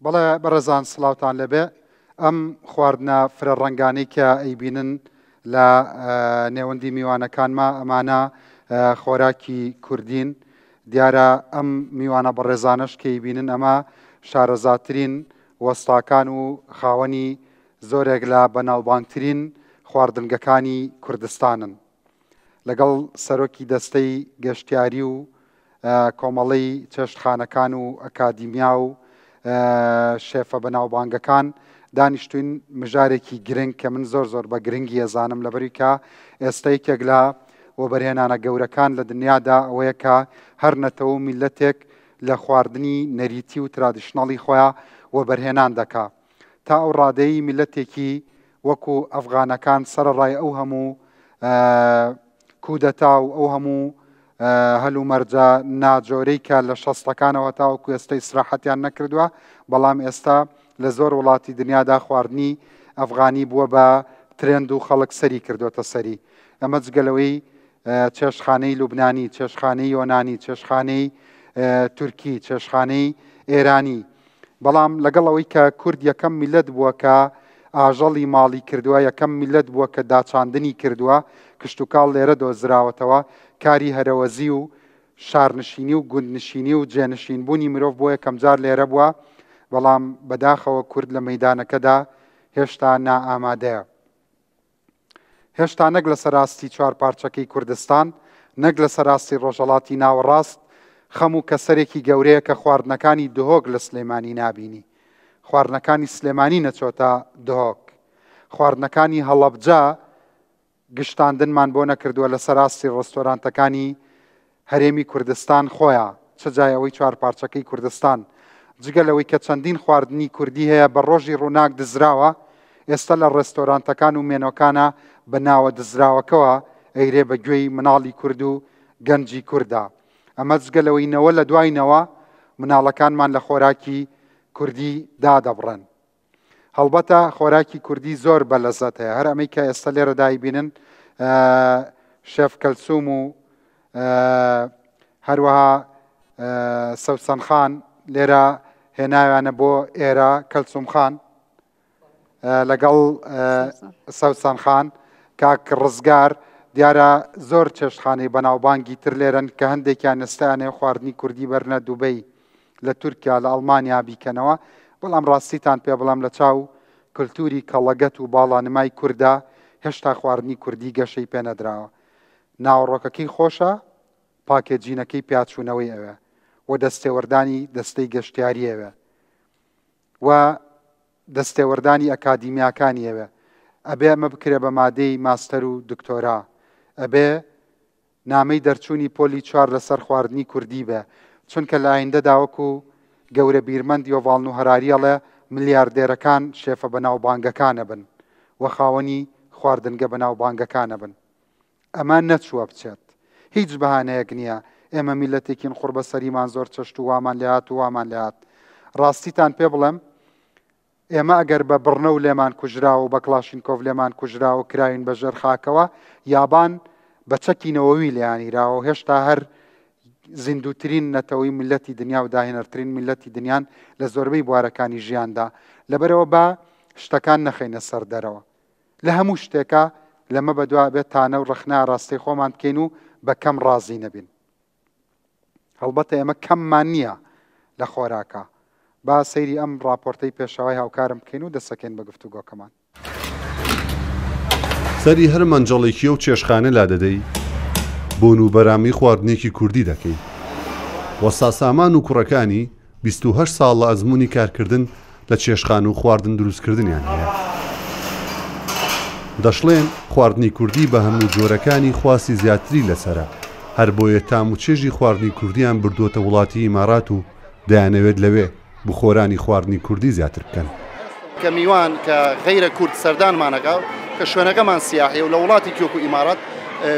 بەڵێ بەڕێزان سڵاوتان لێبێ ئەم خواردنە فرە ڕەنگانەی کە ئەیبینن لە نێوەندی میوانەکانما ئەمانە خۆراکی کوردین دیارە ئەم میوانە بەڕێزانەش کە ئەیبینن ئەمە شارەزاترین وەستاکان و خاوەنی زۆرێک لە بەناوبانگترین خواردنگەکانی کوردستانن. لەگەڵ سەرۆکی دەستەی گەشتیاری و کۆمەڵەی چێشتخانەکان و ئەکادیمیا و شێفە بەناوبانگەکان دانیشتوین مژارێکی گرنگ کە من زۆر زۆر بە گرنگی ئەزانم لەبەروی کە ئێستا یەکێک لە وەبەرهێنانە گەورەکان لە دنیادا ئەوەیە کە هەر نەتەوە و میللەتێک لە خواردنی نەریتی و ترادیشنەڵی خۆیان وەبەرهێنان دەکا تا ئەو ڕادەی میللەتێکی وەکو ئەفغانەکان سەرەڕای ئەو هەموو کودەتا و ئەو هەموو هەلومەرجە ناجۆرەی کە لە شەستەکانەوە تاوەکو ئێستا ئیسراحەتیان نەکردووە، بەڵام ئێستا لە زۆر وڵاتی دنیادا خواردنی ئەفغانی بووە بە ترێند و خەڵک سەری کردۆتە سەری. ئەمە جگە لەوەی چێشتخانەی لوبنانی، چێشتخانەی یۆنانی، چێشتخانەی تورکی، چێشتخانەی ئێرانی، بەڵام لەگەڵ ئەوەی کە کورد یەکەم میللەت بووە کە ئاژەڵی ماڵی کردووە، یەکەم میللەت بووە کە داچاندنی کردووە، کشتوکاڵ لێرە دۆزراوەتەوە، کاری هەرەوەزی و شارنشینی و گوندنشینی و جێنشینبوونی مرۆڤ بۆ یەکەمجار لێرە بووە، بەڵام بەداخەوە کورد لە مەیدانەکەدا هێشتا نائامادەیە. هێشتا نەک لەسەر ئاستی چوارپارچەکەی کوردستان، نەک لەسەر ئاستی ڕۆژهەڵاتی ناوەڕاست، خەم و کەسەرێکی گەورەیە کە خواردنەکانی دهۆک لە سلێمانی نابینی. خواردنەکانی سلێمانی نەچۆتە دهۆک. خواردنەکانی هەڵەبجە گشتاندنمان بۆ نەکردووە لەسەر ئاستی ڕێستۆرانتەکانی هەرێمی کوردستان خۆیا، چ جای ئەوەی چوارپارچەکەی کوردستان. جگە لەوەی کە چەندین خواردنی کوردی هەیە بە ڕۆژی ڕووناک دزراوە، ئێستا لە ڕێستۆرانتەکان و مێنۆکانا بە ناوە دزراوەکەوە ئەیرێ بە گوێی مناڵی کورد و گەنجی کوردا. ئەمە جگە لەوەی نەوە لە دوای نەوە مناڵەکانمان لە خۆراکی کوردی دادەبڕێن. هەڵبەتە خۆراکی کوردی زۆر بە لەزەت هەیە هەر ئەمەی کە ئێستا لێرە دایبینن شێف کەلسوم و هەروەها سەوسەن خان لێرە هێناویانە بۆ ئێرە کەلسوم خان لەگەڵ سەوسەن خان کاک ڕزگار دیارە زۆر چێشتخانەی بەناوبانگی تر لێرەن کە هەندێکیان ئێستایانێ خواردنی کوردی بەرنە دوبەی لە تورکیا لە ئەڵمانیا بیکەنەوە، بەڵام ڕاستیتان پێ بڵێم لە چاو کلتوری کەڵەگەت و باڵانمای کوردا هێشتا خواردنی کوردی گەشەی پێ نەدراوە. ناوەڕۆکەکەی خۆشە، پاکێجینەکەی پیاچوونەوەی ئەوێ و دەستێوەردانی دەستەی گەشتیاری ئەوێ و دەستێوەردانی ئەکادیمیاکانی ئەوێ. ئەبێ ئەمە بکرێ بە مادەی ماستەر و دکتۆرا. ئەبێ نامەی دەرچوونی پۆلی چوار لەسەر خواردنی کوردی بێ، چونکە لە ئایندەدا وەکو گەورە بیرمەند یۆڤاڵ نوح هەراری ئەڵێ ملیاردێرەکان شێفە بەناوبانگەکان ئەبن و خاوەنی خواردنگە بەناوبانگەکان ئەبن. ئەمە نەچووە بچێت. هیچ بەهانەیەک نییە ئێمە میللەتێکین قوڕبەسەریمان زۆر چەشت و وامان لێهات و وامان لێهات. ڕاستیتان پێ بڵێم ئێمە ئەگەر بە بڕنەو لێمان کوژراوە و بە کڵاشینکۆف لێمان کوژراوە و کراوین بە ژێر خاکەوە، یابان بە چەکی نەوەوی لێیانیراوە و هێشتا هەر زیندووترین نەتەوەی میللەتی دنیا و داهێنەرترین میللەتی دنیان لە زۆربەی بوارەکانی ژیاندا. لەبەرئەوە با شتەکان نەخەینە سەر دەرەوە. لە هەموو شتێکا لەمە بەدوا ئەبێت تانە و ڕەخنە ئاراستەی خۆمان بکەین و بە کەم ڕازی نەبین. هەڵبەتە ئێمە کەممان نییە لە خۆراکا. با سەیری ئەم ڕاپۆرتەی پێشەوای هاوکارم بکەین و دەسەکەین بە گفتوگۆکەمان. سەری هەر مەنجەڵێکی ئەو چێشتخانە لادەدەی، بۆن و بەرامی خواردنێکی کوردی دەکەی. وەستا سامان و کوڕەکانی 28 ساڵ لە ئەزموونی کارکردن لە چێشتخانە و خواردن دروستکردنیان هەیە. دەشڵێن، خواردنی کوردی بە هەموو جۆرەکانی خواستی زیاتری لەسەرە، هەربۆیە تام و چێژی خواردنی کوردیان بردووەتە وڵاتی ئیمارات و دەیانەوێت لەوێ بخۆرانی خواردنی کوردی زیاتر بکەن. کە میوان کە غەیرە کورد سەردانمان ئەکا کە شوێنەکەمان سیاحیە و لە وڵاتێکی وەکو ئیمارات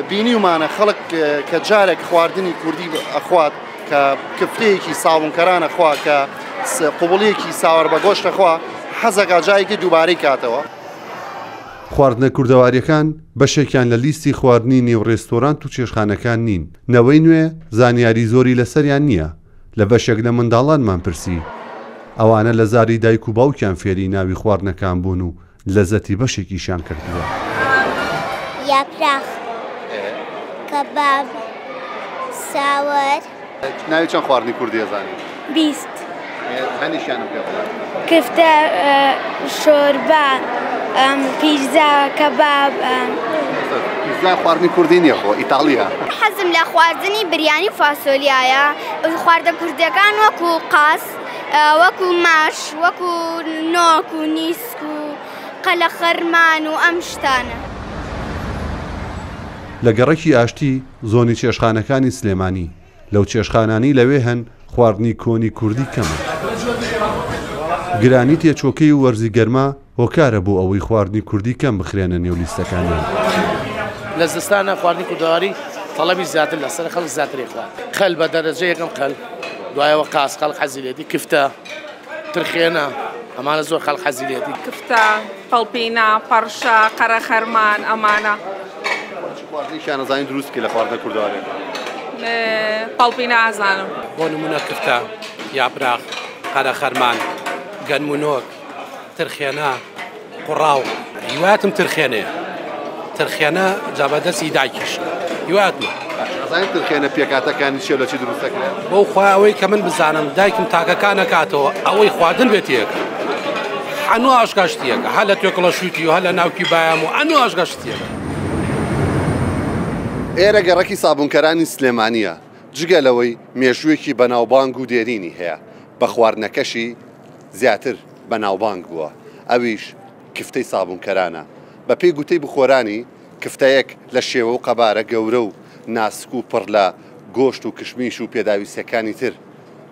بینیومانە خەڵک کە جارێک خواردنی کوردی ئەخوات کە کفتەیەکی ساوونکەران ئەخوا کە قوبڵیەکی ساوەر بە گۆشت ئەخوا حەزەکا جارێکی دووبارەی کاتەوە. خواردنە کوردەواریەکان بەشێکیان لە لیستی خواردنی نێو رێستۆرانت و چێشتخانەکان نین، نەوەی نوێ زانیاری زۆری لەسەریان نییە، لە بەشێک لە منداڵانمان پرسی. ئەوانە لە زاری دایک و باوکیان فێری ناوی خواردنەکان بوون و لەزەتی بەشێکیشیان کردووە. یاپراخ، کەباب، ساوەر. ناوی چەند خواردنی کوردی ئەزانی؟ 20. هەنیشیانم پێ بڵێ. کفتە، شۆربا، پیتزا، کەباب. پیتزا خواردنی کوردی نییە خۆ ئیتاڵییە. حەزم لە خواردنی بریانی و فاسۆلیایە، خواردە کوردیەکان وەکو قاز، وەکو ماش، وەکو نۆک و نیسک و قەلەخەرمان و ئەم شتانە. لە گەڕەکی ئاشتی، زۆنی چێشتخانەکانی سلێمانی، لەو چێشتخانانەی لەوێ هەن خواردنی کۆنی کوردی کەمە. گرانی تێچووەکەی و وەرزی گەرما هۆکارە بۆ ئەوەی خواردنی کوردی کەم بخرێنە نێو لیستەکانیان. لە زستانا خواردنی کوردەواری تەڵەبی زیاتر لەسەرە خەڵک زیاتر ئەیخوا خەل بە دەرەجە یەکەم خەل دوایەوە قاز خەڵک حەزی لێتی کفتە ترخێنە ئەمانە زۆر خەڵک حەزی لێتی. کفتە پەڵپینە پەڕشە قەرەخەرمان ئەمانە. چ خواردنێکیان ئەزانی دروست بکەی لە خواردنە کوردەواریەکان؟ پەڵپینە ئازانم. بۆ نمونە کفتە، یاپراخ، قەرەخەرمان، گەنم و نۆک، ترخێنە، قوڕاو. هیواتم ترخێنەیە ترخێنە جا بە دەستی دایکیش هیواتمە. ئەزانی ترخێنە پێکهاتەکانی چیە و لە چی دروست دەکرێت؟ بەو خوا ئەوەی کە من بزانم دایکم تاکەکان ئەکاتەوە ئەوەی خواردن بێت تێکە هەنوو ئاشکا شتیەکە هە لە توێکڵە شووتی و هە لە ناوکی بایام و ئەنوو ئاشکا شتیەکە. ئێرە گەڕەکی سابوونکەرانی سلێمانییە، جگە لەوەی مێژوویەکی بەناوبانگ و دێرینی هەیە، بە خواردنەکەشی زیاتر بەناوبانگ بووە، ئەویش کفتەی سابوونکەرانە. بەپێی گوتەی بخۆرانی، کفتەیەک لە شێوە و قەبارە گەورە و ناسک و پڕ لە گۆشت و کشمیش و پێداویستییەکانی تر،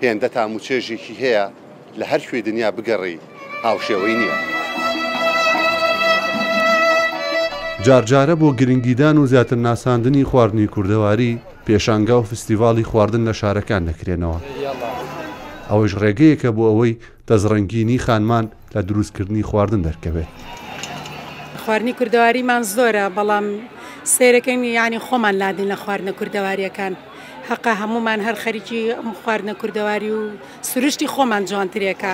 هێندە تام و چێژێکی هەیە لە هەر کوێی دنیا بگەڕێی هاوشێوەی نییە. جارجارە بۆ گرنگیدان و زیاتر ناساندنی خواردنی کوردەواری، پێشانگا و فستیڤاڵی خواردن لە شارەکان دەکرێنەوە. ئەوەیش ڕێگەیەکە بۆ ئەوەی دەستڕەنگینی خانمان لە دروستکردنی خواردن دەرکەوێت. خواردنی کوردەواریمان زۆرە، بەڵام سەیرەکەین یانی خۆمان لادەین لە خواردنە کوردەوارییەکان. هەقە هەموومان هەر خەریکی ئەم خواردنە کوردەواری و سروشتی خۆمان جوانترێکە.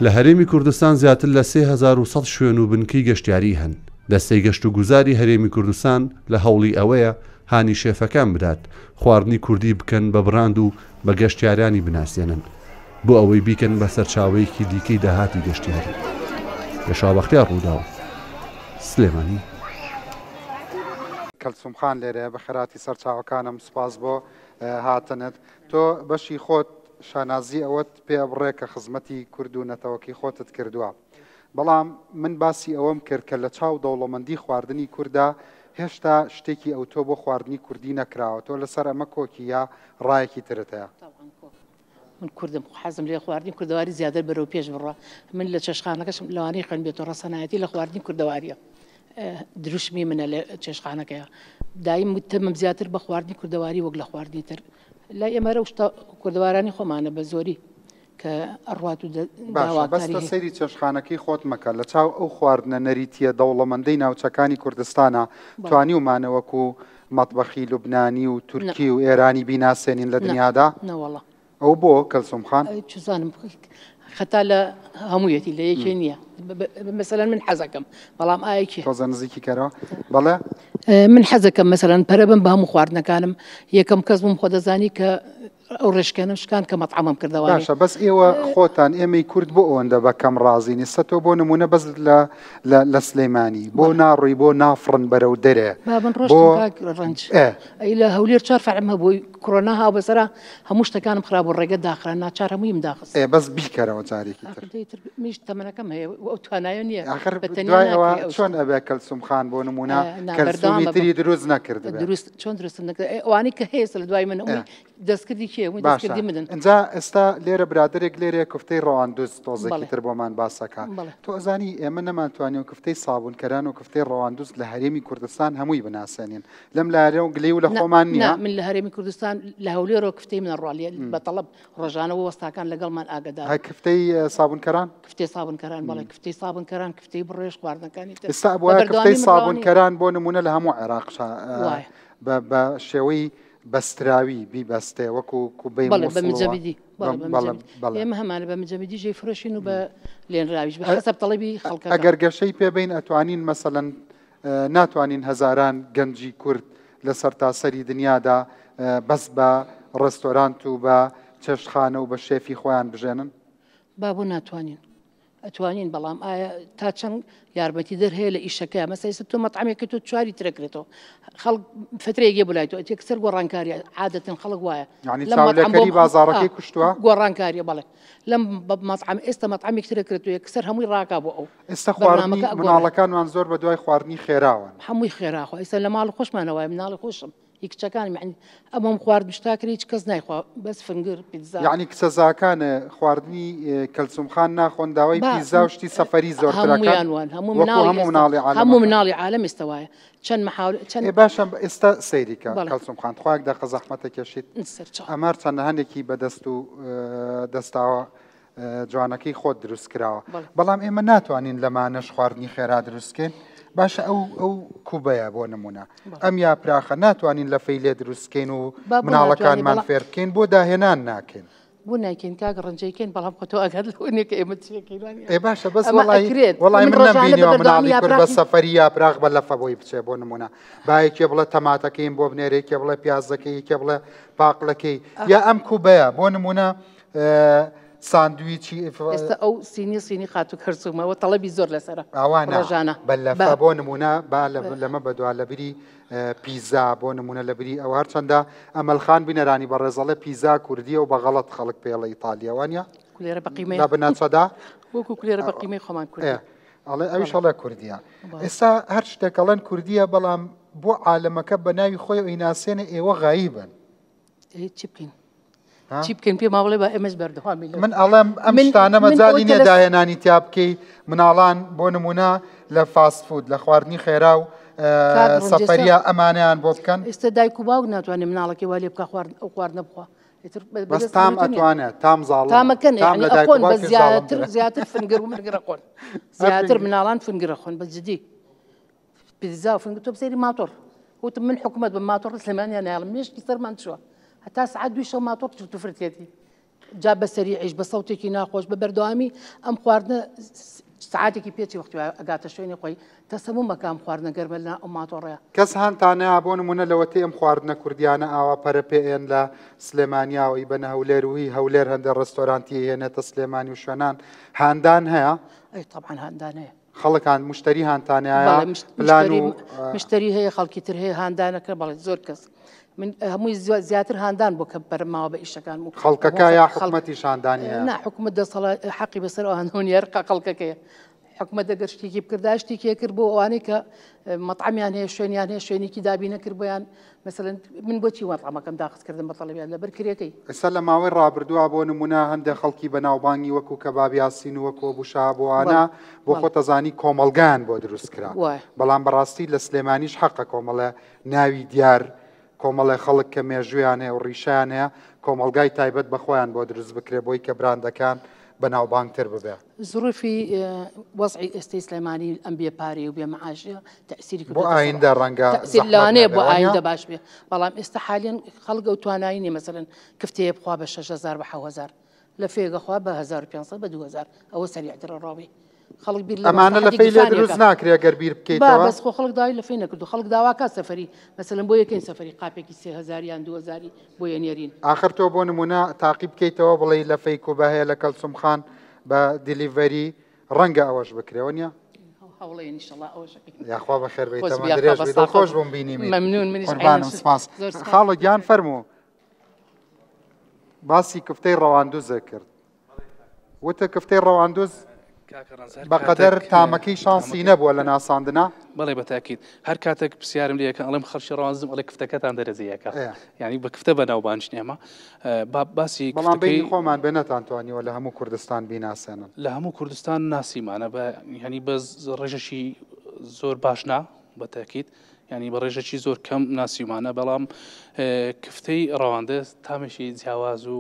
لە هەرێمی کوردستان زیاتر لە 3100 شوێن و بنکەی گەشتیاری هەن، دەستەی گەشتوگوزاری هەرێمی کوردستان لە هەوڵی ئەوەیە هانی شێفەکان بدات خواردنی کوردی بکەن بە بڕاند و بە گەشتیارانی بناسێنن بۆ ئەوەی بیکەن بە سەرچاوەیەکی دیکەی داهاتی گەشتیاری. پێشەوا بەختیار رووداو، سلێمانی. کەلسوم خان لێرەیە بەخێرهاتی سەرچاوەکانم سوپاس بۆ هاتنت تۆ بەشی خۆت شانازی ئەوەت پێ ئەبڕێ کە خزمەتی کورد و نەتەوەکەی خۆتت کردووە بەڵام من باسی ئەوەم کرد کە لە چاو دەوڵەمەندی خواردنی کوردا هێشتا شتێکی ئەوتۆ بۆ خواردنی کوردی نەکراوە تۆ لەسەر ئەمە کۆکی یا ڕایەکی ترت هەیە؟ من کوردم حەزم لێ خواردنی کوردەواری زیاتر بەرەو پێش بڕوا من لە چێشخانەکەشم لەوانەیە خوێن بێتەوە ڕەسەنایەتی لە خواردنی کوردەواریە دروشمی منە لە چێشخانەکەیە دایم وتمم زیاتر بە خواردنی کوردەواری وەک لە خواردنی تر لای ئێمە رەوشتە کوردەوارانی خۆمانە بە زۆری کە ئەڕوات و باشە بەس تۆ سەیری چێشتخانەکەی خۆت مەکە لە چاو ئەو خواردنە نەریتیە دەوڵەمەندەی ناوچەکانی کوردستانا توانیومانە وەکو مەتبەخی لوبنانی و تورکی و ئێرانی بیناسێنین لە دنیادا؟ نەوەڵا. ئەو بۆ کەلسوم خان؟ چزانم خەتا لە هەموویەتی لە یەکێ نییە مەسەلەن من حەزەکەم بەڵام ئایا کێ تۆزە نزیکی کەرەوە بەڵێ من حەزەکەم مەسەلەن پەرە بم بە هەموو خواردنەکانم یەکەم کەس بووم خۆ دەزانی کە ئەو ڕێشکێنەم شکان کە مەتعەمم کردەوە. باشە بەس ئێوە خۆتان ئێمەی کورد بۆ ئەوەندە بە کەم ڕازین ئێستا تۆ بۆ نمونە بەس لە لە لە سلەیمانی بۆ ناڕۆی بۆ نافڕن بەرەو دەرێ با من ڕۆشتم کاک ڕەنج ئەی لە هەولێر چوار فەرعم هەبوو کۆرۆنا هاو بەسەرا هەموو شتەکانم خراپ بوو ڕێگە داخرا ناچار هەموویم داخست. ئێ بەس بیکەرەوە جارێکی تر. ئاخر تر منیش تەمەنەکەم هەیە و ئەو توانایە نییە ئاخر دوای ئەوە چۆن ئەبێ کەلسوم خان بۆ نمونە کەلسومی تری دروست نەکردبێ؟ دروست چۆن دروستم نەکرد ئەوانەی کە هەیە لە دوای من دەستکردی کێ هەمووی دەستکردی منن. ئینجا ئێستا لێرە برادەرێک لێرەیە کفتەی ڕەواندوز تۆزێکی تر بۆمان باسەکا تۆ ئەزانی ئێمە نەمانتوانیوە کفتەی سابونکەران و کفتەی ڕەواندوز لە هەرێمی کوردستان هەمووی بناسێنین لەم لایەوە گلەی و لە خۆمان نییە؟ نا من لە هەرێمی کوردستان لە هەولێرەوە کفتەی منە ڕوا بە تەڵەب ڕۆژانە وەستاکان لەگەڵمان ئاگادار. هەر کفتەی سابونکەران؟ کفتەی سابونکەران بەڵێ کفتەی سابونکەران کفتەی بڕێژ خواردنەکانی تر. ئێستا ئەبوایە کفتەی سابونکەران بۆ نمونە لە هەموو عێراق بە شێوەی بەستراوی بیبەستێ وەکو کوبەی بەڵێ بە مجەبیدی. ئێمە هەمانە بە مجەمدی ژێ فرۆشین و بە لێنراویش بە حەسەب تەڵەبی خەڵکە. ئەگەر گەشەی پێ بین ئەتوانین مەسەلەن ناتوانین هەزاران گەنجی کورد لە سەرتاسەری دنیادا بەس بە ڕێستۆرانت و بە چێشتخانە و بە شێفی خۆیان بژێنن؟ با بۆ ناتوانین؟ ئەتوانین بەڵام ئایا تا چەند یارمەتیدەر هەیە لە ئیشەکە مەسە ئێستا تۆ مەتعەمێکە تۆ چواری ترەکرێتەوە خەڵک فترەیەک بۆ لای تۆ ئەتێک سەر گۆڕانکاری عادەتەن خەڵک وایە یعنی لەم مەتعەم بۆ چاولێکەری بازاڕەکەی کوشتووە؟ گۆڕانکاریە بەڵێ لەم مەتعەم ئێستا مەتعەمێک ترەکرێتەوە یەکسەر هەمووی ڕاکا بۆ ئەو ئێستا خواردنی بەرنامەکە ئەگۆڕێ. مناڵەکانمان زۆر بە دوای خواردنی خێراوەن. هەمووی خێرا خۆ ئێستا لە ماڵ خۆشمانە وایە مناڵی خۆشم هی کچەکانم یەعنی ئەمەم خوارد مشتاکرێ هیچ کەس نایخوا بەس فنگر پیتزا. یەعنی کچەزاکانێ خواردنی کەلسوم خان ناخۆن داوای با پیزا و شتی سەفەری زۆرتر ئەکەن هەموویان وان هەموو وەکو مناڵی هەموو ئێستا مناڵی هەموو عالەمەکە. مناڵی عالەم ئێستا وایە چەند محاول چەند ئێ باشە ئێستا سەیری کە بەڵێ. کەلسوم خان تخوا یەک دەقە زەحمەتە کێشیت سەرچاو. ئەمە هەرچەندە هەندێکی بە دەست و دەستاوە جوانەکەی خۆت دروست کراوە بەڵام ئێمە ناتوانین لەمانەش خواردنی خێرا دروستکەین باشە ئەو ئەو کوبەیە بۆ نمونە ئەم یاپراخە ناتوانین لە فەیلێ دروستکەین و مناڵەکانمان فێر بکەین بۆ داهێنان ناکەین بۆ ناکەین کاک ڕەنجەیکەین بەڵام خۆ تۆ ئەگەر لەوە نییە کە ئێمە چیەکەین ئێ باشە بەس وەڵی وەڵی من نەمبینیوە مناڵی کورد بە سەفەری یاپراخ بە لەفە بۆی بچێ بۆ نمونە با یەکێ بڵێ تەماتەکەیم بۆ بنێرێ یەکێ بڵێ پیازەکەی یەکێ بڵێ پاقلەکەی یا ئەم کوبەیە بۆ نمونە ساندویچی ئێستا ئەو سینی سینی خاتوو کەرسومەوە تەڵەبی زۆر لەسەرە ئەوە ڕۆژانە بە لەفە بۆ نمونە با لەمە بەدوا لەبری پیزا بۆ نمونە لەبری ئەو هەرچەندە ئەمەلخان بینەرانی بەڕێزەڵێ پیزا کوردیە و بە غەڵەت خەڵک پێڵە ئیتالیە وانە کولێرە بە قیمەی لە بنەچەدا وەکو کولێرە بە قیمەی خۆمان کوردی ئەڵێ ئەویش ئەڵێ کوردیە ئێستا هەر شتێک ئەڵێن کوردیە بەڵام بۆ عالەمەکە بە ناوی خۆی ئەیناسێنێ ئێوە غایبن چی بکەین چی بکەین پێ ماڵێ بە ئێمەش بەردەوامی من ئەڵێم ئەم شتانە مەجای نیە داهێنانی تیا بکەی مناڵان بۆ نمونە لە فاست فود لە خواردنی خێرا و سەفەریە ئەمانیان بۆ بکەن ئێستا دایک و باوک ناتوانێت مناڵەکەی وا لێ بکە خوارد ئەو خواردنە بخوا بەس تام ئەتوانێت تام زاڵ تامەکەن ئەخۆن بە زیاتر زیاتر فنگر و مرگرە خۆن زیاتر مناڵان فنگرە خۆن بە جدی پیتزا و فنگر تۆ بسەیری ماتۆڕ وتم من حکومەت بە ماتۆڕ سلێمانیان نایڵم مێشکی سەرمان چووە هەتا سعات دوی شەو ماتۆڕ چرت و فرتێتی جا بە سەریعیش بە سەوتێکی ناخۆش بە بەردەوامی ئەم خواردنە سعاتێکی پێچی وەختی ئەگاتە شوێنی خۆی تەسەموم مەکە ئەم خواردنە گەرمە لە ئەو ماتۆڕەیە. کەس هانتانەیا بۆ نمونە لەوەتەی ئەم خواردنە کوردیانە ئاوا پەرە پێ ئێن لە سلێمانیاوە ئی بەنە هەولێر و هی هەولێر هەندێ ڕێستۆرانتی ئەیهێنێتە سلێمانی و شوێنان هاندان هەیە؟ ئەی تەبعەن هاندان هەیە. خەڵک هان مشتری هانتانەیە بەڵێ پلان و مشتری هەیە خەڵکی تر هەیە هاندانەکە بەڵێ زۆر کەس من هەمووی زیاتر هاندان بۆ کە بەرماوە بە ئیشەکان و خەڵکەکە یا حکومەتیش هاندانی هەیە؟ نا حکومەت دەسەڵات حەقی بەسەر ئەوانەوە نییە خەڵکەکەیە حکومەت ئەگەر شتێکی بکردایە شتێکی کرد بۆ ئەوانەی کە مەطعەمیان هەیە شوێنیان هەیە شوێنێکی دابی نەکرد بۆیان مەسەلەن من بۆچی مەطعەمەکەم داخست کردم بە تەڵەبیان لەبەر کرێکەی. ئێستا لە ماوەی ڕابردووە بۆ نموونە هەندێک خەڵکی بەناوبانگی وەکو کەباب یاسین و وەکو ئەبو شەهاب و ئەوانە بۆ خۆت ئەزانی کۆمەڵگایان بۆ دروست کرا بەڵام بەڕاستی لە سلێمانیش حەقە کۆمەڵێ ناوی دیار کۆمەڵێ خەڵک کە مێژوویان هەیە و ڕیشەیان هەیە کۆمەڵگای تایبەت بە خۆیان بۆ دروست بکرێ بۆی کە براندەکان بەناوبانگتر ببێ. زروفی وەزعی ئێستەی سلێمانی ئەم بێ پارەی و بێ معاشیە تەئسیری بۆ ئایندە ڕەنگە تەئسیر لەوانەیە بۆ ئایندە باش بێ بەڵام ئێستا حالیەن خەڵک ئەو توانایی نیە مەسەلەن کفتەیە بخوا بە 6000 بە 7000 لە فێگە خوا بە 1500 بە 2000 ئەوە سەریعترە ڕاوی خەڵک بیر ئەمانە لە فەی لێ دروست ناکرێ گەر بیر بکەیتەوە بەس خۆ خەڵک داوای لە فەی نەکردو خەڵک داواکە سەفەری مەسەلەن بۆ یەکەین سەفەری قاپێکی 3000 یان 2000 بۆ یەنێرین ئاخر تۆ بۆ نمونە تاقی بکەیتەوە بڵێی لە فەی کوبە هەیە لە کەلسوم خان بە دیلیڤەری ڕەنگە ئەوەش بکرێ وەنیە؟ هەوڵێن ئینشەڵا ئەوەش ئەکەین. یاخوا بەخێر بێی خۆش تەمەن بی یاخوا درێژ بەس بی تاقەت دڵخۆش بووم بینیمیت مەمنون منیش عەینەن قوربانم سپاس زۆر سپاس خاڵۆ گیان فەرموو باسی کفتەی ڕەواندوزت کرد وتە کفتەی ڕەواندوز کاکە ڕەنج هەر بەقەدەر کاتێک تامەکەی شانسی تامەکەی نەبووە لە ناساندنا بەڵێ بە تاکید هەر کاتێک پرسیارم لێ ئەکەن ئەڵێم خەڵکی ڕەواندزم ئەڵێ کفتەکەتان دەرەجە یەکە ئێ. یانی بە کفتە بەناوبانگین ئێمە با باسی بەڵام کفتەکەی بەینی خۆمان بێ نەتانتوانیوە لە هەموو کوردستان بیناسێنن. لە هەموو کوردستان ناسیمانە بە یانی بە ڕێژەکی زۆر باش نا بە تاکید یانی بە ڕێژەکی زۆر کەم ناسیومانە بەڵام کفتەی ڕەواندز تامێکی جیاواز و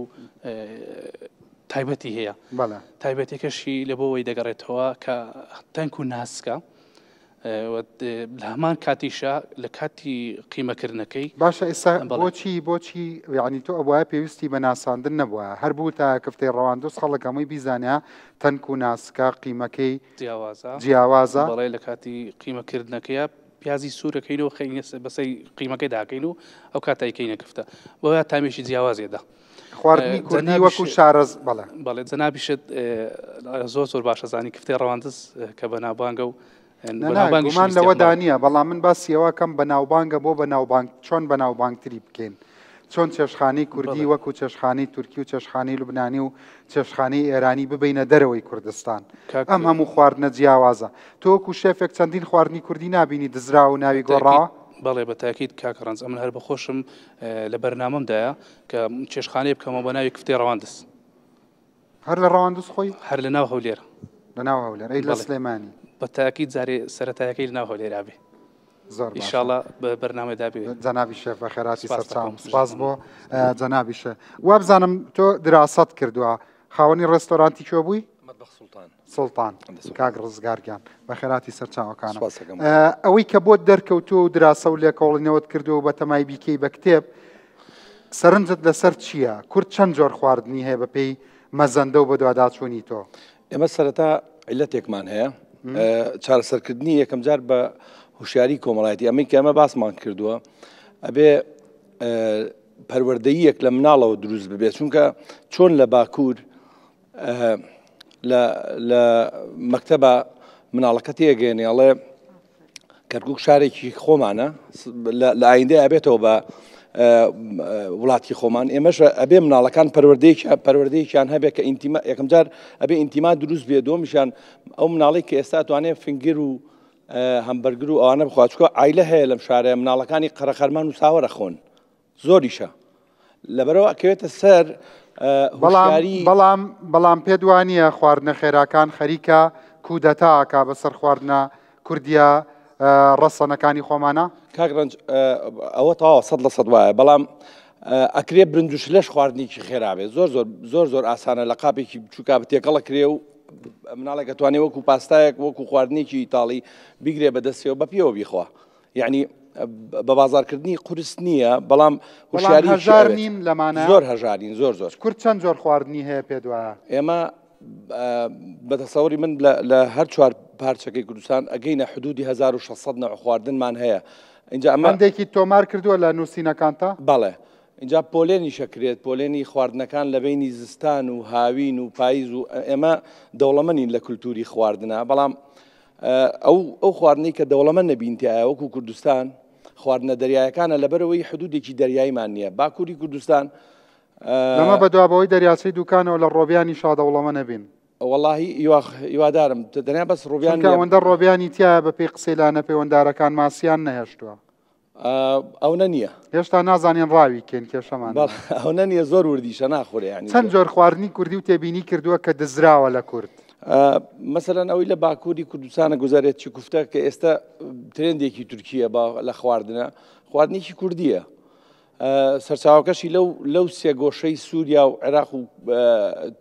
تایبەتی هەیە بەڵێ تایبەتەکەشی لە بۆ وەی دەگەڕێتەوە کە تەنک و ناسکە. لە هەمان کاتیشا لە کاتی قیمەکردنەکەی باشە ئێستا بۆچی بۆچی یعنی تۆ ئەبواە پێویستی بە ناساندن نەبووە هەر بوو تا کفتەی ڕەواندوز خەڵک هەمووی بیزانە تەنک و ناسکە قیمەکەی جیاوازە جیاوازە بەڵێ لە کاتی قیمەکردنەکەیە پیازی سوورەکەین و خەینە بەسەی قیمەکەی داکەین و ئەو کاتایکەینە کفتە بۆیە تامێکی جیاوازێدا خواردنی کوردی وەکو شارەز بەڵێ. بەڵێ جەنابیشت زۆر زۆر باشە زانی کفتەی ڕەواندز کە بەناوبانگە و گومان لەوەدا نییە بەڵام من باسی ئەوە کەم بەناوبانگە بۆ بەناوبانگ چۆن بەناوبانگتری بکەین چۆن چێشخانەی کوردی وەکو چێشخانەی تورکی و چێشخانەی لوبنانی و چێشخانەی ئێرانی ببینە دەرەوەی کوردستان ئەم هەموو خواردنە جیاوازە تۆ وەکو شێفێک چەندین خواردنی کوردی نابینی دزراوە و ناوی گۆڕاوە؟ بەڵێ بە تاکید کاک ڕەنج ئەمن هەر بەخۆشم لە بەرنامەمدایە کە چێشتخانەیە بکەمەوە بە ناوی کفتەی ڕەواندز. هەر لە ڕەواندز خۆی؟ هەر لە ناو هەولێر. لە ناو هەولێر، ئەی لە سلێمانی؟ بە تاکید جارێ سەرەتایەکەی لە ناو هەولێرا بێ. زۆر باشە. ئیشاڵا بە بەرنامەدا بێ. جەنابی شێف بەخێرهاتی سەرچاوم. سپاس بۆ جەنابی شێف. وابزانم تۆ دراسەت کردووە. خاوەنی ڕێستۆرانتی کوێ بووی؟ مەتبەخ سوڵتان. سوڵتان. کاک ڕزگار گیان بەخێرهاتی سەرچاوەکانم. ئەوەی کە بۆت دەرکەوتووە و دراسە و لێکۆڵینەوەت کردووە و بەتەمای بیکەی بە کتێب، سەرنجت لەسەر چییە؟ کورد چەند جۆر خواردنی هەیە بەپێی مەزەندە و بەدواداچوونی تۆ؟ ئێمە سەرەتا عیلەتێکمان هەیە، چارەسەرکردنی یەکەمجار بە هوشیاری کۆمەڵایەتی، ئەمەی کە ئێمە باسمان کردووە ئەبێ پەروەردەییەک لە مناڵەوە دروست ببێت، چونکە چۆن لە باکوور لە مەکتەبە مناڵەکە تێگەێنێ ئەڵێ کەرکک شارێکی خۆمانە لە ئایندەی ئەبێتەوە بە وڵاتی خۆمان ئێمەش ئەبێ مناڵەکان پەروەردەیەکی پەروەردەیەکیان هەبێت کە ئینتیما یەکەم جار ئەبێ ئینتیما دروست بێ دۆمیشان ئەو مناڵی کە ئێستا توانێت فنگر و هەمبەرگر و ئەوانە بخوا چکە ئایلە هەیە لەم شارەیە مناڵەکانی قەرەخەرمان و ساوەرە خۆن زۆریشە لەبەرەوە ئەکەوێتە سەر بەڵام بەڵام بەڵام پێت وانییە خواردنە خێراکان خەریکە کودەتا ئەکا بەسەر خواردنە کوردیە ڕەسەنەکانی خۆمانە؟ کاک ڕەنج ئەوە تەواوە 100% وایە بەڵام ئەکرێ برنج و شلەش خواردنێکی خێرا بێت زۆر زۆر زۆر زۆر ئاسانە لە قاپێکی بچووکا تێکەڵە کرێ و مناڵێک ئەتوانێ وەکو پاستایەک وەکو خواردنێکی ئیتاڵی بیگرێ بەدەستیەوە بە پێوە بیخوا یعنی بە بازارکردنی قورس نییە بەڵام هوشیاری هەژار نین لەمانە زۆر هەژارین زۆر زۆر کورد چەند جۆر خواردنی هەیە پێ دوایە ئێمە بە تەسەوری من لە هەر چوار پارچەکەی کوردستان ئەگەینە حدودی 1600 نەوع خواردنمان هەیە اینجا ئەمە هەندێکی تۆمار کردووە لە نووسینەکانتا بەڵێ اینجا پۆلێنیش ئەکرێت پۆلێنی خواردنەکان لە بینی زستان و هاوین و پاییز و ئێمە دەوڵەمەنین لە کولتوری خواردنە بەڵام ئەو ئەو خواردنەی کە دەوڵەمەند نەبین تیایە وەکو کوردستان خواردنە دەریایەکانە لەبەرەوەی حدودێکی دەریاییمان نییە باکووری کوردستان لەمە بەدوا بەوەی دەریاچەی دوکانەوە لە ڕۆبیانی شا دەوڵەمە نەبین. وەڵاهی هیوادارم تەنیا بەس ڕۆبیان چونکە ئەوەندە ڕۆبیانی تیایە بەپێی قسەی لایەنە پەیوەندارەکان ماسیان نەهێشتووە. ئەونە نییە. هێشتا نازانین ڕاوی کەین کێشەمان. ئەونە نییە زۆر وردیشە ناخورێ یانی. چەند جۆر خواردنی کوردی و تێبینی کردووە کە دزراوە لە کورد؟ مەسەلەن ئەوەی لە باکووری کوردستانە گوزارێت چی کوفتە کە ئێستا ترێندێکی تورکیە لە خواردنە خواردنێکی کوردیە. سەرچاوەکەشی لەو لەو سێ گۆشەی سووریا و عێراق و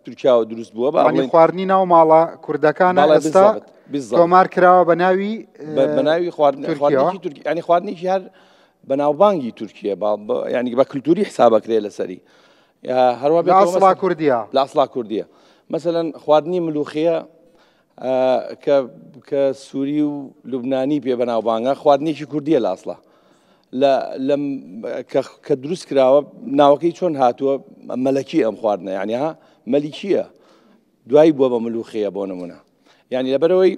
تورکیاوە دروست بووە بە بڵێین خواردنی ناو ماڵە کوردەکانە ئێستا تۆمار کراوە بە ناوی بە ناوی خواردنێکی تورکی ینی خواردنێکی هەر بەناوبانگی تورکیە ینی بە کللتوری حسابەکرێ لەسەری هەروە بە ئەسڵا کوردیە لە ئەسڵا کوردیە مەسەلەن خواردنی ملوخیە کە کە سووری و لوبنانی پێ بەناوبانگە خواردنێکی کوردیە لە ئەسڵا لە لەم کە دروست کراوە ناوەکەی چۆن هاتووە مەلەکی ئەم خواردنە یعنی ها مەلیکیە دوایی بووە بە ملوخەیە بۆ نمونە یعنی لەبەرەوەی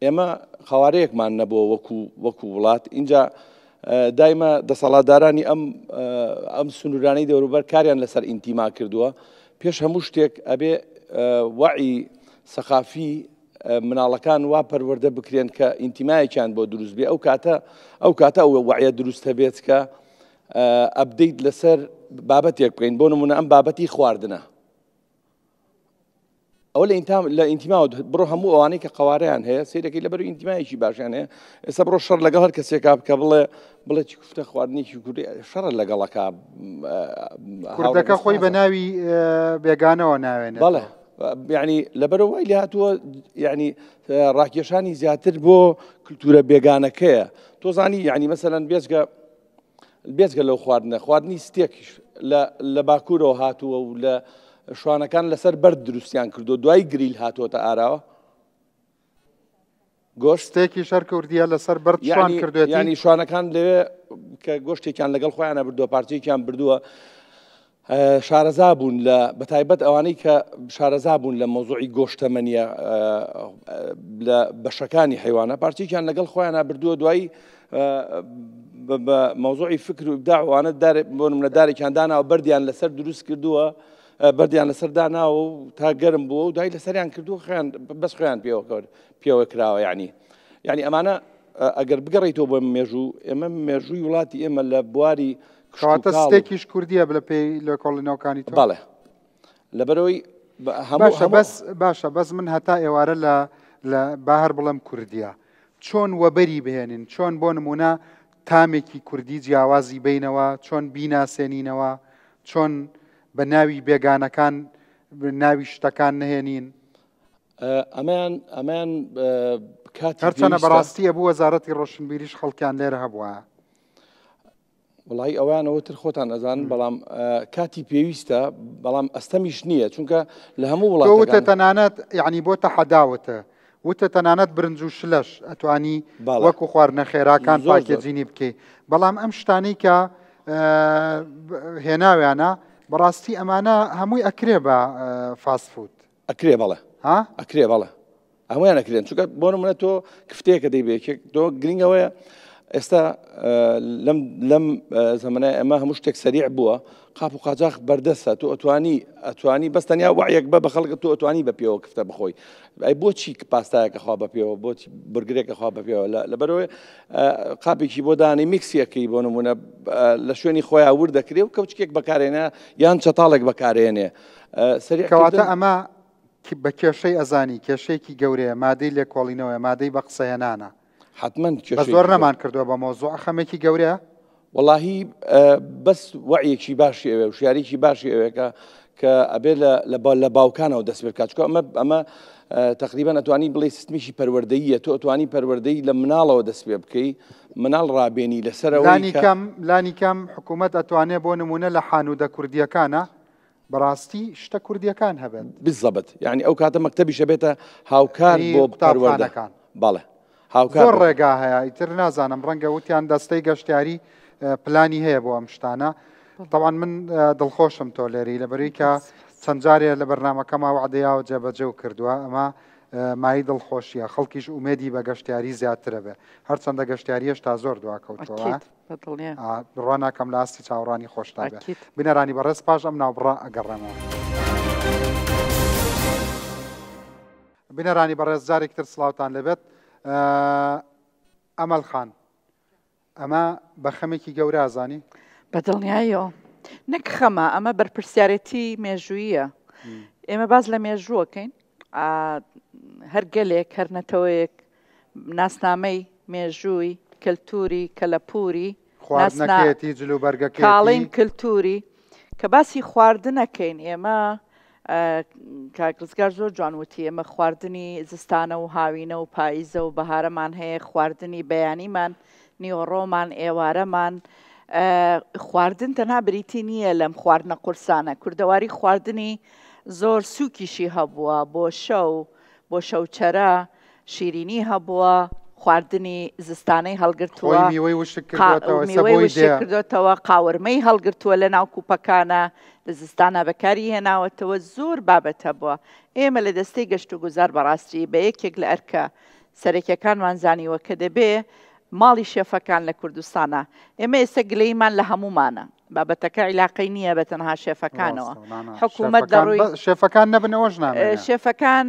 ئێمە قوارەیەکمان نەبووە وەکو وەکو وڵات اینجا دایمە دەسەڵاتدارانی ئەم ئەم سنوورانەی دەوروبەر کاریان لەسەر ئینتیما کردووە پێش هەموو شتێک ئەبێ وەعی سەقافی مناڵەکان وا پەروەردە بکرێن کە ئینتیمایەکیان بۆ دروست بێ ئەو کاتە ئەو کاتە ئەو وەعیە دروست هەبێت کە ئەبدەیت لەسەر بابەتێک بکەین بۆ نمونە ئەم بابەتی خواردنە ئەوە لە ئینتام لە ئینتیماوە بڕۆ هەموو ئەوانەی کە قوارەیان هەیە سیرەکەی لەبەر ئینتیمایەکی باشیان هەیە ئێستا بڕۆ شەڕ لەگەڵ هەر کەسێکا بکە بڵێ بڵێ چی کوفتە خواردنێکی کوردی شەڕە لەگەڵەکە کوردەکە خۆی بە ناوی بێگانەوە ناوێنێت بەڵێ. یعنی لەبەرەوە وای لێهاتووە یعنی ڕاکێشانی زیاتر بۆ کللتورە بێگانەکەیە تۆزانی یعنی مەسەلەن بێجگە بێجگە لەو خواردنە خواردنی ستێکیش لە باکوورەوە هاتووە و لە شوانەکان لەسەر بەرد دروستیان کردو دوای گریل هاتووەتە ئاراوە گۆشت ستێکی شەر کوردیە لەسەر بەرد شوان کردوێتی ینی شوانەکان لەوێ کە گۆشتێکیان لەگەڵ خۆیانە بردووە پارچەیەکیان بردووە شارەزا بوون لە بەتایبەت ئەوانەی کە شارەزا بوون لە مەوزوعی گۆشتەمەنیە لە بەشەکانی حیوانە پارچێکیان لەگەڵ خۆیانە بردووە دوایی بە مەوزوعی فکر و ئیبداع وانە دار بۆ نمونە دارێکیان داناوە بەردیان لەسەر دروست کردووە بەردیان لەسەر داناوە و تا گەرم بووە و دوای لەسەریان کردووە خۆیان بەس خۆیان پێوە پێوە کراوە یعنی یعنی ئەمانە ئەگەر بگەڕیتەوە بۆ مێژوو ئێمە مێژووی وڵاتی ئێمە لە بواری کەواتە ستێکیش کوردیە بلە پێی لێکۆڵینەوەکانی تۆ؟ بەڵێ لەبەرەوەی باشە بەس باشە بەس من هەتا ئێوارە لە لە با هەر بڵێم کوردیە چۆن وەبەری بهێنین چۆن بۆ نمونە تامێکی کوردی جیاوازی بینەوە چۆن بیناسێنینەوە چۆن بە ناوی بێگانەکان ناوی شتەکان نهێنین ئەمەیان ئەمەیان کاتی هەرچەنە بەڕاستی ئەبوو وەزارەتی ڕۆشنبیریش خەڵکیان لێرە هەبووە وڵی ئەویانەوە تر خۆتان ئەزان بەڵام کاتی پێویستە بەڵام ئەستەمیش نییە چونکە لە هەموو وڵات وتە تەنانەت یعنی بۆ تەحەداوتە وتە تەنانەت برنج و شلەش ئەتوانی وەکو خواردنە خێراکان پاکێجینی بکەی بەڵام ئەم شتانەی کە هێناویانە بەڕاستی ئەمانە هەمووی ئەکرێ بە فاست فود ئەکرێ بەڵێ ها ئەکرێ بەڵێ هەموویان ئەکرێن چونکە بۆ نمونە تۆ کفتەیەکە دەی بێکێک تۆ گرنگەوەیە ئێستا لەم لەم زەمنای ئەمە هەموو شتێک سەریع بووە قاپ و قاچاخ بەردەستە تۆ ئەتوانی ئەتوانی بەس تەنیا وعیەک بە بە خەڵکە تۆ ئەتوانی بە پێوە کفتە بخۆی ئەی بۆچی پاستایەکە خوا بە پێوە بۆچی برگرێکە خوا بە پێوە لەبەرەوەی قاپێکی بۆ دانی میکسیەکەی بۆ نمونە لە شوێنی خۆیان ورد دەکرێ و کەوچکێک بەکارێنە یان چەتاڵێک بەکارێنێ کەواتە ئەمە بە کێشەی ئەزانی کێشەیەکی گەورەیە مادەی لێکۆڵینەوەیە مادەی بە قسەهێنانە حتمما بە زۆر نەمان کردووە بە مۆزوع خەمێکی گەورەیە وەڵاهی بەس وەعیەکی باشی ئەوێ وشیاریکی باشی ئەوێ کە کە ئەبێ لە باوکانەوە دەست پێ بکات چکە ئەمە ئەمە تقریبا ئەتوانی بڵێ سیستمیشی پەروەردەیە تۆ ئەتوانی پەروەردەی لە مناڵەوە دەست پێ بکەی مناڵ ڕابێنی لەسەرەوە لانی کەم لانی کەم حکوومەت ئەتوانێ بۆ نمونە لە حانوودە کوردیەکانە بەڕاستی شتە کوردیەکان هەبێت. بالضبط یانی ئەو کاتە مەکتەبیش ئەبێتە هاوکار بۆ پەروەردە. قوتابخانەکان. بەڵێ هاوکار زۆر ڕێگا هەیە ئیتر نازانم ڕەنگە وتیان دەستەی گەشتیاری پلانی هەیە بۆ ئەم شتانە طبعا من دڵخۆشم تۆ لێری لەبەروی کە چەند جارێ لە بەرنمەکەما وعدەیاوە جێبەجێ و کردووە ئەمە مای دڵخۆشیە خەڵکیش ئومێدی بە گەشتیاری زیاترە بێ هەرچەندە گەشتیاری هێشتا زۆر دواکەوتووە. بەدڵنیام. بڕوا ناکەم لە ئاستی چاوەڕوانی خۆشتا بێ. بینەرانی بەڕێز پاش ئەم ناوبڕە ئەگەڕێمەوە. بینەرانی بەڕێز جارێکی تر سڵاوتان لێبێت. ئەمەل خان ئەمە بە خەمێکی گەورە ئەزانی؟ بە دڵنیاییەوە نەک خەمە ئەمە بەرپرسیارێتی مێژوویە. ئێمە باس لە مێژووەکەین هەر گەلێک هەر نەتەوەیەک ناسنامەی، مێژووی، کەلتووری، کەلەپووری، ناسنا، خواردنەکەیەتی، جلوبەرگەکەیەتی. کاڵین کلتووری، کە باسی خواردن ئەکەین ئێمە کاک ڕزگار زۆر جوان وتی ئێمە خواردنی زستانە و هاوینە و پاییزە و بەهارەمان هەیە، خواردنی بەیانیمان، نیوەڕۆمان، ئێوارەمان، خواردن تەنها بریتی نییە لەم خواردنە قورسانە، کوردەواری خواردنی زۆر سووکیشی هەبووە بۆ شەو، بۆ شەوچەرە، شیرینی هەبووە، خواردنی زستانەی هەڵگرتووە، خۆی میوەی وشک کردووەتەوە، ئێستا میوەی بۆی وشک دێ. کردۆتەوە، قاورمەی هەڵگرتووە لە ناو کوپەکانە، لە زستانا بەکاری هێناوەتەوە، زۆر بابەت هەبووە. ئێمە لە دەستەی گەشتوگوزار بەڕاستی بە یەکێک لە ئەرکە سەرەکیەکانمان زانیوە کە دەبێ ماڵی شێفەکان لە کوردستانا، ئێمە ئێستا گلەییمان لە هەموومانە، بابەتەکە عیلاقەی نییە بە تەنها شێفەکانەوە حکوومەت لە ڕووی شێفەکان نەبنەوەش نامێنێ شێفەکان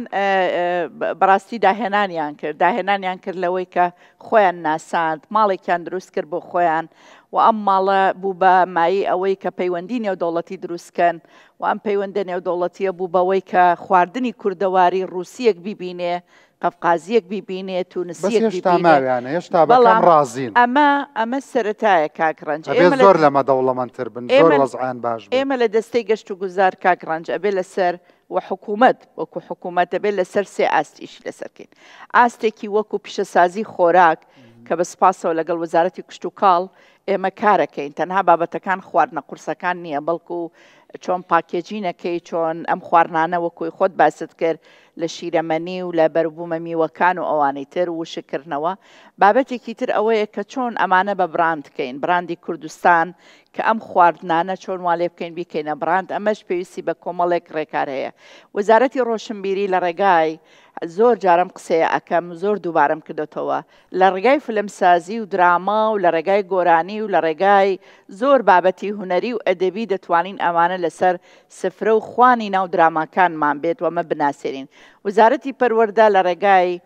بەڕاستی داهێنانیان کرد داهێنانیان کرد لەوەی کە خۆیان ناساند ماڵێکیان دروست کرد بۆ خۆیان و ئەم ماڵە بوو بە مایەی ئەوەی کە پەیوەندی نێودەوڵەتی دروستکەن و ئەم پەیوەندە نێودەوڵەتیە بوو بەوەی کە خواردنی کوردەواری ڕووسیەک بیبینێ قەفقازیەک بیبینێ، بەس تونسیەک هێشتا بیبینێ، ماویانە، هێشتا بە کەم بەڵام ڕازین. ئەمە ئەمە سەرەتایە کاک ڕەنج، ئەبێ ئێمە لە زۆر لەمە دەوڵەمەندتر بن، زۆر ئێمە وەزعیان باش بێت. ئێمە لە دەستەی گەشتوگوزار کاک ڕەنج ئەبێ لەسەر و حکوومەت وەکو حکوومەت دەبێت لەسەر سێ ئاست ئیشی لەسەر کەین. ئاستێکی وەکو پیشەسازی خۆراک کە بە سپاسەوە لەگەڵ وەزارەتی کشتوکاڵ ئێمە کارەکەین، تەنها بابەتەکان خواردنە قورسەکان نییە، بەڵکو چۆن packaging ەکەی، چۆن ئەم خواردنانە وەکوی خۆت باست کرد لە شیرەمەنی و لە بەروبوومە میوەکان و ئەوانەی تر وشککردنەوە. بابەتێکی تر ئەوەیە کە چۆن ئەمانە بە براند کەین، براندی کوردستان کە ئەم خواردنانە چۆن وا لێ بکەین بیکەینە براند، ئەمەش پێویستی بە کۆمەڵێک ڕێکار هەیە. وەزارەتی ڕۆشنبیری لە ڕێگای، زۆر جار ئەم قسەیە ئەکەم، زۆر دووبارەم کردۆتەوە، لە ڕێگای فلمسازی و دراما و لە ڕێگای گۆرانی و لە ڕێگای زۆر بابەتی هونەری و ئەدەبی دەتوانین ئەمانە لەسەر سفرە و خوانی ناو دراماکانمان بێت و ئەمە بناسێنین. وەزارەتی پەروەردە لە ڕێگای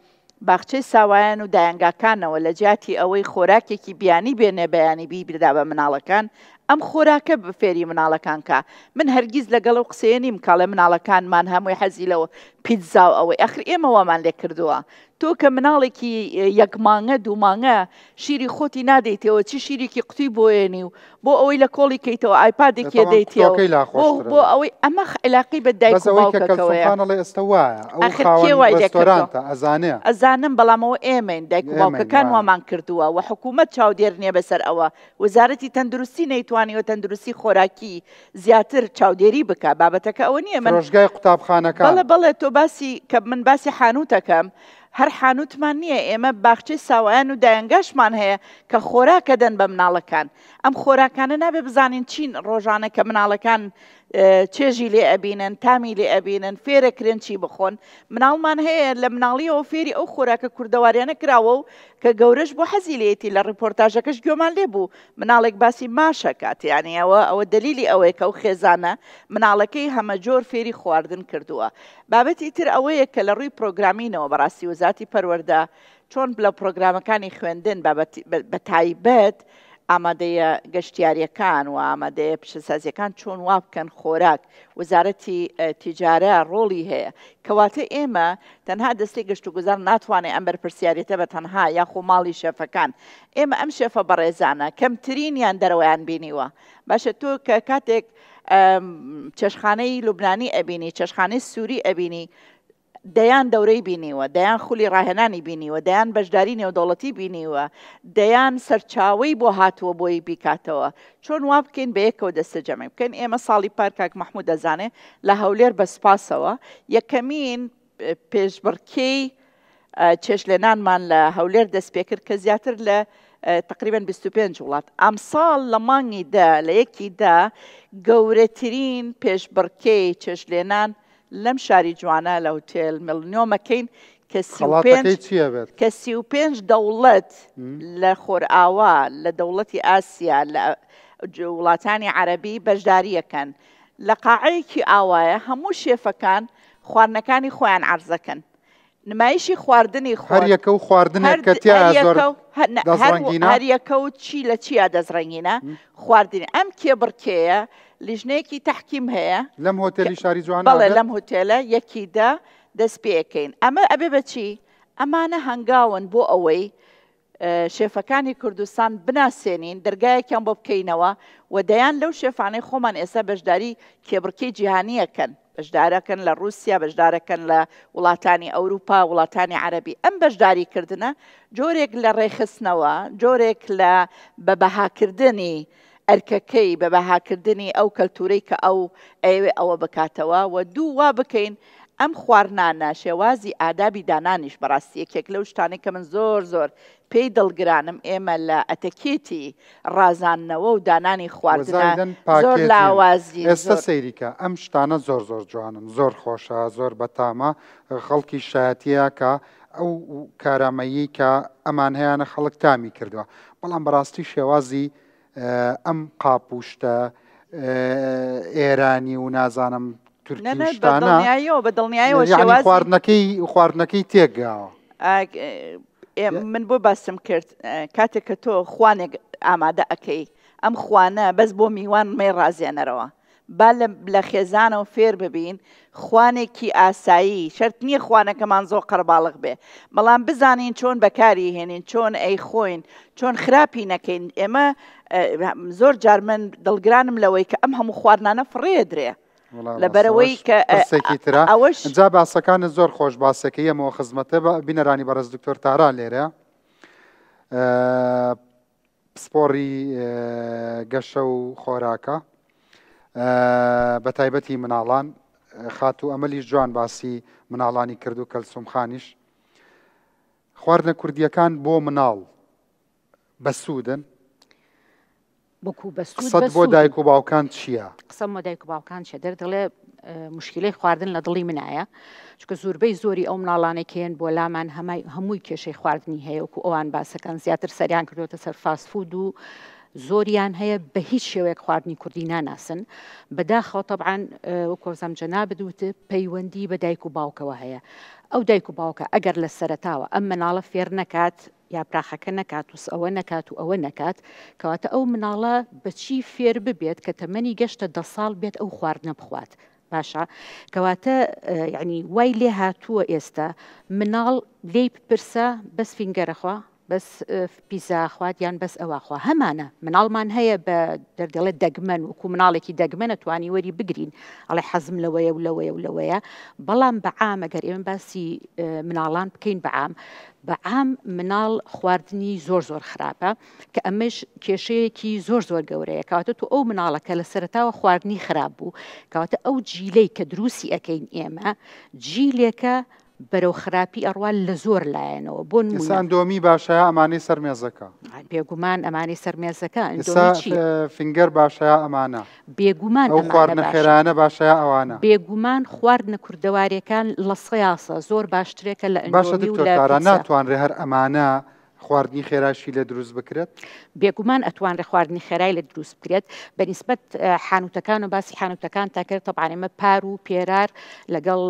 باخچەی ساوایان و دایەنگاکانەوە لە جیاتی ئەوەی خۆراکێکی بیانی بێنێ بەیانی بیدا بە مناڵەکان ئەم خۆراکە فێری مناڵەکان کا من هەرگیز لەگەڵ ئەو قسەیە نیم کاڵێ مناڵەکانمان هەمووی حەزی لەوە پیتزا و ئەوەی ئەخر ئێمە وامان لێ کردووە تۆ کە مناڵێکی یەک مانگە دوو مانگە شیری خۆتی نادەیتەوە چی شیرێکی قوتوی بۆیەنی و بۆ ئەوەی لە کۆڵی کەیتەوە ئایپادێکی تەوان دەیتەوە قوتوەکەی لا بۆ خۆشترە بۆ ئەوەی ئەمە عیلاقەی بە دایک بەس و ئەوەی کە باوکەکەوەیە کەلسوم خان ئەڵێ ئێستا وایە ئەو ئاخر کێ خاوەن وای لێ کردووە ڕێستۆرانتە ئەزانێ ئەزانم بەڵام ئەوە ئێمەین دایک و ئێمەین باوکەکان وایە وامان کردووە و حکوومەت چاودێر نییە بەسەر ئەوە وەزارەتی تەندروستی نەیتوانیوە تەندروستی خۆراکی زیاتر چاودێری بکا بابەتەکە ئەوە نییە من فرۆشگای قوتابخانەکان. بەڵێ بەڵێ تۆ باسی کە من باسی حانووتەکەم هەر حانووتمان نییە ئێمە باخچەی ساوایان و دایەنگاشمان هەیە کە خۆراکە دەن بە مناڵەکان ئەم خۆراکانە نابێ بزانین چین ڕۆژانە کە مناڵەکان چێژی لێ ئەبینن تامی لێ ئەبینن فێرەکرێن چی بخۆن مناڵمان هەیە لە مناڵیەوە فێری ئەو خۆراکە کوردەواریانە کراوە و کە گەورەش بۆ حەزی لێیەتی لە ڕیپۆرتاژەکەش گوێمان لێ بوو مناڵێک باسی ماشەکات یعنی ئەوە ئەوە دلیلی ئەوەیە کە ئەو خێزانە مناڵەکەی هەمەجۆر فێری خواردن کردووە بابەتی تر ئەوەیە کە لە ڕووی پرۆگرامینەوە بەڕاستی وەزارەتی پەروەردە چۆن لە پرۆگرامەکانی خوێندن بە تایبەت ئامادەیە گەشتیاریەکان و ئامادەیە پیشەسازیەکان چۆن وا بکەن خۆراک وەزارەتی تیجارە ڕۆڵی هەیە کەواتە ئێمە تەنها دەستەی گەشتوگوزار ناتوانێت ئەم بەرپرسیارێتە بە تەنها یاخۆ ماڵی شێفەکان ئێمە ئەم شێفە بەڕێزانە کەمترینیان دەرەوەیان بینیوە باشە تۆ کە کاتێک چێشخانەی لوبنانی ئەبینی چێشخانەی سووری ئەبینی دەیان دەورەی بینیوە، دەیان خولی ڕاهێنانی بینیوە، دەیان بەشداری نێودەوڵەتی بینیوە، دەیان سەرچاوەی بۆ هاتووە بۆی بیکاتەوە. چۆن وا بکەین بەیەکەوە دەستەجەمعی بکەین؟ ئێمە ساڵی پار کاک مەحموود دەزانێ لە هەولێر بە سوپاسەوە یەکەمین پێشبڕکێی چێشتلێنانمان لە هەولێر دەستپێکرد کە زیاتر لە تقریبا 25 وڵات ئەمساڵ لە مانگی دە لە یەکی دە گەورەترین پێشبڕکێی چێشتلێنان لەم شاری جوانە لە هوتێل میلنیۆم ئەکەین کە 35 خەڵاتەکەی چییە بێت؟ کە 35 دەوڵەت لە خۆرئاوا لە دەوڵەتی ئاسیا لە وڵاتانی عەرەبی بەشداریەکەن لە قاعەیەکی ئاوایە هەموو شێفەکان خواردنەکانی خۆیان عەرزەکەن نمایشی خواردنی خۆت هەر یەکە و خواردنێک کە تیایا زۆر دەستڕەنگینە؟ هەر یەکە و چی لە چیا دەستڕەنگینە خواردنی ئەم کێبڕکێیە لیژنەیەکی تەحکیم هەیە لەم هۆتێلی شاری جوانە بەڵێ لەم هۆتێلە یەکی دە دەست پێکەین ئەمە ئەبێ بە چی ئەمانە هەنگاون بۆ ئەوەی شێفەکانی کوردستان بناسێنین، دەرگایەکیان بۆ بکەینەوە و دەیان لەو شێفانەی خۆمان ئێستا بەشداری کێبڕکێی جیهانییەکەن، بەشدارەکەن لە ڕووسیا، بەشدارەکەن لە وڵاتانی ئەوروپا، وڵاتانی عەرەبی. ئەم بەشداریکردنە جۆرێک لە ڕێکخستنەوە، جۆرێک لە بە بەهاکردنی ئەرکەکەی، بە بەهاکردنی ئەو کەلتوورەی کە ئەو ئەیەوێ ئەوە بکاتەوە و دوو وا بکەین ئەم خواردنانە شێوازی ئادابی دانانیش بەڕاستی یەکێک لەو شتانەی کە من زۆر زۆر پێی دڵگرانم ئێمە لە ئەتەکێتی ڕازاندنەوە و دانانی خواردنە وەزایدەن زۆر packaging لاوازین ئێستا زۆر. سەیری کە ئەم شتانە زۆر زۆر جوانن زۆر خۆشە زۆر بەتامە خەڵکی شایەتیە کە ئەو کارامەیی کە ئەمان هەیانە خەڵک تامی کردووە بەڵام بەڕاستی شێوازی ئەم قاپ و شتە ئێرانی و نازانم تورکی و شتانە بە دڵنیایەوە یعنی خواردنەکەی خواردنەکەی تێکگاوە. من بۆ باسم کرد کاتێک کە تۆ خوانێک ئامادە ئەەکەی ئەم خوانە بەس بۆ میوان مەی ڕازێنەرەوە با لە خێزانەوە فێر ببین خوانێکی ئاسایی، شەرت نییە خوانەکەمان زۆر قەرەباڵغ بێ، بەڵام بزانین چۆن بەکاری هێنین، چۆن ئەیخۆین، چۆن خراپی نەکەین، ئێمە زۆر جار من دڵگرانم لەوەی کە ئەم هەموو خواردنانە فڕێ درێ. لەبەرەوەی کە پرسێکی ترە ئەوەش جا باسەکانت زۆر خۆش باسەکە یەمەوە خزمەتە بە بینەرانی بەڕێز دکتۆر تارا لێرە پسپۆڕی گەشە و خۆراکە بە تایبەتی مناڵان خاتوو ئەمەلیش جوان باسی مناڵانی کرد و کەلسوم خانیش خواردنە کوردیەکان بۆ مناڵ بەسوودن؟ وەکو بەسوود قسەت بۆ بەسوودن. دایک و باوکان چییە؟ قسەم بۆ دایک و باوکان چیە؟ دەردەڵێ مشکلەی خواردن لە دڵی منایە چونکە زۆربەی زۆری ئەو مناڵانەی کە یەن بۆ لامان هەمای هەمووی کێشەی خواردنی هەیە وەکو ئەوان باسەکەن زیاتر سەریان کردوتە سەر فاست فود و زۆریان هەیە بە هیچ شێوەیەک خواردنی کوردی ناناسن بەداخەوە تەبعەن وەکو زەم جەنابت وت پەیوەندی بە دایک و باوکەوە هەیە ئەو دایک و باوکە ئەگەر لە سەرەتاوە ئەم مناڵە فێر نەکات یاپراخەکە نەکات و ئەوە نەکات و ئەوە نەکات، کەواتە ئەو مناڵە بەچی فێر ببێت کە تەمەنی گەشتە دە ساڵ بێت ئەو خواردنە بخوات باشە کەواتە یعنی وای لێ هاتووە ئێستا مناڵ لێی بپرسە بەس فینگەرەخوا بەس پیزا خوات یان بەس ئەوە خوا هەمانە مناڵمان هەیە بە دەردەڵێت دەگمەن وەکو مناڵێکی دەگمەنە توانی وەری بگرین ئەڵێ حەزم لەوەیە و لەوەیە و لەوەیە بەڵام بەعام ئەگەر ئێمە باسی مناڵان بکەین بەعام بە عام مناڵ خواردنی زۆر زۆر خراپە کە ئەمەش کێشەیەکی زۆر زۆر گەورەیە کەواتە تۆ ئەو مناڵە کە لە سەرەتاوە خواردنی خراپ بوو کەواتە ئەو جیلەی کە دروستی ئەکەین ئێمە جیلێکە بەرەو خراپی ئەڕوا لە زۆر لایەنەوە بۆ ئێستا نمونە ئەندۆمی باشە یا ئەمانەی سەر مێزەکە؟ بێگومان ئەمانەی سەر مێزەکە ئێستا ئەندۆمی چییە؟ فینگەر باشە یا ئەمانە؟ بێگومان ئەو ئەمانە خواردنە باشن. خێرایانە باشە یا ئەوانە؟ بێگومان خواردنە کوردەواریەکان لە سەیاسە زۆر باشترێکە لە باشە ئەندۆمی و دکتۆر لە تارا پیتزا. ناتوانرێ هەر ئەمانە خواردنی خێراشی لێ دروست بکرێت؟ بێگومان ئەتوانرێ خواردنی خێرای لێ دروست بکرێت بە نیسبەت حانوتەکان و باسی حانوتەکانتا کرد تەبعەن ئێمە پار و پێرار لەگەڵ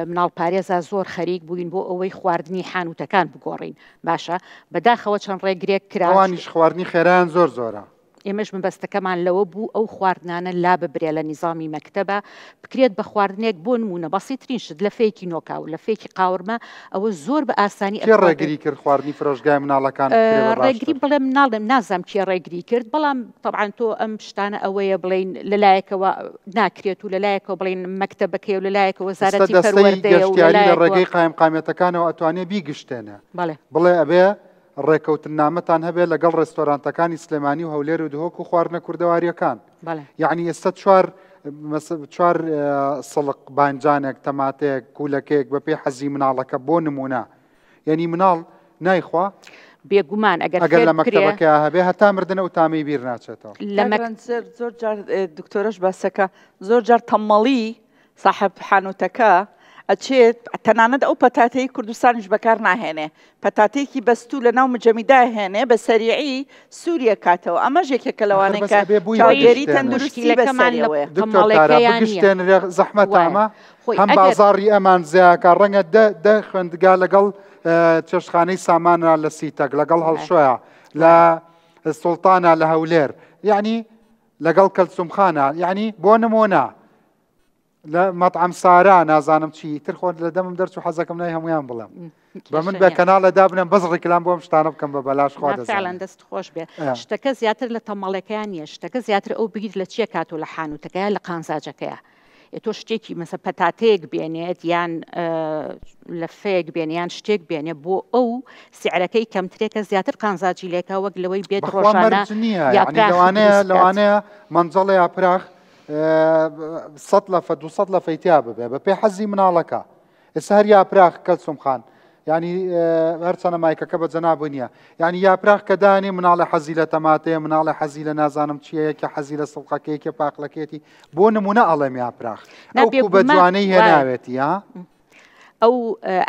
مناڵپارێزا زۆر خەریک بووین بۆ ئەوەی خواردنی حانوتەکان بگۆڕین باشە بەداخەوە چەند ڕێگرێک کرا ئەوانیش خواردنی خێرایان زۆر زۆرە. ئێمەش مەبەستەکەمان لەوە بوو ئەو خواردنانە لاببرێ لە نیزامی مەکتەبا، بکرێت بە خواردنێک بۆ نموونە بەسیترین شت لەفەیەکی نۆکاو، لەفەیەکی قاورمە، ئەوە زۆر بە ئاسانی کێ ئەتوانرێت. ڕێگری کرد خواردنی فرۆشگای مناڵەکان بکرێ بە ڕێگری باشتر؟ بڵێم ناڵێم نازانم کێ ڕێگری کرد، بەڵام تەبعەن تۆ ئەم شتانە ئەوەیە بڵێین لە لایەکەوە ناکرێت و لە لایەکەوە بڵێین مەکتەبەکەیە و لە لایەکەوە ئێستا وەزارەتی دەستەی پەروەردەیە و لە گەشتیاری لە لایەکەوە. ڕێگەی قایمقامیەتەکانەوە ئەتوانێ بیگشتێنێ بەڵێ. بڵێ ئەبێ ڕێکەوتننامەتان هەبێت لەگەڵ ڕێستۆرانتەکانی سلێمانی و هەولێر و دهۆک و خواردنە کوردەوارییەکان. بەڵێ. یەعنی ئێستا چوار چوار سڵق بانجانێک، تەماتەیەک، کوولەکەیەک بەپێی حەزی مناڵەکە بۆ نموونە. یەعنی مناڵ نایخوا؟ بێگومان ئەگەر ئەگەر فێر لە بکرێ. مەکتەبەکەیا هەبێ هەتا مردن ئەو تامەی بیر ناچێتەوە. لە کاک مەک. ڕەنجدەر زۆر جار دکتۆرەش باسەکە زۆر جار تەمەڵی ساحەب حانوتەکە ئەچێت تەنانەت ئەو پەتاتەی کوردستانیش بەکار ناهێنێ پەتاتەیەکی بەستوو لە ناو مجەمیدا هێنێ بە سەریعی سووریە کاتەوە ئەمەش یەکێکە ئاخر لەوانەی بەس کە ئەبێ بووی چاودێری بگشتێنن. تەندروستی مشکیلەکەمان لە بەسەریەوەیە. دکتۆر تارا تەمەڵەکەیا نییە. بگشتێنرێ زەحمەتە وایە ئەمە خۆی هەم ئەگەر. بازاڕی ئەمان زیاکا ڕەنگە دە دە خوێندگا لەگەڵ چێشتخانەی سامانە لە سیتەک لەگەڵ وایە هەڵشۆیە لە وایە. سوڵتانە لە هەولێر یەعنی لەگەڵ کەلسوم خانە یەعنی بۆ نموونە لە مەتعەم سارا نازانم چی تر خۆ لە دەمم دەرچوو حەزەکەم ناوی هەموویان بڵێم بە من بە کەناڵە دابنێم بەس ڕیکلام بۆ ئەم شتانە بکەم بە بەلاش خوا فعلا دەزانێ دەست خۆش بێ شتەکە زیاتر لە تەمەڵەکەیان نییە شتەکە زیاتر ئەو بیر لە چیە کاتۆ لە حانوتەکەیە لە قانزاجەکەیە ئێ تۆ شتێکی مەسە پەتاتەیەک بێنێت یان لەفەیەک بێنێ یان شتێک بێنێ بۆ ئەو سعرەکەی کەمترێکە زیاتر قانزاجی لێکا وەک لەوەی بێت بەخوا ڕۆژانە مەرج نییە یعنی یاپراخ لەوانەیە دروست بکات. لەوانەیە مەنجەڵە یاپراخ سەد لەفە دوسەد لەفەی تیا ببێ بە پێی حەزی مناڵەکە ئێستا هەر یاپراخ کەلسوم خان یعنی هەرچەنە مایکەکە بە جەناب نییە یعنی یاپراخ کە دانێ مناڵە حەزی لە تەماتەیە مناڵە حەزی لە نازانم چییە یەکێ حەزی لە سڵقەکەی یەکێ پاقلەکەیەتی بۆ نمونە ئەڵێم یاپراخ نا ئەو کو بە بێگومان جوانەی وایە. هێناوێتی ها ئەو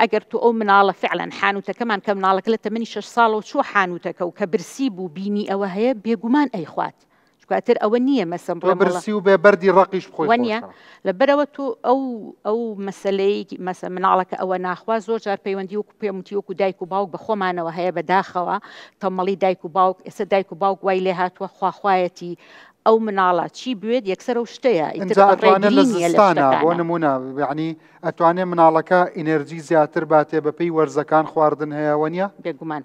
ئەگەر تۆ ئەو مناڵە فعلا حانوتەکەمان کە مناڵەکە لە تەمەنی شەش ساڵەوە چووە حانوتەکە و کە برسی بوو بینی ئەوە هەیە بێگومان ئەیخوات چونکە ئەتر ئەوە نییە مەسەن تۆ بڵێم وەڵا برسی و بێ بەردی ڕەقیش بخۆی وەنیە خۆشە. لەبەرئەوە تۆ ئەو ئەو مەسەلەی مەسە مناڵەکە ئەوە ناخوا زۆر جار پەیوەندی وەکو پێم وتی وەکو دایک و باوک بە خۆمانەوە هەیە بە داخەوە تەمەڵی دایک و باوک ئێستا دایک و باوک وای لێ هاتووە خواخوایەتی ئەو مناڵە چی بوێت یەکسەر ئەو شتەیە ئیتر ئینجا ئەتوانێ ڕێگری لە نییە لە زستانا بۆ شتەکانە. نموونە یەعنی ئەتوانێ مناڵەکە ئینێرجی زیاتر باتێ بەپێی وەرزەکان خواردن هەیە وەنیە؟ بێگومان.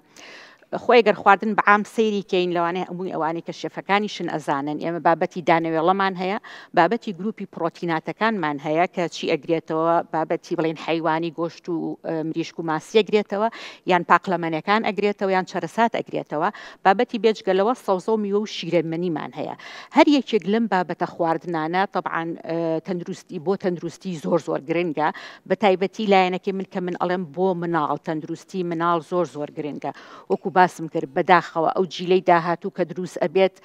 خۆی گەر خواردن بە عام سەیری کەین لەوانەیە هەمووی ئەوانەی کە شێفەکانیشن ئەزانن ئێمە بابەتی دانەوێڵەمان هەیە بابەتی گروپی پڕۆتیناتەکانمان هەیە کە چی ئەگرێتەوە بابەتی بڵێن حەیوانی گۆشت و مریشک و ماسی ئەگرێتەوە یان پاقلەمەنەکان ئەگرێتەوە یان چەرەسات ئەگرێتەوە بابەتی بێجگە لەوە سەوزە و میوە و شیرەمەنیمان هەیە هەر یەکێک لەم بابەتە خواردنانە تەبعەن تەندروستی بۆ تەندروستی زۆر زۆر گرنگە بە تایبەتی لایەنەکەی من کە من ئەڵێم بۆ مناڵ تەندروستی مناڵ زۆر زۆر گرنگە وەکو باسم کرد بەداخەوە ئەو جیلەی داهاتوو کە دروست ئەبێت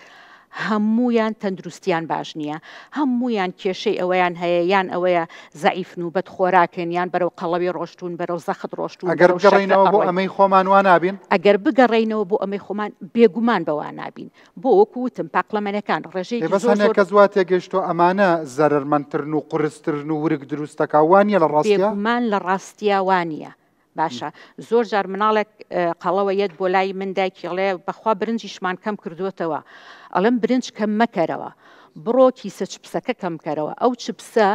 هەموویان تەندروستیان باش نییە هەموویان کێشەی ئەوەیان هەیە یان ئەوەیە زەعیفن و بەدخۆراکن یان بەرەو قەڵەوی ڕۆشتوون بەرەو زەخت ڕۆشتوون ئەگەر بگەڕێینەوە بۆ ئەمەی خۆمان وا نابین؟ ئەگەر بگەڕێینەوە بۆ ئەمەی خۆمان بێگومان بە وا نابین بۆ وەکو وتم پاقلەمەنەکان ڕێژەیەکی بەس زۆر هەنێک زۆر کەس وا تێگەیشتووە ئەمانە زەرەرمەندترن و قورسترن و ورگ دروست دەکا وا نییە لە ڕاستیا؟ بێگومان لە ڕاستیا وا نییە باشە زۆر جار مناڵێک قەڵەوە یەت بۆ لای من دایکی ئەڵێ بەخوا برنجیشمان کەم کردووەتەوە ئەڵێم برنج کەم مەکەرەوە بڕۆ کیسە چپسەکە کەم کەرەوە ئەو چپسە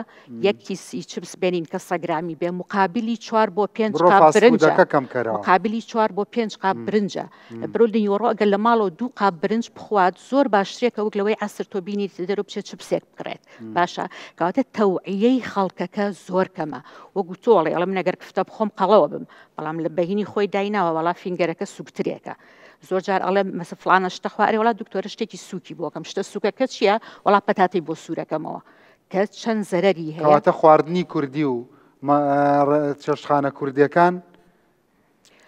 یەک کیسی چپس بێنین کە سەگرامی بێ مقابلی چوار بۆ پێنج بڕۆ قاب برنجە فاستفودەکە کەم کەرەوە. مقابلی چوار بۆ پێنج قاب برنجە برۆ نیوەڕۆ ئەگەر لە ماڵەوە دوو قاب برنج بخوات زۆر باشترێکە وەک لەوەی عەسر تۆ بینیت دەرەوە بچێت چپسێک بکڕێت باشە کەواتە تەوعیەی خەڵکەکە زۆر کەمە وەکو تۆ ئەڵێ ئەڵێ من ئەگەر کفتە بخۆم قەڵەوە بم بەڵام لە بەهینی خۆی دایناوە وەڵا finger ەکە سوکترێکە زۆر جار ئەڵێ مەسە فلانە شتە خوا ئەرێ وەڵا دکتۆرە شتێکی سوکی بۆکەم شتە سوکەکە چییە وەڵا پەتاتەی بۆ سوورەکەمەوە کە چەند زەرەری هەیە کەواتە خواردنی کوردی و چێشتخانە کوردیەکان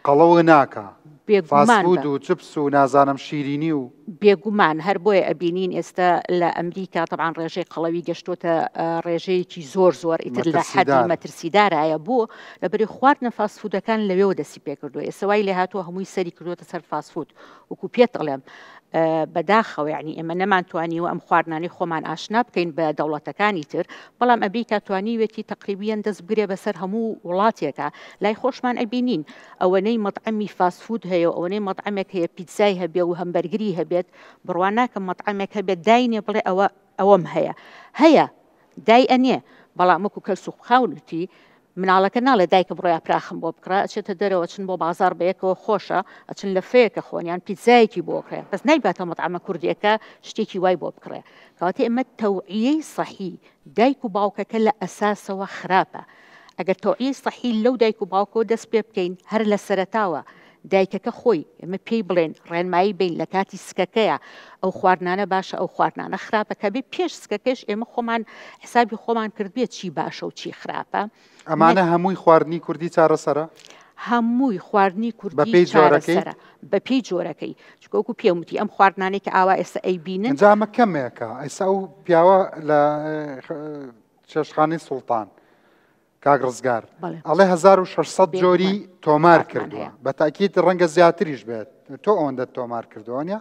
قەڵەو ناکا. بێگومان فاست فود و چپس و نازانم شیرینی و. بێگومان هەر بۆیە ئەبینین ئێستا لە ئەمریکا تەبعەن ڕێژەی قەڵەوی گەشتۆتە ڕێژەیەکی زۆر زۆر ئیتر لە حەدی مەترسیدار. مەترسیدارایە بۆ لەبەری خواردنە fast food ەکان لەوێوە دەستی پێکردووە ئێستا وای لێهاتووە هەمووی سەری کردووەتە سەر fast food وەکو پێت ئەڵێم بەداخەوە یعنی ئێمە نەمانتوانیوە ئەم خواردنانەی خۆمان ئاشنا بکەین بە دەوڵەتەکانی تر بەڵام ئەمریکا توانیوێتی تەقریبیەن دەست بگرێ بەسەر هەموو وڵاتێکا لای خۆشمان ئەبینین ئەوەنەی مەطعەمی fast food هەیە و ئەوەنەی مەطعەمێک هەیە پیتزای هەبێ و هەمبەرگری هەبێت بڕوا ناکەم مەطعەمێک هەبێت داینێ بڵێ ئەوە ئەوەم هەیە هەیە دای ئەنێ بەڵام وەکو کەلسو خاون وتی مناڵەکە ناڵێ دایکە بڕۆ یاپراخم بۆ بکڕە ئەچێتە دەرەوە ئەچن بۆ بازاڕ بەیەکەوە خۆشە ئەچن لەفەیەکە خۆن یان پیتزایەکی بۆ کڕێ بەس نایباتە مەتعەمە کوردیەکە شتێکی وای بۆ بکڕێ کەواتە ئێمە تەوعیەی سەحی دایک و باوکەکە لە ئەساسەوە خراپە ئەگەر تەوعیەی سەحی لەو دایک و باوکەوە دەست پێ بکەین هەر لە سەرەتاوە دایکەکە خۆی ئێمە پێی بڵێن ڕێنمایی بین لە کاتی سکەکەیە ئەو خواردنانە باشە ئەو خواردنانە خراپە کە بێ پێش سکەکەش ئێمە خۆمان حسابی خۆمان کردبێت چی باشە و چی خراپە ئەمانە هەمووی خواردنی کوردی چارەسەرە؟ هەمووی خواردنی کوردی بەپێی جۆرەکەی؟ چارەسەرە بەپێی جۆرەکەی چونکە وەکو پێم وتی ئەم خواردنانەی کە ئاوا ئێستا ئەیبینن ئینجا ئەمە کەمێکە ئێستا ئەو پیاوە لە چێشتخانەی سوڵتان کاک ڕزگار ئەڵێ 1600 جۆری تۆمار کردووە بە تاکیت ڕەنگە زیاتریش بێت تۆ ئەوەندە تۆمار کردووە نیە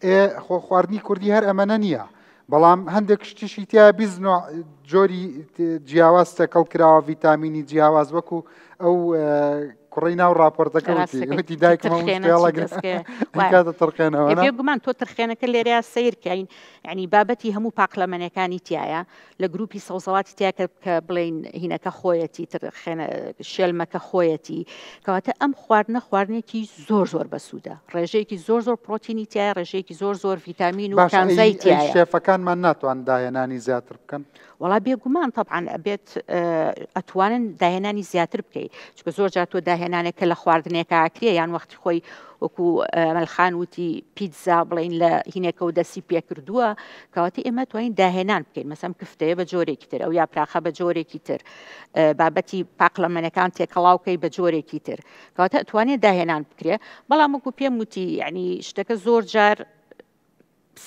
ئێ خۆ خواردنی کوردی هەر ئەمەنە نییە بەڵام هەندێک شتیشی تیا 20 جۆری جیاواز تێکەڵ کراوە ڤیتامینی جیاواز وەکو ئەو کوڕی ناو راپۆرتەکە وتی دایکم ترخێنەوە بێگومان تۆ ترخێنەکە لێرەیە سیرکەین ینی بابەتی هەموو پاقلەمەنەکانی تایە لە گروپی سەوزەواتی تیا کە کە بڵێین هینەکە خۆیەتی تر خێنە شێلمەکە خۆیەتی کەواتە ئەم خواردنە خواردنێکی زۆر زۆر بەسوودە ڕێژەیەکی زۆر زۆر پرۆتینی تایە ڕێژەیەکی زۆر زۆر ڤیتامین و باشە ئەی کانزای ئەی تایە شێفەکانمان ناتوان داهێنانی زیاتر بکەن؟ وەڵا بێگومان تەبعەن ئەبێت ئەتوانن داهێنانی زیاتر بکەی چونکە زۆر جار تۆ داهێنانێک کە لە خواردنێکا ئەکرێ یان وەختی خۆی وەکو ئەمەل خان وتی پیتزا بڵین لە هینێکەوە دەستی پێکردووە کەواتە ئێمە توانین داهێنان بکەین مەسەم کفتەیە بە جۆرێکی تر ئەو یاپراخە بە جۆرێکی تر بابەتی پاقلەمەنەکان تێکەڵاوکەی بە جۆرێکی تر کەواتە ئەتوانێت داهێنان بکرێ بەڵام وەکو پێم وتی یعنی شتەکە زۆر جار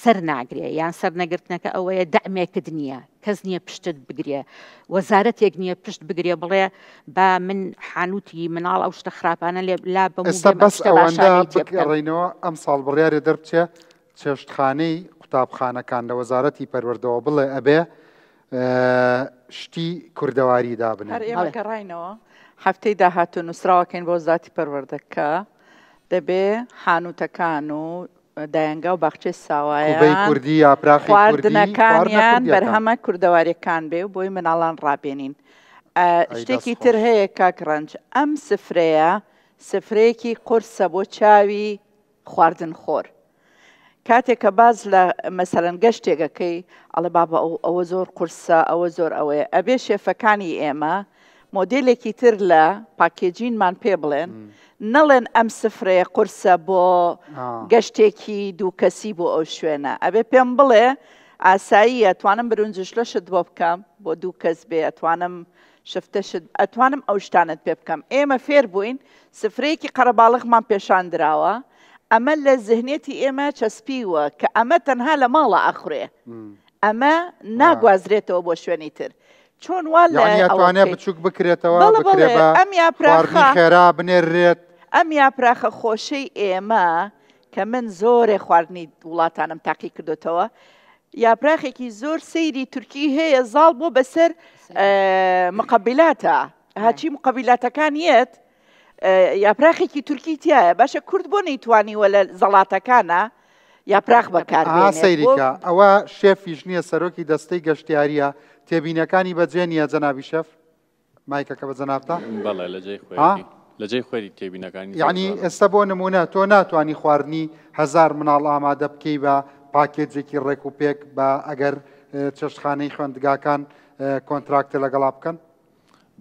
سەر ناگرێ یان سەر نەگرتنەکە ئەوەیە دەعمێکت نییە کەس نییە پشتت بگرێ وەزارەتێک نییە پشت بگرێ بڵێ با من حانوتی مناڵ ئەو شتە خراپانە لێ لا بەم و ئێستا بێم ئەم بەس شتە ئەوەندە باشانەی تێ بکەم. بگەڕێینەوە ئەمساڵ بڕیارێ دەربچێ چێشتخانەی قوتابخانەکان لە وەزارەتی پەروەردەوە بڵێ ئەبێ شتی کوردەواری دابنێن. هەر ئێمە گەڕاینەوە هەفتەی داهاتوو نووسراوەکەین بۆ وەزارەتی پەروەردە کە دەبێ حانوتەکان و دایەنگا و باخچەی کوبەی ساوایان کوردی یاپراخی کوردی خواردنە خواردنەکانیان کوردیەکان. بەرهەمە کوردەواریەکان بێ و بۆی مناڵان ڕابێنین ئەی دەست شتێکی تر خۆش. هەیە کاک ڕەنج ئەم سفرەیە سفرەیەکی قورسە بۆ چاوی خواردن خۆر. کاتێک کە باس لە مەسەلەن گەشتێک ئەکەی ئەڵێ بابە ئەو ئەوە زۆر قورسە ئەوە زۆر ئەوەیە ئەبێ شێفەکانی ئێمە مۆدێلێکی تر لە packaging مان پێ بڵێن نەڵێن ئەم سفرەیە قورسە بۆ گەشتێکی دوو کەسی بۆ ئەو شوێنە ئەبێ پێم بڵێ ئاساییە توانم برونجشلەشت بۆ بکەم بۆ دوو کەس بێ ئەتوانم شفتەشت ئەتوانم ئەو شتانەت پێ بکەم ئێمە فێر بووین سفرەیەکی قەرەباڵغمان پێشان دراوە ئەمە لە زهنیەتی ئێمە چەسپیوە کە ئەمە تەنها لە ماڵە ئەخورێ ئەمە ناگوازرێتەوە بۆ شوێنی تر چۆن وا لە یعنی ئەوە ئەتوانێ بکەیت؟ بچووک بکرێتەوە بەڵێ بکرێ بەڵێ بە ئەم خواردنی یاپراخە خێرا بنێررێت. ئەم یاپراخە خۆشەی ئێمە کە من زۆرێ خواردنی وڵاتانم تاقی کردوتەوە یاپراخێکی زۆر سەیری تورکی هەیە زاڵ بۆ بەسەر مقبلاتە هەچی مقبلاتەکان یەت یاپراخێکی تورکی تایە باشە کورد بۆ نەیتوانیوە لە زەڵاتەکانە یاپراخ بەکار سەیریکە ئەوە شێفیش نییە سەرۆکی دەستەی گەشتیاریە تێبینەکانی بەجێ نییە جەنابی شەف مایکەکە بە جەنابتە؟ بەڵێ لە جێی خۆیەتی لە جێی خۆیەتی تێبینەکانی زۆر یەعنی جوانە. ئێستا بۆ نموونە تۆ ناتوانی خواردنی هەزار مناڵ ئامادە بکەی بە پاکێجێکی ڕێک و پێک بە ئەگەر چێشتخانەی خوێندگاکان کۆنتراکتە لەگەڵا بکەن؟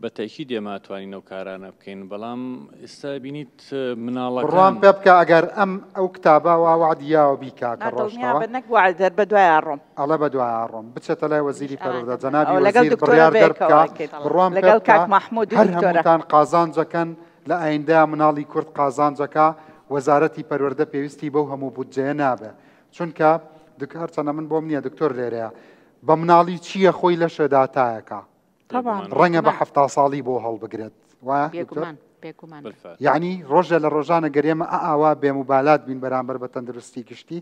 بە تەئکید ئێمە ئەتوانین ئەو کارانە بکەین بەڵام ئێستا بینیت بڕوام مناڵەکان پێ بکە ئەگەر ئەم ئەو کتابە وا وەعدی یاوە بیکا نا کە دڵنیا ڕۆشتەوە بە نەک وەعد هەر بە دوایا ڕۆم. ئەڵێ بە دوایا ڕۆم بچێتە لای وەزیری پەروەردە جەنابی ئەوە لەگەڵ وەزیر دکتۆرە بڕیار بەیەکەوە دەربکا ئەکەین بڕوام پێ لەگەڵ بکە کاک مەحموود و هەر دکتۆرە. هەمووتان قازانجەکەن لە ئایندەیا مناڵی کورد قازانجەکا وەزارەتی پەروەردە پێویستی بەو هەموو بودجەیە نابێ چونکە دک هەرچەندە من بۆم نییە دکتۆر لێرەیە بە مناڵی چییە خۆی لەشێ داتایەکە طبعا ڕەنگە بە حەفتا ساڵی بۆ هەڵبگرێت وایە دکتۆر؟ بێگومان بێگومان. یەعنی ڕۆژێ لە ڕۆژانە گەر ئێمە ئاوا بێموبالات بین بەرامبەر بە تەندروستی گشتی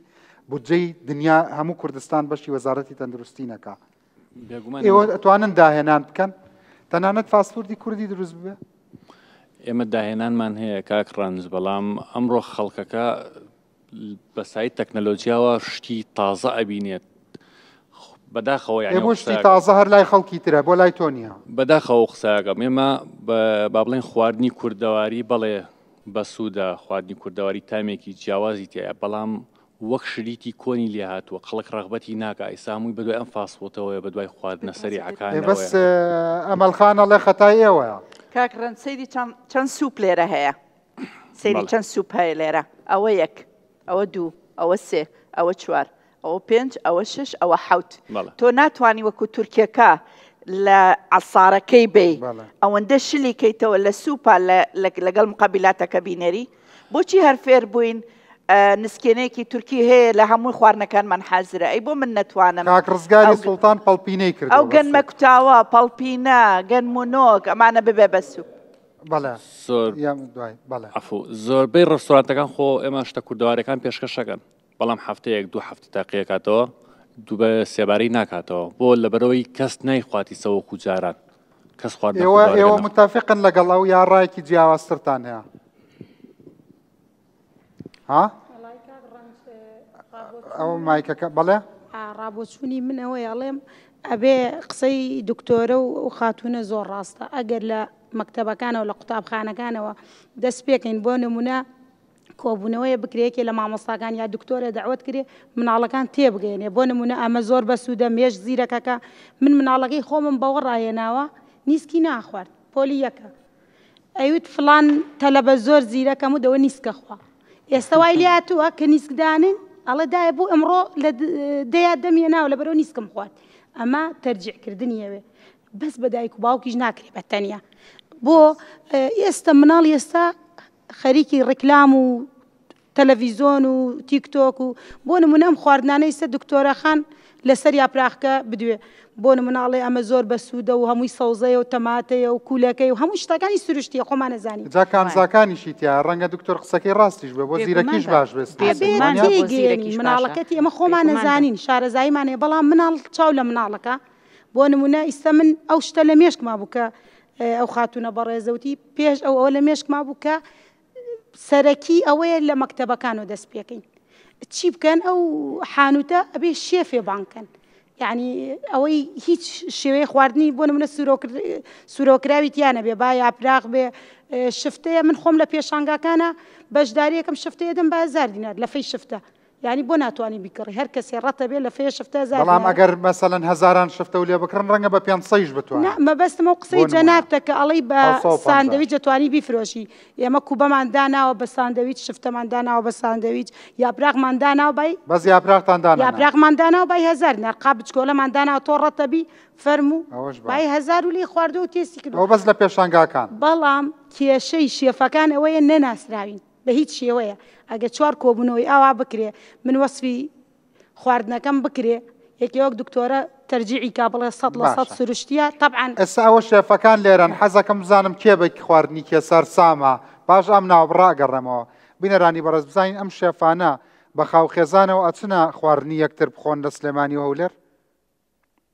بودجەی دنیا هەموو کوردستان بەشی وەزارەتی تەندروستی نەکا بێگومان ئێوە ئەتوانن داهێنان بکەن تەنانەت فاستفوردی کوردی دروست ببێ؟ ئێمە داهێنانمان هەیە کاک ڕەنج بەڵام ئەمڕۆ خەڵکەکە بە سای تەکنەلۆجیاوە شتی تازە ئەبینێت بەداخەوە ئێ بۆ شتی تازە هەر لای خەڵکی ترە بۆ لای تۆ نییە؟ بەداخەوە قسەکەم ئێمە با بڵێن خواردنی کوردەواری بەڵێ بەسوودە خواردنی کوردەواری تامێکی جیاوازی تایە بەڵام وەک شریتی کۆنی لێ هاتووە خەڵک ڕغبەتی ناکە ئیسا هەمووی بەدوای ئەم fast food ەوەیە بەدوای خواردنە سەریعەکانەوەیە. بەس ئەمەل خان ئەڵێ خەتای ئێوەیە. کاک ڕەنج سەیری چەند سوپ لێرە هەیە سەیری چەند سوپ هەیە لێرە ئەوە یەک ئەوە دوو ئەوە سێ ئەوە چوار ئەوە پێنج ئەوە شش ئەوە حەوت تۆ ناتوانی وەکو تورکیەکە لە عەسارەکەی بی ئەوەندە شلی کەیتەوە لە سوپا لەگەڵ مقابلاتەکە بینەری بۆچی هەر فێر بووین نسکێنەیەکی تورکی هەیە لە هەمووی خواردنەکانمان حازرە ئەی بۆ من نەتوانم کاک ڕزگاری سوڵتان پەڵپینەی کرد ئەو گەنمە کوتاوە پەڵپینە گەنم و نۆک ئەمانە ببێ بە سوپ بەڵێ زۆر یان دوای بەڵێ عەفو زۆربەی ڕێستۆرانتەکان خۆ ئێمە شتە کوردەوارەکان پێشکەشەکەن بەڵام هەفتەیەک دوو هەفتە تاقیەکاتەوە دوو بە سێبارەی ناکاتەوە بۆ لەبەرەوەی کەس نایخواتی سەوەکو جاران کەس خواردنە ئێوە کوردەوارەکە ئێوە ناخوات. متافقن لەگەڵ ئەو یا ڕایەکی جیاوازترتان هەیە ها ئەو مایکەکە بەڵێ ڕابۆچوونی من ئەوەیە ئەڵێم ئەبێ قسەی دکتۆرە و ئەو خاتوونە زۆر ڕاستە ئەگەر لە مەکتەبەکانەوە لە قوتابخانەکانەوە دەست پێکەین بۆ نمونە کۆبوونەوەیە بکرێ یەکێ لە مامۆستاکان یا دکتۆرە دەعوەت کرێ مناڵەکان تێبگەێنێ بۆ نمونە ئەمە زۆر بەسوودە مێش زیرەکەکە من مناڵەکەی خۆمم بەوە ڕاهێناوە نیسکی ناخوارد پۆلی یەکە ئەیوت فڵان تەلەبە زۆر زیرەکەم و دەوە نیسکە خوا ئێستا وای لێ هاتووە کە نیسک دانین ئەڵێ دایە بۆ ئەمڕۆ لە دەیا دەمیە ناوە لەبەرەوە نیسکم خوارد ئەمە تەرجیعکردنی ئەوێ بەس بە دایک و باوکیش ناکرێ بە تەنیا بۆ ئێستا مناڵی ئێستا خەریکی ڕیکلام و تەلەڤیزۆن و تیک تۆک و بۆ نمونە ئەم خواردنانەی سە دکتۆرە خان لەسەر یاپراخکە بدوێ بۆ نمونە ئەڵێ ئەمە زۆر بەسوودە و هەمووی سەوزەیە و تەماتەیە و کوولەکەی و هەموو شتەکانی سروشتیە خۆمان ئەزانین. جا کانزاکانیشی تیایە ڕەنگە دکتۆر قسەکەی ڕاستیش بێ بۆ زیرەکیش باش بێ ئەبێ تێیگەیەنین مناڵەکەتی ئێمە خۆمان ئەزانین شارەزاییمان هەیە بەڵام مناڵ چاو لە مناڵەکە بۆ نمونە ئیستا من ئەو شتە لە مێشکما بوو کە ئەو خاتوونە بەڕێزە وتی پێش ئەو ئەوە لە مێشکما بوو کە سەرەکی ئەوەیە لە مەکتەبەکانەوە دەست پێکەین چی بکەن ئەو حانوتە ئەبێ شێفێ بانگ کەن. یعنی ئەوەی هیچ شێوەیە خواردنی بۆ نمونە سوورۆکراوی تیا نەبێ با یاپراخ بێ شفتەیە من خۆم لە پێشانگاکانە بەشداریەکەم شفتەیە دەم بە هەزار دینار لەفەی شفتە یانی بۆ ناتوانی بیکڕی هەر کەسێ ڕەتە بێ لەفەیە شفتە هەزار بەڵام دینار. ئەگەر مەسەلەن هەزاران شفتە و لێ بکڕن ڕەنگە بە پێنج سەیش نا بتوانن مەبەستم ئەو بۆ قسەی نموونە جەنابتە کە ئەڵێی بە 750. ساندەویچ دەتوانی بیفرۆشی ئێمە کوبەمان داناوە بە ساندەویچ شفتەمان داناوە بە ساندەویچ یاپراخمان داناوە بای بەس یاپراختان دانەناوە. یاپراخمان داناوە بای هەزار دینار قاپ بچکۆلەمان داناوە تۆ ڕەتە بی فەرموو ئەوەش بای باشە. هەزار و لێی خواردووە و تێستی کردووە. ئەوە بەس لە پێشانگاکان. بەڵام کێشەی شێفەکان ئەوەیە نەناسراوین. بە هیچ شێوەیە ئەگەر چوار کۆبوونەوەی ئاوا بکرێ من وەسفی خواردنەکەم بکرێ یەکێ وەک دکتۆرە تەرجیعی کا بڵێ 100% باشە. سروشتیە تەبعەن. ئێستا ئەوە شێفەکان لێرەن حەزەکەم بزانم کێ بە خواردنی کێ سەرسامە پاش ئەم ناوبڕە ئەگەڕێمەوە بینەرانی بەڕێز بزانین ئەم شێفانە بە خاوخێزانەوە ئەچنە خواردنی یەکتر بخۆن لە سلێمانی و هەولێر؟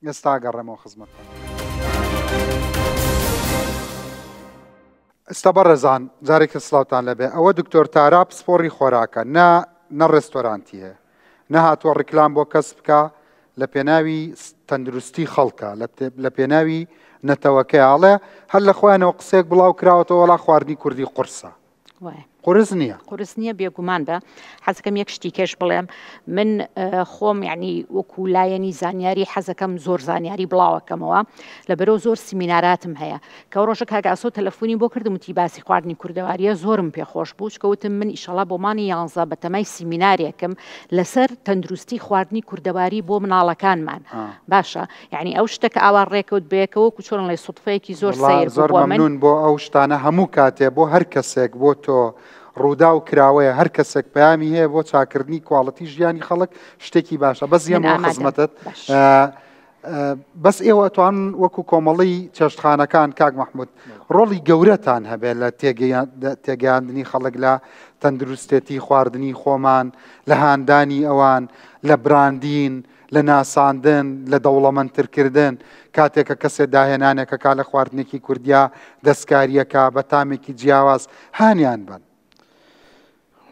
ئێستا ئەگەڕێمەوە خزمەتتان. ئێستا بەڕێزان جارێکی سڵاوتان لەبێ ئەوە دکتۆر تارا پسپۆڕی خۆراکە نە نە ڕێستۆرانتی هەیە نەهاتووە ڕیکلام بۆ کەس بکە لە پێناوی تەندروستی خەڵکە لە پێناوی نەتەوەکەی ئاڵێ هەر لە خۆیانەوە قسەیەک بڵاو کراوەتەوە وەڵا خواردنی کوردی قورسە وایە. قورس نییە. قورس نییە بێگومان بە حەزەکەم یەک شتی کەش بڵێم من خۆم یعنی وەکو لایەنی زانیاری حەزەکەم زۆر زانیاری بڵاوەکەمەوە لەبەرەوە زۆر سیمیناراتم هەیە کە ڕۆژە کاک ئاسۆ تەلەفۆنی بۆ کردم وتی باسی خواردنی کوردەواریە زۆرم پێخۆش بوو چکە وتم من ئیشەڵا بۆ مانی یانزە بەتەمای سیمینارێکم لەسەر تەندروستی خواردنی کوردەواری بۆ مناڵەکانمان باشە یعنی ئەو شتە کە ئاوا ڕێکەوت بەیەکەوە وەکو چۆن ئەڵێ سوتفەیەکی زۆر وەڵا سەیر بوو زۆر بۆ من. مەمنون بۆ ئەو شتانە هەموو کاتێ بۆ هەر کەسێک بۆ تۆ ڕووداو کراوەیە هەر کەسێک پەیامی هەیە بۆ چاکردنی کواڵەتی ژیانی خەڵک شتێکی باشە بەس من یەمەوە ئامادەم خزمەتت باش. بەس ئێوە ئەتوان وەکو کۆمەڵی چێشتخانەکان کاک مەحمود ڕۆڵی گەورەتان هەبێت لە تێگەیاندنی خەڵک لە تەندروستێتی خواردنی خۆمان لە هاندانی ئەوان لە براندین لە ناساندن، لە دەوڵەمەندتر کردن، کاتێک کە کەسێ داهێنانێک ئەکا لە خواردنێکی کوردیا، دەستکارییەکا بە تامێکی جیاواز، هانیان بەن.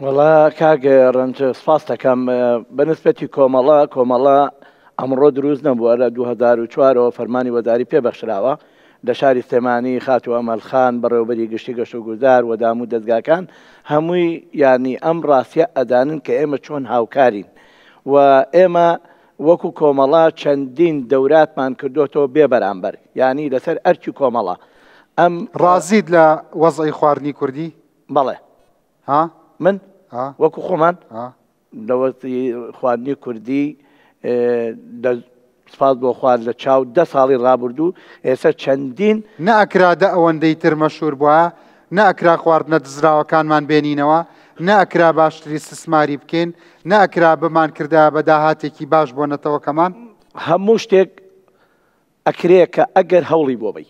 وەڵا کاک ڕەنج سپاست دەکەم. بە نسبەتی کۆمەڵە، کۆمەڵە ئەمڕۆ دروست نەبووە، لە 2004 ەوە فەرمانی وەزاری پێ بەخشراوە. لە شاری سلێمانی خاتوو ئەمەل خان بەڕێوەبەری گشتی گەشتوگوزار و دام و دەزگاکان هەمووی یانی ئەم ڕاستیە ئەزانن کە ئێمە چۆن هاوکارین. و ئێمە وەکو کۆمەڵە چەندین دەوراتمان کردۆتەوە بێ بەرامبەر یانی لەسەر ئەرکی کۆمەڵە ئەم ڕازیت لە وەزعی خواردنی کوردی؟ بەڵێ. ها؟ من؟ ها؟ وەکو خۆمان؟ ها؟ لە وەزعی خواردنی کوردی لە سپاس بۆ خوا لە چاو دە ساڵی ڕابردوو ئێستا چەندین. نە ئەکرا دە ئەوەندەی تر مەشهور بوایە، نە ئەکرا خواردنە دزراوەکانمان بێنینەوە، نە ئەکرا باشتر ئیستسماری بکەین، نە ئەکرا بمانکردایە بە داهاتێکی باش بۆ نەتەوەکەمان؟ هەموو شتێک ئەکرێ کە ئەگەر هەوڵی بۆ بەی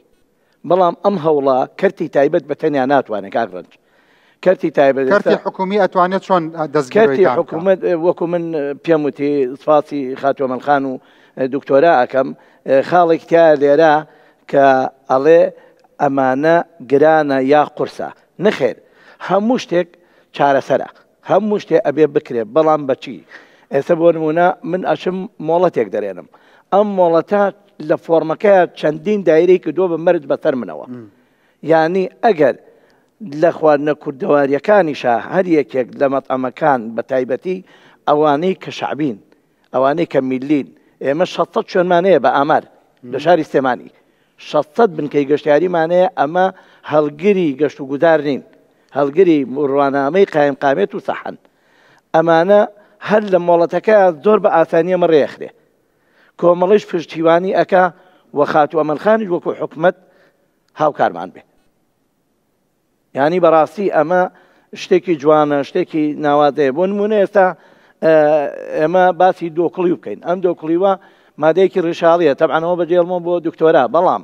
بەڵام ئەم هەوڵە کەرتی تایبەت بە تەنیا ناتوانێت کاک ڕەنج کەرتی تایبەت کەرتی حکومی ئەتوانێت چۆن دەستگیرۆی کەرتی تان بکا؟ حکومەت وەکو من پێم وتی سپاسی خاتوو ئەمەل خان و دکتۆرا ئەکەم خاڵێک تایە لێرە کە ئەڵێ ئەمانە گرانە یا قورسە نەخێر هەموو شتێک چارەسەرە هەموو شتێ ئەبێ بکرێ بەڵام بە چی؟ ئێستا بۆ نموونە من ئەچم مۆڵەتێک دەرێنم ئەم مۆڵەتە لە فۆڕمەکەیا چەندین دایرەی کردووە بە مەرج بەسەر منەوە یانی ئەگەر لە خواردنە کوردەواریەکانیشا هەر یەکێک لە مەتعەمەکان بە تایبەتی ئەوانەی کە شەعبین ئەوانەی کە میلین ئێمە 600 شوێنمان هەیە بە ئامار لە شاری سلێمانی 600 بنکەی گەشتیاریمان هەیە ئەمە هەڵگری گەشت و گوزار نین هەڵگری بڕوانامەی قایمقامیەت و سەحەن ئەمانە هەر لە مۆڵەتەکەیا زۆر بە ئاسانی ئەمە ڕێخرێ کۆمەڵیش پشتیوانی ئەکا و خاتوو ئەمەل خانیش وەکو حکومەت هاوکارمان بێ یانی بەڕاستی ئەمە شتێکی جوانە شتێکی ناوازەیە بۆ نمونە ئێستا ئێمە باسی دۆکڵی بکەین ئەم دۆکڵیوە مادەیەکی ڕیشاڵیە تەبعەنەوە بەجێڵمە بۆ دکتۆرا بەڵام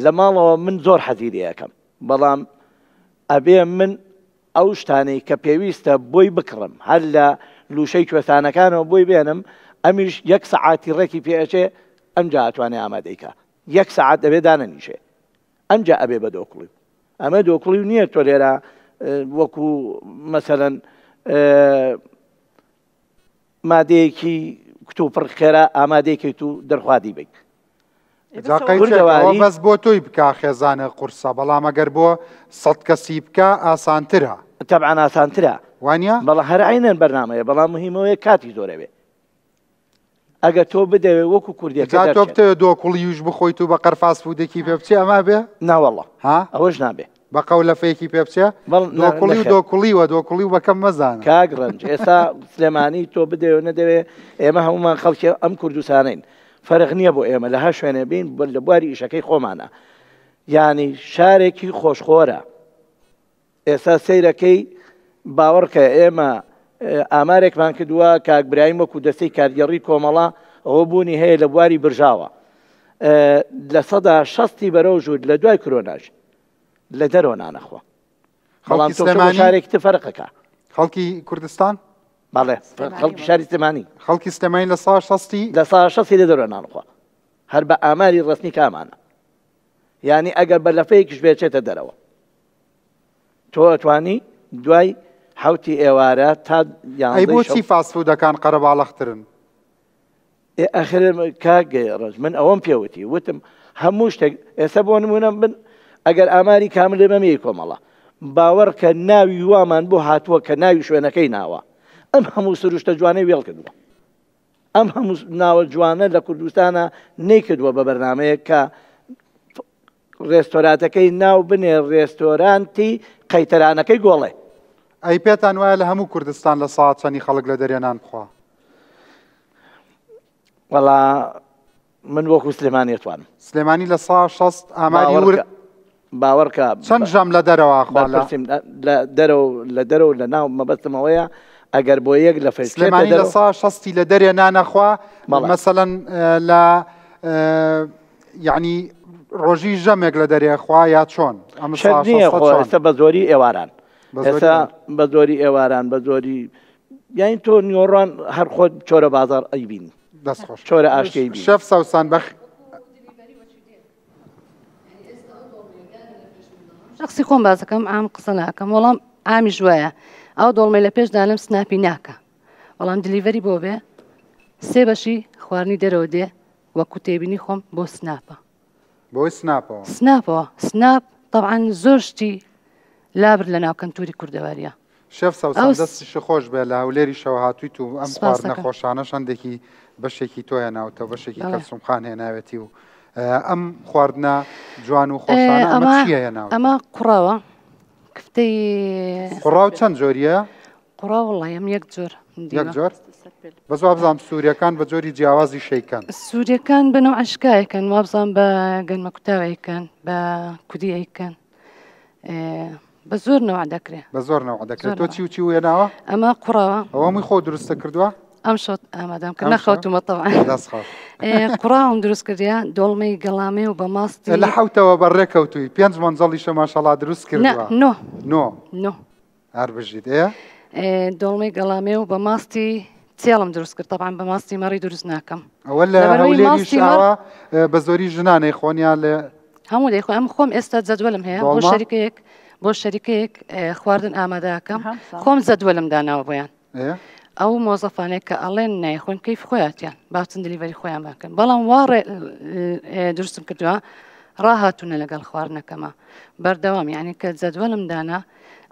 لە ماڵەوە من زۆر حەزی لێ ئەکەم بەڵام ئەبێ من ئەو شتانەی کە پێویستە بۆی بکڕم هەر لە لوشەی کوێستانەکانەوە بۆی بێنم ئەمیش یەک سەعاتی ڕێکی پێ ئەچێ ئەمجا ئەتوانێ ئامادەی کا یەک سەعات ئەبێ دانەنیشێ ئەمجا ئەبێ بە دۆکڵیو ئەمە دۆکڵیو نییە تۆ لێرە وەکو مەسەلەن مادەیەکی. کتوپڕ خێرا ئامادەی کەیت و دەرخوادی بیت. جا قەیچێک بەس بۆ تۆی بکا خێزانە قورسە بەڵام ئەگەر بۆ سەد کەسی بکا ئاسانترە. تەبعەن ئاسانترە. وانیە؟ بەڵێ هەر عەینەن بەرنامەیە بەڵام مهیم ئەوەیە کاتی زۆر ئەوێ. ئەگەر تۆ بدەوێ وەکو کوردیەکە جا تۆ بتەوێ دۆکوڵیوش بخۆیت و بە قەر fast food ێکی پێ بچێ ئەمە بێ؟ ناوەڵە ها ئەوەش نابێ. بە قەولەفەیەکی پێ بچێ؟ دۆکوڵی و دۆکوڵیوە دۆکوڵی و بەکەم مەزانە. کاک ڕەنج ئێستا سلێمانی تۆ بدەوێ نەدەوێ ئێمە هەمومان خەڵکی ئەم کوردستانین فەرق نییە بۆ ئێمە لە هەر شوێنێ بین لە بواری ئیشەکەی خۆمانە یانی شارێکی خۆشخۆرە ئێستا سەیرەکەی باوەڕکە ئێمە ئامارێکمان کردووە کاک برایم وەکو دەستەی کارگێڕی کۆمەڵە ئەوە بوونی هەیە لە بواری برژاوە 60% بەرەو ژوور لە دوای کرۆناش لە دەرەوە نانەخوا بەڵام تۆ شارێکی تر فەرقەکە خەڵکی کوردستان بەڵێ خەڵکی شاری سلێمانی خەڵکی سلێمانی 60% 60% لە دەرەوە نانخوا هەر بە ئاماری ڕەسمی کامانە یعنی ئەگەر بە لەفەیەکیش بێچێتە دەرەوە تۆ ئەتوانی دوای حوتی ئێوارە تا ئەی بۆچی fast food ەکان قەرەباڵخترن؟ ئێ ئەخر کاک ڕەنج من ئەوەم پێوتی وتم هەموو شتێک ئێستا بۆ نمونە من ئەگەر ئاماری کامل لێ بەمەی کۆمەڵە باوەڕ کە ناوی وامان بۆ هاتووە کە ناوی شوێنەکەی ناوە ئەم هەموو سروشتە جوانەی وێڵ کردووە ئەم هەموو ناوە جوانە لە کوردستانە نەیکردووە بە بەرنمەیەک کە ڕێستۆراتەکەی ناو بنێ ڕێستۆرانتی قەیتەرانەکەی گۆڵێ. ئەی پێتان وایە لە هەموو کوردستان لە ساعت چەنی خەڵک لە دەرێ نان بخوا؟ وەڵا من وەکو سلێمانی ئەتوانم. سلێمانی لە سا 60 ئاماری ورد باوەڕکە چەند ژەم لە دەرەوە خوا لە لە دەرەوە لە دەرەوە لە ناو مەبەستم ئەوەیە ئەگەر بۆ یەک لە فەیس سلێمانی لە سا شەستی لە دەرێ نانەخوا مەسەلەن لە یعنی ڕۆژی ژەمێک لە دەرێ خوا یا چۆن ئەم نییە خۆ ئێستا بە زۆری ئێواران ئێستا بە زۆری ئێواران بە زۆری یانی تۆ نیۆڕان هەر خۆت چۆرە بازار ئەیبین دەست خۆش چۆرە ئاشتی شەف سەوسان بەخ شخصی خۆم باسەکەم عام قسە ناکەم وەڵام عامیش وایە ئەو دۆڵمەی لە پێش دانم سناپی ناکە بەڵام delivery بۆ بێ سێ بەشی خواردنی دەرەوە دێ وەکو تێبینی خۆم بۆ سناپە بۆی سناپەوە سناپەوە سناپ طبعا زۆر شتی لابرد لە ناو کەنتوری کوردەواریە شێف سەوسەن دەستیشت خۆش بێ لە هەولێریشەوە هاتوویت و ئەم خواردنە خۆشانەش هەندێکی بەشێکی تۆ هێناوتەوە بەشێکی کەلسوم خان هێناوێتی و ئەم خواردنە جوان و خۆشانە ئەمە چییە هێناوە ئەمە قوڕاوە کفتەی قوڕاو چەند جۆریە قوڕاو وڵی ئەم یەک جۆر یەک جۆر بەس وابزانام سووریەکان بە جۆری جیاوازی شەیکەن سووریەکان بە نەوع شکایەکەن وابزانام بە گەنمەکوتاوەیەکەن بە کودیەکەن بە زۆر نەوع دەکرێ. بە زۆر نەوع دەکرێت. تۆ چی و چی هێناوە؟ ئەمە قوڕاوە. ئەوە هەمووی خۆت دروستت کردووە؟ ئەم شەو ئامادەم کرد نەخەوتومە تەبعەن. دەست خۆش. قوڕاوم دروست کردیە دۆڵمەی گەڵامێ و بە ماستی. لە حەوتەوە بە ڕێ کەوتووی پێنج مەنجەڵیشە ماشەڵا دروست کردووە. نۆ. نۆ. نۆ. هەر بژیت ئێ. دۆڵمەی گەڵامێ و بە ماستی تێڵم دروست کرد تەبعەن بە ماستی مەڕی دروست ناکەم. ئەوە لە هەولێریش ئاوا بە زۆری ژنان ئەیخۆن یا لە هەموو دەیخۆن ئەم خۆم ئێستا جەدوەلم هەیە بۆ شەریکەیەک بۆ شەریکەیەک خواردن ئامادەکەم خۆم جەدوەلم داناوە بۆیان ئەو مۆزەفانێک کە ئەڵێن نایخۆن کەیف خۆیاتیان باچن delivery خۆیان بکەن بەڵام وا دروستم کردووە ڕاهاتوونە لەگەڵ خواردنەکەمە بەردەوام یعنی کە جەدوەلم دانا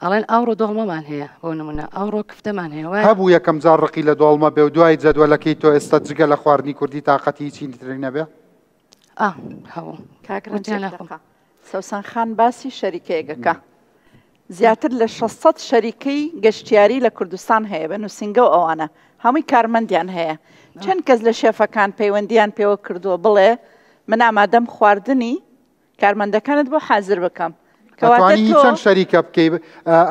ئەڵێن ئەوڕۆ دۆڵمەمان هەیە بۆ نمونە ئەوڕۆ کفتەمان هەیە وایە؟ هەبوو یەکەم جار ڕقی لە دۆڵمە بێ و دوای جەدوەلەکەی تۆ ئێستا جگە لە خواردنی کوردی تاقەتی هیچی تری نەبێ؟ ئا هەبوو کاک ڕەنج وتیان یەک ناخۆم. دەقە سەوسەن خان باسی شەریکەیەک ئەکا زیاتر لە 600 شەریکەی گەشتیاری لە کوردستان هەیە بە نووسینگە و ئەوانە هەمووی کارمەندیان هەیە چەند کەس لە شێفەکان پەیوەندیان پێوە کردووە بڵێ من ئامادەم خواردنی کارمەندەکانت بۆ حازر بکەم. کەواتە ئەتوانی تۆ. چەند شەریکە بکەی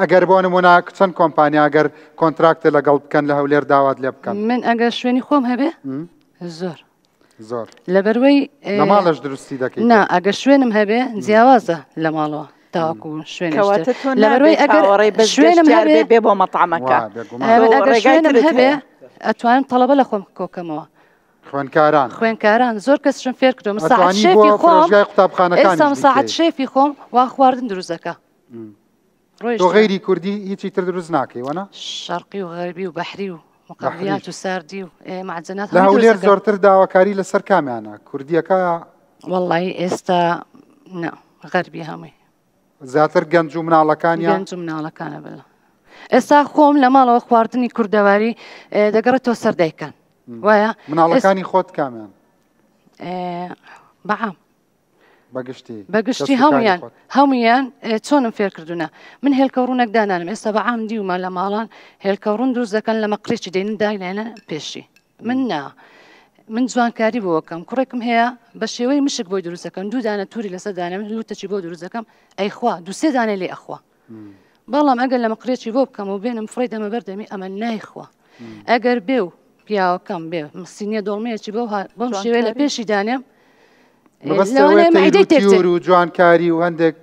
ئەگەر بۆ نمونە چەند کۆمپانیا گەر contract ت لەگەڵ بکەن لە هەولێر داوات لێ بکەن؟ من ئەگەر شوێنی خۆم هەبێ زۆر. زۆر. لەبەروەی. لە ماڵەش دروستی دەکەی؟ نا ئەگەر شوێنم هەبێ جیاوازە لە ماڵەوە تاوەکو شوێنێکی تر. کەواتە تۆ نابێ لەبەروەی ئەگەر چاوەڕێی بەس شوێنم گەشتیار هەبێ بێ بێ بۆ مەتعەمەکە. وا بێگومان. من تۆ ئەگەر ڕێگای شوێنم ترت هەبێ هەیە. ئەتوانم تەڵەبە لە خۆم کۆکەمەوە. خوێندکاران. خوێندکاران زۆر کەسشم فێر کردووە من ساعەت ئەتوانی بۆ شێفی خۆم فرۆشگای قوتابخانەکانیش ئێستا من ساعەت بیکەی. شێفی خۆم وا خواردن دروست دەکا تۆ ڕۆیشتووە غەیری کوردی هیچی تر دروست ناکەی وەنا؟ شەرقی و غەربی و بەحری و مقبلات و ساردی و معجنات لە هەولێر زۆرتر داواکاری لەسەر کامیانە کوردیەکە؟ وەڵی ئێستا نا غەربی هەمووی زیاتر گەنج و مناڵەکانیان؟ گەنج و مناڵەکانە بەڵێ. ئێستا خۆم لە ماڵەوە خواردنی کوردەواری دەگەڕێتەوە سەر دایکان وایە؟ مناڵەکانی خۆت کامیان؟ بەعام بەگشتی بەگشتی هەمویان هەمویان چۆنم فێرکردونە من هێلکە ڕوونێک دانانم ئێستا بە عام دیومە لە ماڵان هێلکە ڕوون دروست دەکەن لە مەقرێکی دێنن داینێنە پێشی من نا من جوانکاری بۆکەم کوڕێکم هەیە بە شێوەی مشک بۆی دروست دەکەم دوو دانە توری لەسەر دانێم لوتەچی بۆ دروست دەکەم ئەیخوا دوو سێ دانێ لێ ئەخوا بەڵام ئەگەر لە مقرێکی بۆ بکەم و بێنم فڕی دەمە بەردەمی ئەمە نایخوا ئەگەر بێ و پیاوەکەم بێ مسینیە دۆڵمەیەکی بۆ بەم شێوەیە لە پێشی دانێم تیور و جوانکاری و هەندێک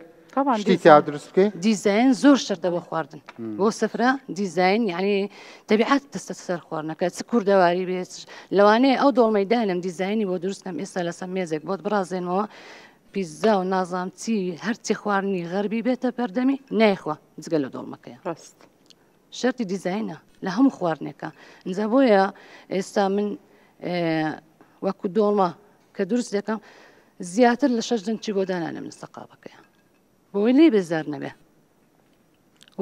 شتی تیا دروست بکەی دیزاین زۆر شەرتە بۆ خواردن بۆ سفرە دیزاین یعنی تەبیعات دەستە سەر خواردنەکە چ کوردەواری بێت لەوانەیە ئەو دۆڵمەی دانم دیزاینی بۆ دروست کەم ئێستا لەسەر مێزێک بۆت بڕازێنمەوە پیتزا و نازام چی هەرچی خواردنی غەربی بێتە بەردەمی نایخوا جگە لە دۆڵمەکەی ڕاست شەرتی دیزاینە لە هەموو خواردنێکە ئینجا بۆیە ئێستا من وەکو دۆڵمە کە دروست دەکەم زیاتر لە شەش دەنگچی بۆ دانانم لەسەر قابەکەیە بۆی لێ بێزار نەبێ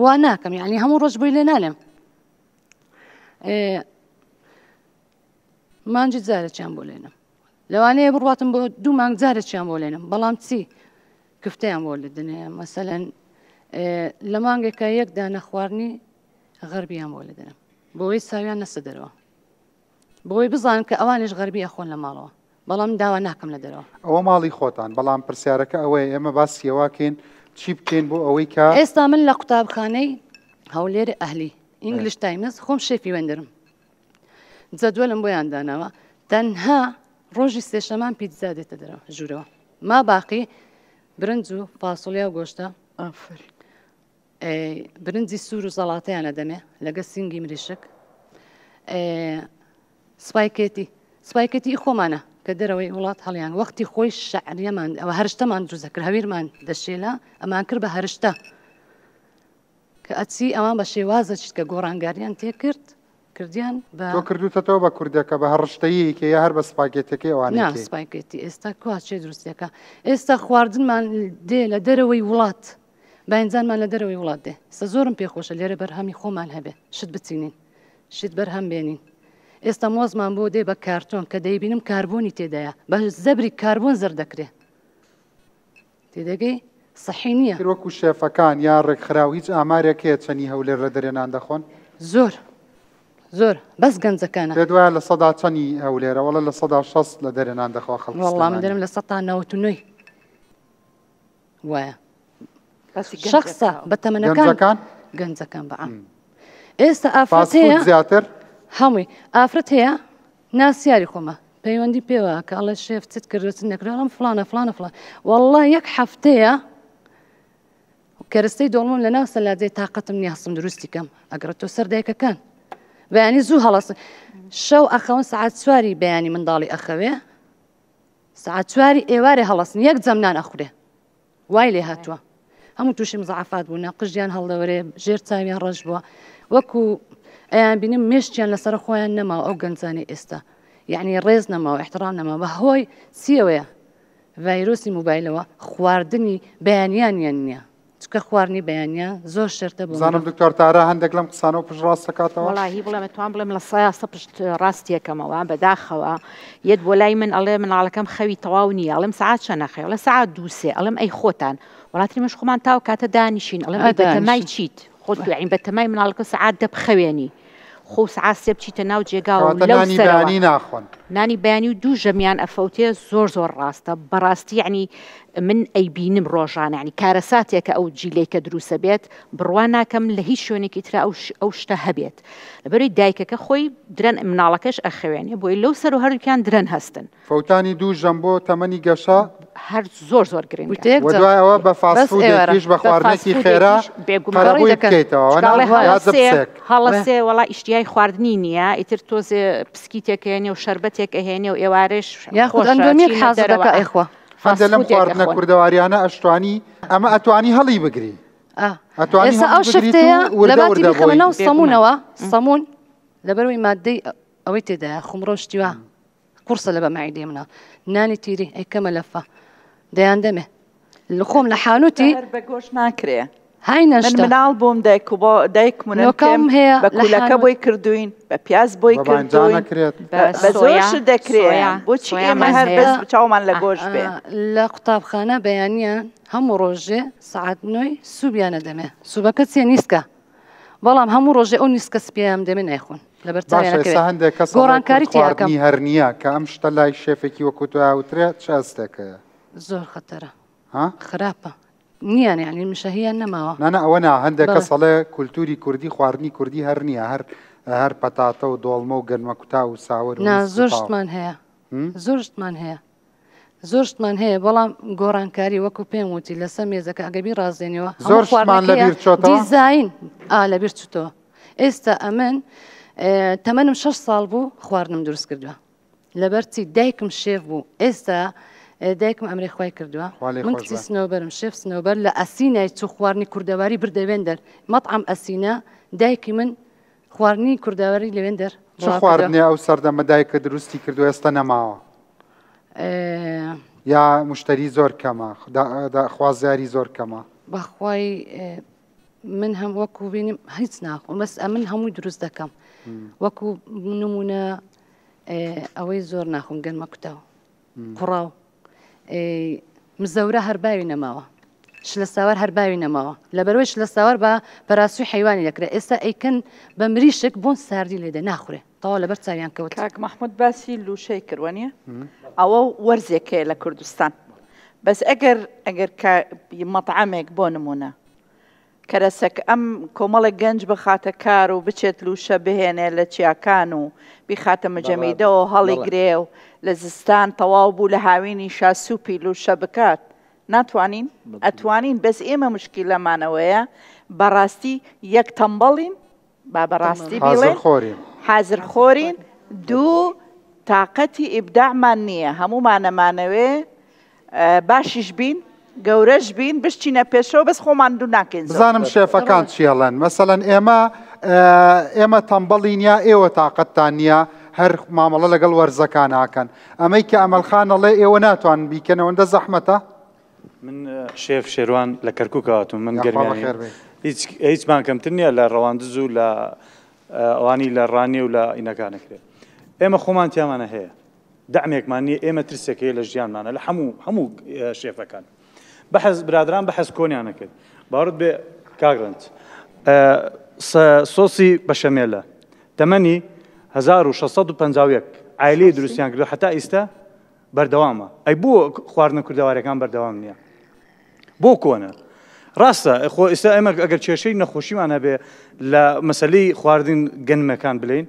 وا ناکەم یعنی هەموو ڕۆژ بۆی لێ نالێم مانجی جارێکیان بۆ لێنم لەوانەیە بڕاتم بۆ دوو مانگ جارێکیان بۆ لێنم بەڵام چی کفتەیان بۆ لێدنێ مەسەلەن لە مانگێکە یەک دانە خواردنی غەربیان بۆ لێدەنم بۆی ساویان نەسە دەرەوە بۆی بزانن کە ئەوانیش غەربی ئەخۆن لە ماڵەوە بەڵام داوا ناکەم لە دەرەوە. ئەوە ماڵی خۆتان، بەڵام پرسیارەکە ئەوەیە ئێمە باسی ئەوە کەین چی بکەین بۆ ئەوەی کە. ئێستا من لە قوتابخانەی هەولێر ئەهلی، ئینگلیش تایمز، خۆم شێفی وێندرم جەدوەلم بۆیان داناوە تەنها ڕۆژی سێشەمان پیتزا دێتە دەرەوە ژوورەوە ما باقی برنج و فاسۆلیا و گۆشتە ئافرین. برنجی سوور و زەڵاتەیان ئەدەمێ لەگە سینگی مریشک سپایکێتی سپایکێتی ئی خۆمانە کە دەرەوەی وڵات هەڵیان وەختی خۆی شعریەمان ئەوە هەرشتەمان دروست دەکرد هەویرمان دەشێلا ئەمان کرد بە هەرشتە کە ئەچی ئەوان بە شێوازە چیت کە گۆڕانگاریان تێکرد کردیان بە تۆ کردوتەتەوە بە کوردەکە بە هەڕشتەیەکە یا هەر بە سپاگێتەکەی ئەوانەی نا سپاگێتی ئێستا کوا چێ دروستەکە ئێستا خواردنمان دێ لە دەرەوەی وڵات باینجانمان لە دەرەوەی وڵات دێ سە زۆرم پێ خۆشە لێرە بەرهەمی خۆمان هەبێ شت بچینین شت بەرهەم بێنین ئێستا مۆزمان بۆ دێ بە کارتۆن کە دەیبینم کاربۆنی تێدایە بە زەبری کاربۆن زەرد دەکرێ تێدەگەی سەحی نییە. وەکو شێفەکان یا ڕێکخراو هیچ ئامارێک هەیە چەنی هەولێر لە دەرێ نان دەخۆن؟ زۆر زۆر بەس گەنجەکانە. پێت وایە چەنی هەولێرە؟ وەڵا 60% لە دەرێ نان دەخوا خەڵکی وەڵا من دەرم 99% وایە شخصە بە تەمەنەکان گەنجەکان بە عام ئێستا ئافرەت هەیە زیاتر هەمووی ئافرەت هەیە ناسیاری خۆمە پەیوەندی پێوە کە ئەڵێ شێف چت کردو چت نەکردو ئەڵێم فڵانە فڵانە فڵان والله یەک هەفتەیە کەرستەی دۆڵمم لە ناو سەلاجەی تاقەتم نییە هەستم دروستی کەم ئەگەڕێتەوە سەر دایکەکان بەیانی زوو هەڵەسن شەو ئەخەون سەعات چواری بەیانی منداڵی ئەخەوێ سەعات چواری ئێوارێ هەڵەسن یەک جەم نان ئەخورێ وای لێ هاتووە هەموو تووشی مزعفات بوونە قژیان هەڵدەوەرێ ژێر چاویان ڕەش بووە وەکو ئەیان بینیم مێشکیان لەسەر خۆیان نەماوە ئەو گەنجانی ئێستا یعنی ڕێز نەماوە احترام نەماوە بە هۆی چیەوەیە ڤایرۆسی موبایلەوە خواردنی بەیانیانیان نییە چونکە خواردنی بەیانیان زۆر شەرتە بۆ بزانم مرۆڤ. دکتۆر تارا هەندێک لەم قسانەوە پشت ڕاست دەکاتەوە؟ وەڵاهی بڵێم ئەتوان بڵێم 100% پشت ڕاستیەکەمەوە بەداخەوە یەت بۆ لای من ئەڵێ مناڵەکەم خەوی تەواو نییە ئەڵێم سەعات چەنە خەوی ئەڵێ سەعات دوو سێ ئەڵێم ئەی خۆتان وەڵاتری مش خۆمان تاو کاتە دانیشین ئەڵێم ئەی بەتەمای دانیشین. چیت خۆت یاعنی بەتەمای مناڵەکە سەعات دە بخەوێنی خۆ سەعات سێ بچیتە ناو جێگاوە و کەواتە لەو نانی سەرەوە بەیانی ناخۆن. نانی بەیانی و دوو ژەمیان ئەفەوتێ زۆر زۆر ڕاستە بەڕاستی یەعنی من ئەیبینم ڕۆژانە یەعنی کارەساتێکە ئەو جیلەی کە دروسە بێت بڕوا ناکەم لە هیچ شوێنێکی ترا ئەو ئەو شتە هەبێت لەبەرەی دایکەکە خۆی درەن مناڵەکەش ئەخەوێنێ بۆیە لەو سەر و هەردووکیان درەن هەستن. فەوتانی دوو ژەم بۆ تەمەنی گەشە. هەر زۆر زۆر گرنگە. وتەیەک وە جەم دوای ئەوە بە بەس فاست ئێوارە. فودێکیش بە بە خواردنێکی فاست خێرا فودێکیش بێگومان. قەرەبووی دەکەن. بکەیتەوە چونکە نا ئەڵێ یا هەڵەسێ جپسێک. هەڵەسێ وەڵا ئیشتیای خواردنی نییە ئیتر تۆزێ پسکیتێک ئەهێنێ و شەربەتێک ئەهێنێ و ئێوارەش یاخود خۆشە ئەندۆمیەک چینە حازر دەرەوە دەکا ئە ئەیخوا. هەندێک فاست لەم فودێک خواردنە ئەخۆن. کوردەواریانە ئەشتوانی ئەمە ئەتوانی هەڵی بگری ئا ئەتوانی ئێستا هەڵی ئەو بگریت و شفتەیە وردە لەباتی وردە بیخەمە بۆی ناو بێگومان. سەموونەوە سەموون. لەبەرەوەی مادەی ئەوەی تێدایە خومڕە و شتی وا قورسە لە بە مەعیدەی مناڵ نانی تیری ئەیکەمە لەفە دەیان دەمێ لە خۆم لە حانوتی هەر بە گۆشت ناکرێ های من نەشتە مناڵ بووم دایک و با دایک منم نۆکەم پێم هەیە بە لە کولەکە حانوت بۆی کردوین بە پیاز بۆی بە بانجان کردوین ئەکرێت. بە بە زۆر سۆیا شت دەکرێ سۆیا بۆچی ئێمە سۆیامان هەر هەیە بەس چاومان لە گۆشت بێ لە قوتابخانە بەیانیان هەموو ڕۆژێ سەعات نۆی سوبیانە دەمێ سوبەکە چیە نیسکە بەڵام هەموو ڕۆژێ ئەو نیسکە سپیەیان دەمێ نایخۆن لەبەر چاویان باشە ئێستا ئەکەوێ هەندێک کەس ئەڵێ کورد گۆڕانکاری تیاکەم خواردنی هەر نییە کە ئەم شتە لای شێفێکی وەکو تۆ ئەوترێ چ هەستێک هەیە؟ زۆر خەتەرە ها؟ خراپە نییان یعنی مشەهیان نەماوە نا نا ئەوە نا هەندێک بەڵێ کەس ئەڵێ کولتوری کوردی خواردنی کوردی هەر نییە هەر هەر پەتاتە و دۆڵمە و گەنمە کوتاو و ساوەر و نا نیسک و زۆر تاو شتمان هەیە هم؟ زۆر شتمان هەیە زۆر شتمان هەیە بەڵام گۆڕانکاری وەکو پێم وتی لەسەر مێزەکە ئەگەر بیڕازێنیەوە هەموو زۆر شتمان خواردنەکەیە لەبیر چۆتەوە؟ دیزاین ئا لەبیر چوتەوە ئێستا ئەمن تەمەنم شەش ساڵ بوو خواردنم دروست کردووە لەبەر چی دایکم شێف بوو ئێستا دایکم ئەمرێ خوای کردووە خوا لێی من خۆش کچی بێ. سنەوبەرم شێف سنەوبەر لە ئەسینای چوو خواردنی کوردەواری بردە وێندەر مەطعم ئەسینا دایکی من خواردنی کوردەواری لەوێندەر چ بڵاو کردەوە خواردنێ ئەو سەردەمە دایکە دروستی کردووە ئێستا نەماوە؟ یا مشتری زۆر کەمە خوازیاری زۆر کەمە؟ بەخوای من هەم وەکو بینیم هیچ ناخۆم بەس ئەمن هەمووی دروست دەکەم وەکو نمونە ئەوەی زۆر ناخۆم گەنمە کوتاو قوڕاو مزەورە هەر باوی نەماوە شلە ساوار هەر باوی نەماوە لەبەرەوەی شلە ساوار بە پەراسوی حیوانی دەکرێت ئێستا ئەیکەن بە مریشک بۆن ساردی لێدە ناخورێ تەواو لەبەر چاویان کەوت. کاک مەحمود باسی لوشەی کرد وەنیە ئەوە وەرزێک هەیە لە کوردستان بەس ئەگەر ئەگەر کە مەطعەمێک بۆ نمونە کەرەسەک ئەم کۆمەڵێک گەنج بخاتە کار و بچێت لوشە بهێنێ لە چیاکان و بیخاتە مجەمیدەوە هەڵی گرێ و لە زستان تەواو بوو لە هاوینی شا سوپی لوشە بکات ناتوانین ئەتوانین بەس ئێمە مشکیلەمانەوەیە بەڕاستی یەک تەمبەڵین با بەڕاستی بیڵێین حازر خۆرین دوو تاقەتی ئیبداعمان نییە هەموومان ئەمانەوێ باشیش بین گەورەش بین بشچینە پێشەوە بەس خۆمان دوو ناکەین بزانم شێفەکان چیڵێن مەسەەن ئێمە ئێمە تەمبەڵین یا ئێوە تااقەتتان نییە هەر مامەڵە لەگەڵ وەرزەکان ناکەن ئەمەی کە ئەمەلخان ئەڵێ ئێوە ناتوان بیکەنەوەندە زەحمەتە من شێف شێروان لە کەرکووکەوە هاتووم من گەرمیانی هیچ هیچمان کەمتر نییە لە ڕەواندز و لە ئەوانی لە ڕانیە و لە ئینەکانە کرێ ئێمە خۆمان تیامانە هەیە دەعمێکمان نییە ئێمە ترسێک هەیە لە ژیانمانە لە هەموو هەموو شێفەکان بەحەز برادران بەحەز کۆنیانە کرد باوەڕت بێ کاک ڕەنج سۆسی بەشەمێلە تەمەنی 1651 عایلەی دروستیان کردو حتا ئیستا بەردەوامە ئەی بۆ خواردنە کوردەواریەکان بەردەوام نییە بۆ کۆنە ڕاستە خۆ ئێستا ئێمە ئەگەر کێشەی نەخۆشیمان هەبێ لە مەسلەی خواردن گەنمەکان بلین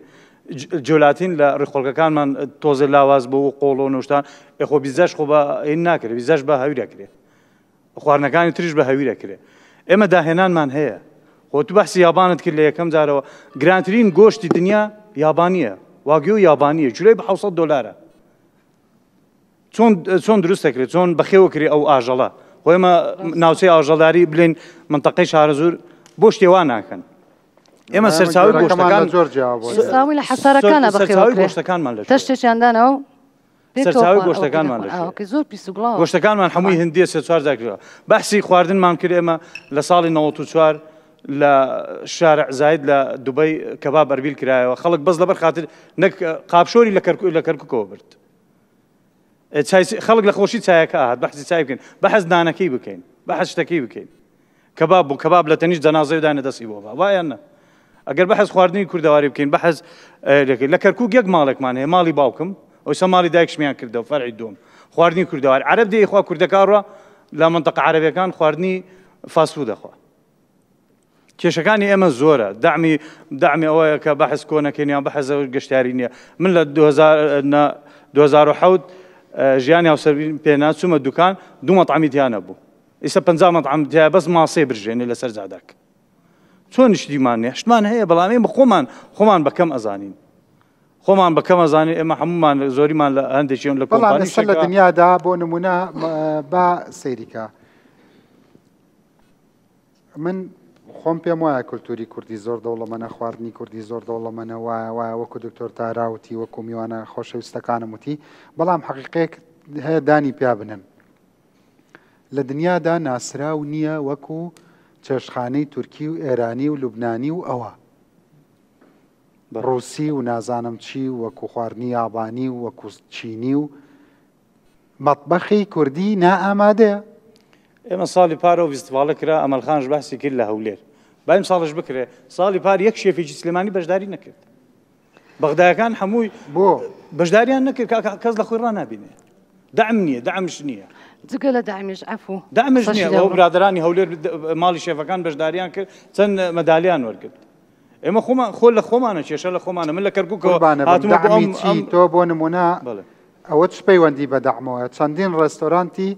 جۆلاتین لە ڕیخۆڵکەکانمان تۆزە لاواز بۆ و قۆڵ و نوشتان ئەخۆ بیزاش خۆ بە ئین ناکرێ بیزاش بە هەویرەکرێ خواردنەکانی تریش بە هەویرەکرێ ئێمە داهێنانمان هەیە خۆ تو بەحسی یابانت کرد لە یەکەم جارەوە گرانترین گۆشتی دنیا یابانیە واگیۆ یابانیە جولەی بە 600 دلارە چۆن چۆن دروست دەکرێت چۆن بەخێوە کرێ ئەو ئاژەڵە خۆ ئێمە ناوچەی ئاژەڵداری بلێن منتەقەی شارەزوور بۆ شتێوا ناکەن ئێمە سەرچاوی گۆشتەکان زۆر جیاواز سەرچاوی لە حەسارەکانە سەرچاوی گۆشتەکانمان لە تەشتێکیان داناوە سەرچاوی گۆشتەکانمان لە زۆر پیس و گڵاوە گۆشتەکانمان هەمووی هندیە سێ چوار جار کردووە بەحسی خواردنمان کرد ئێمە لە ساڵی 94 لە شارع زاید لە دوبەی کەباب ئەربیل کرایەوە خەڵک بەس لەبەر خاتر نەک قاپشۆری لە کەرکوک لە کەرکوکەوە برد خەڵک لە خۆشی چایەکە هات بەحسی چای بکەین بەحس نانەکەی بکەین بەحس شتەکەی بکەین کەباب بوو کەباب لە تەنیشت جەنازەی دانە دەستی بۆ با وایان نە ئەگەر بەحس خواردنی کوردەواری بکەین بەحس لە کەرکوک یەک ماڵێکمان هەیە ماڵی باوکم ئەوسا ماڵی دایکشمیان کردەوە فەرعی دوم خواردنی کوردەواری عەرەب دێ خوا کوردەکە ڕە لە منطقە عەرەبیەکان خواردنی فاست فود دەخوا کێشەکانی ئێمە زۆرە دەعمی دەعمی ئەوەیە کە بەحس کۆ نەکەین یان بەحس گەشتیاری نییە من لە 2007 ژیانی هاوسەرگیریم پێنا چوومە دوکان دوو مەطعەمی تیا نەبوو ئیستا 50 مەطعەم تیا بەس ماسێ برژێنێ لەسەر جاداک چۆن شتیمان نییە شتمان هەیە بەڵام ئێمە خۆمان خۆمان بەکەم ئەزانین خۆمان بەکەم ئەزانین ئێمە هەمومان زۆریمان لە هەندێکیان لە بەڵام ئێستا لە دنیادا بۆ نمونە با سەیریکە من خۆم پێم وایە کولتوری کوردی زۆر دەوڵەمەنە، خواردنی کوردی زۆر دەوڵەمەنە، وایە وایە وەکو دکتۆر تارا وتی، وەکو میوانە خۆشەویستەکانم وتی، بەڵام حەقیقەیەک هەیە دانی پیا بنێن. لە دنیادا ناسراو نییە وەکو چێشتخانەی تورکی و ئێرانی و لوبنانی و ئەوە. ڕووسی و نازانم چی و وەکو خواردنی یابانی و وەکو چینی و مەتبەخی کوردی نائامادەیە. ئێمە ساڵی پار ئەو ڤیستیڤاڵە کرا، ئەمەل خانش باسی کرد لە هەولێر. با ئیمساڵش بکرێ. ساڵی پار یەک شێفێکی سلێمانی بەشداری نەکرد. بەغدایەکان هەمووی بۆ بەشداریان نەکرد کاکە کەس لە خۆی ڕانابینێ. دەعم نییە، دەعمش نییە. جگە لە دەعمیش عەفو. دەعمش نییە. ئەو برادەرانی هەولێر ماڵی شێفەکان بەشداریان کرد، چەند مەدالیان وەرگرت. ئێمە خۆمان خۆ لە خۆمانە کێشە لە خۆمانە من لە کەرکووکەوە هاتوومە بۆ ئەم چی تۆ بۆ نمونە ئەوە چ پەیوەندی بە دەعمەوە چەندین ڕێستۆرانتی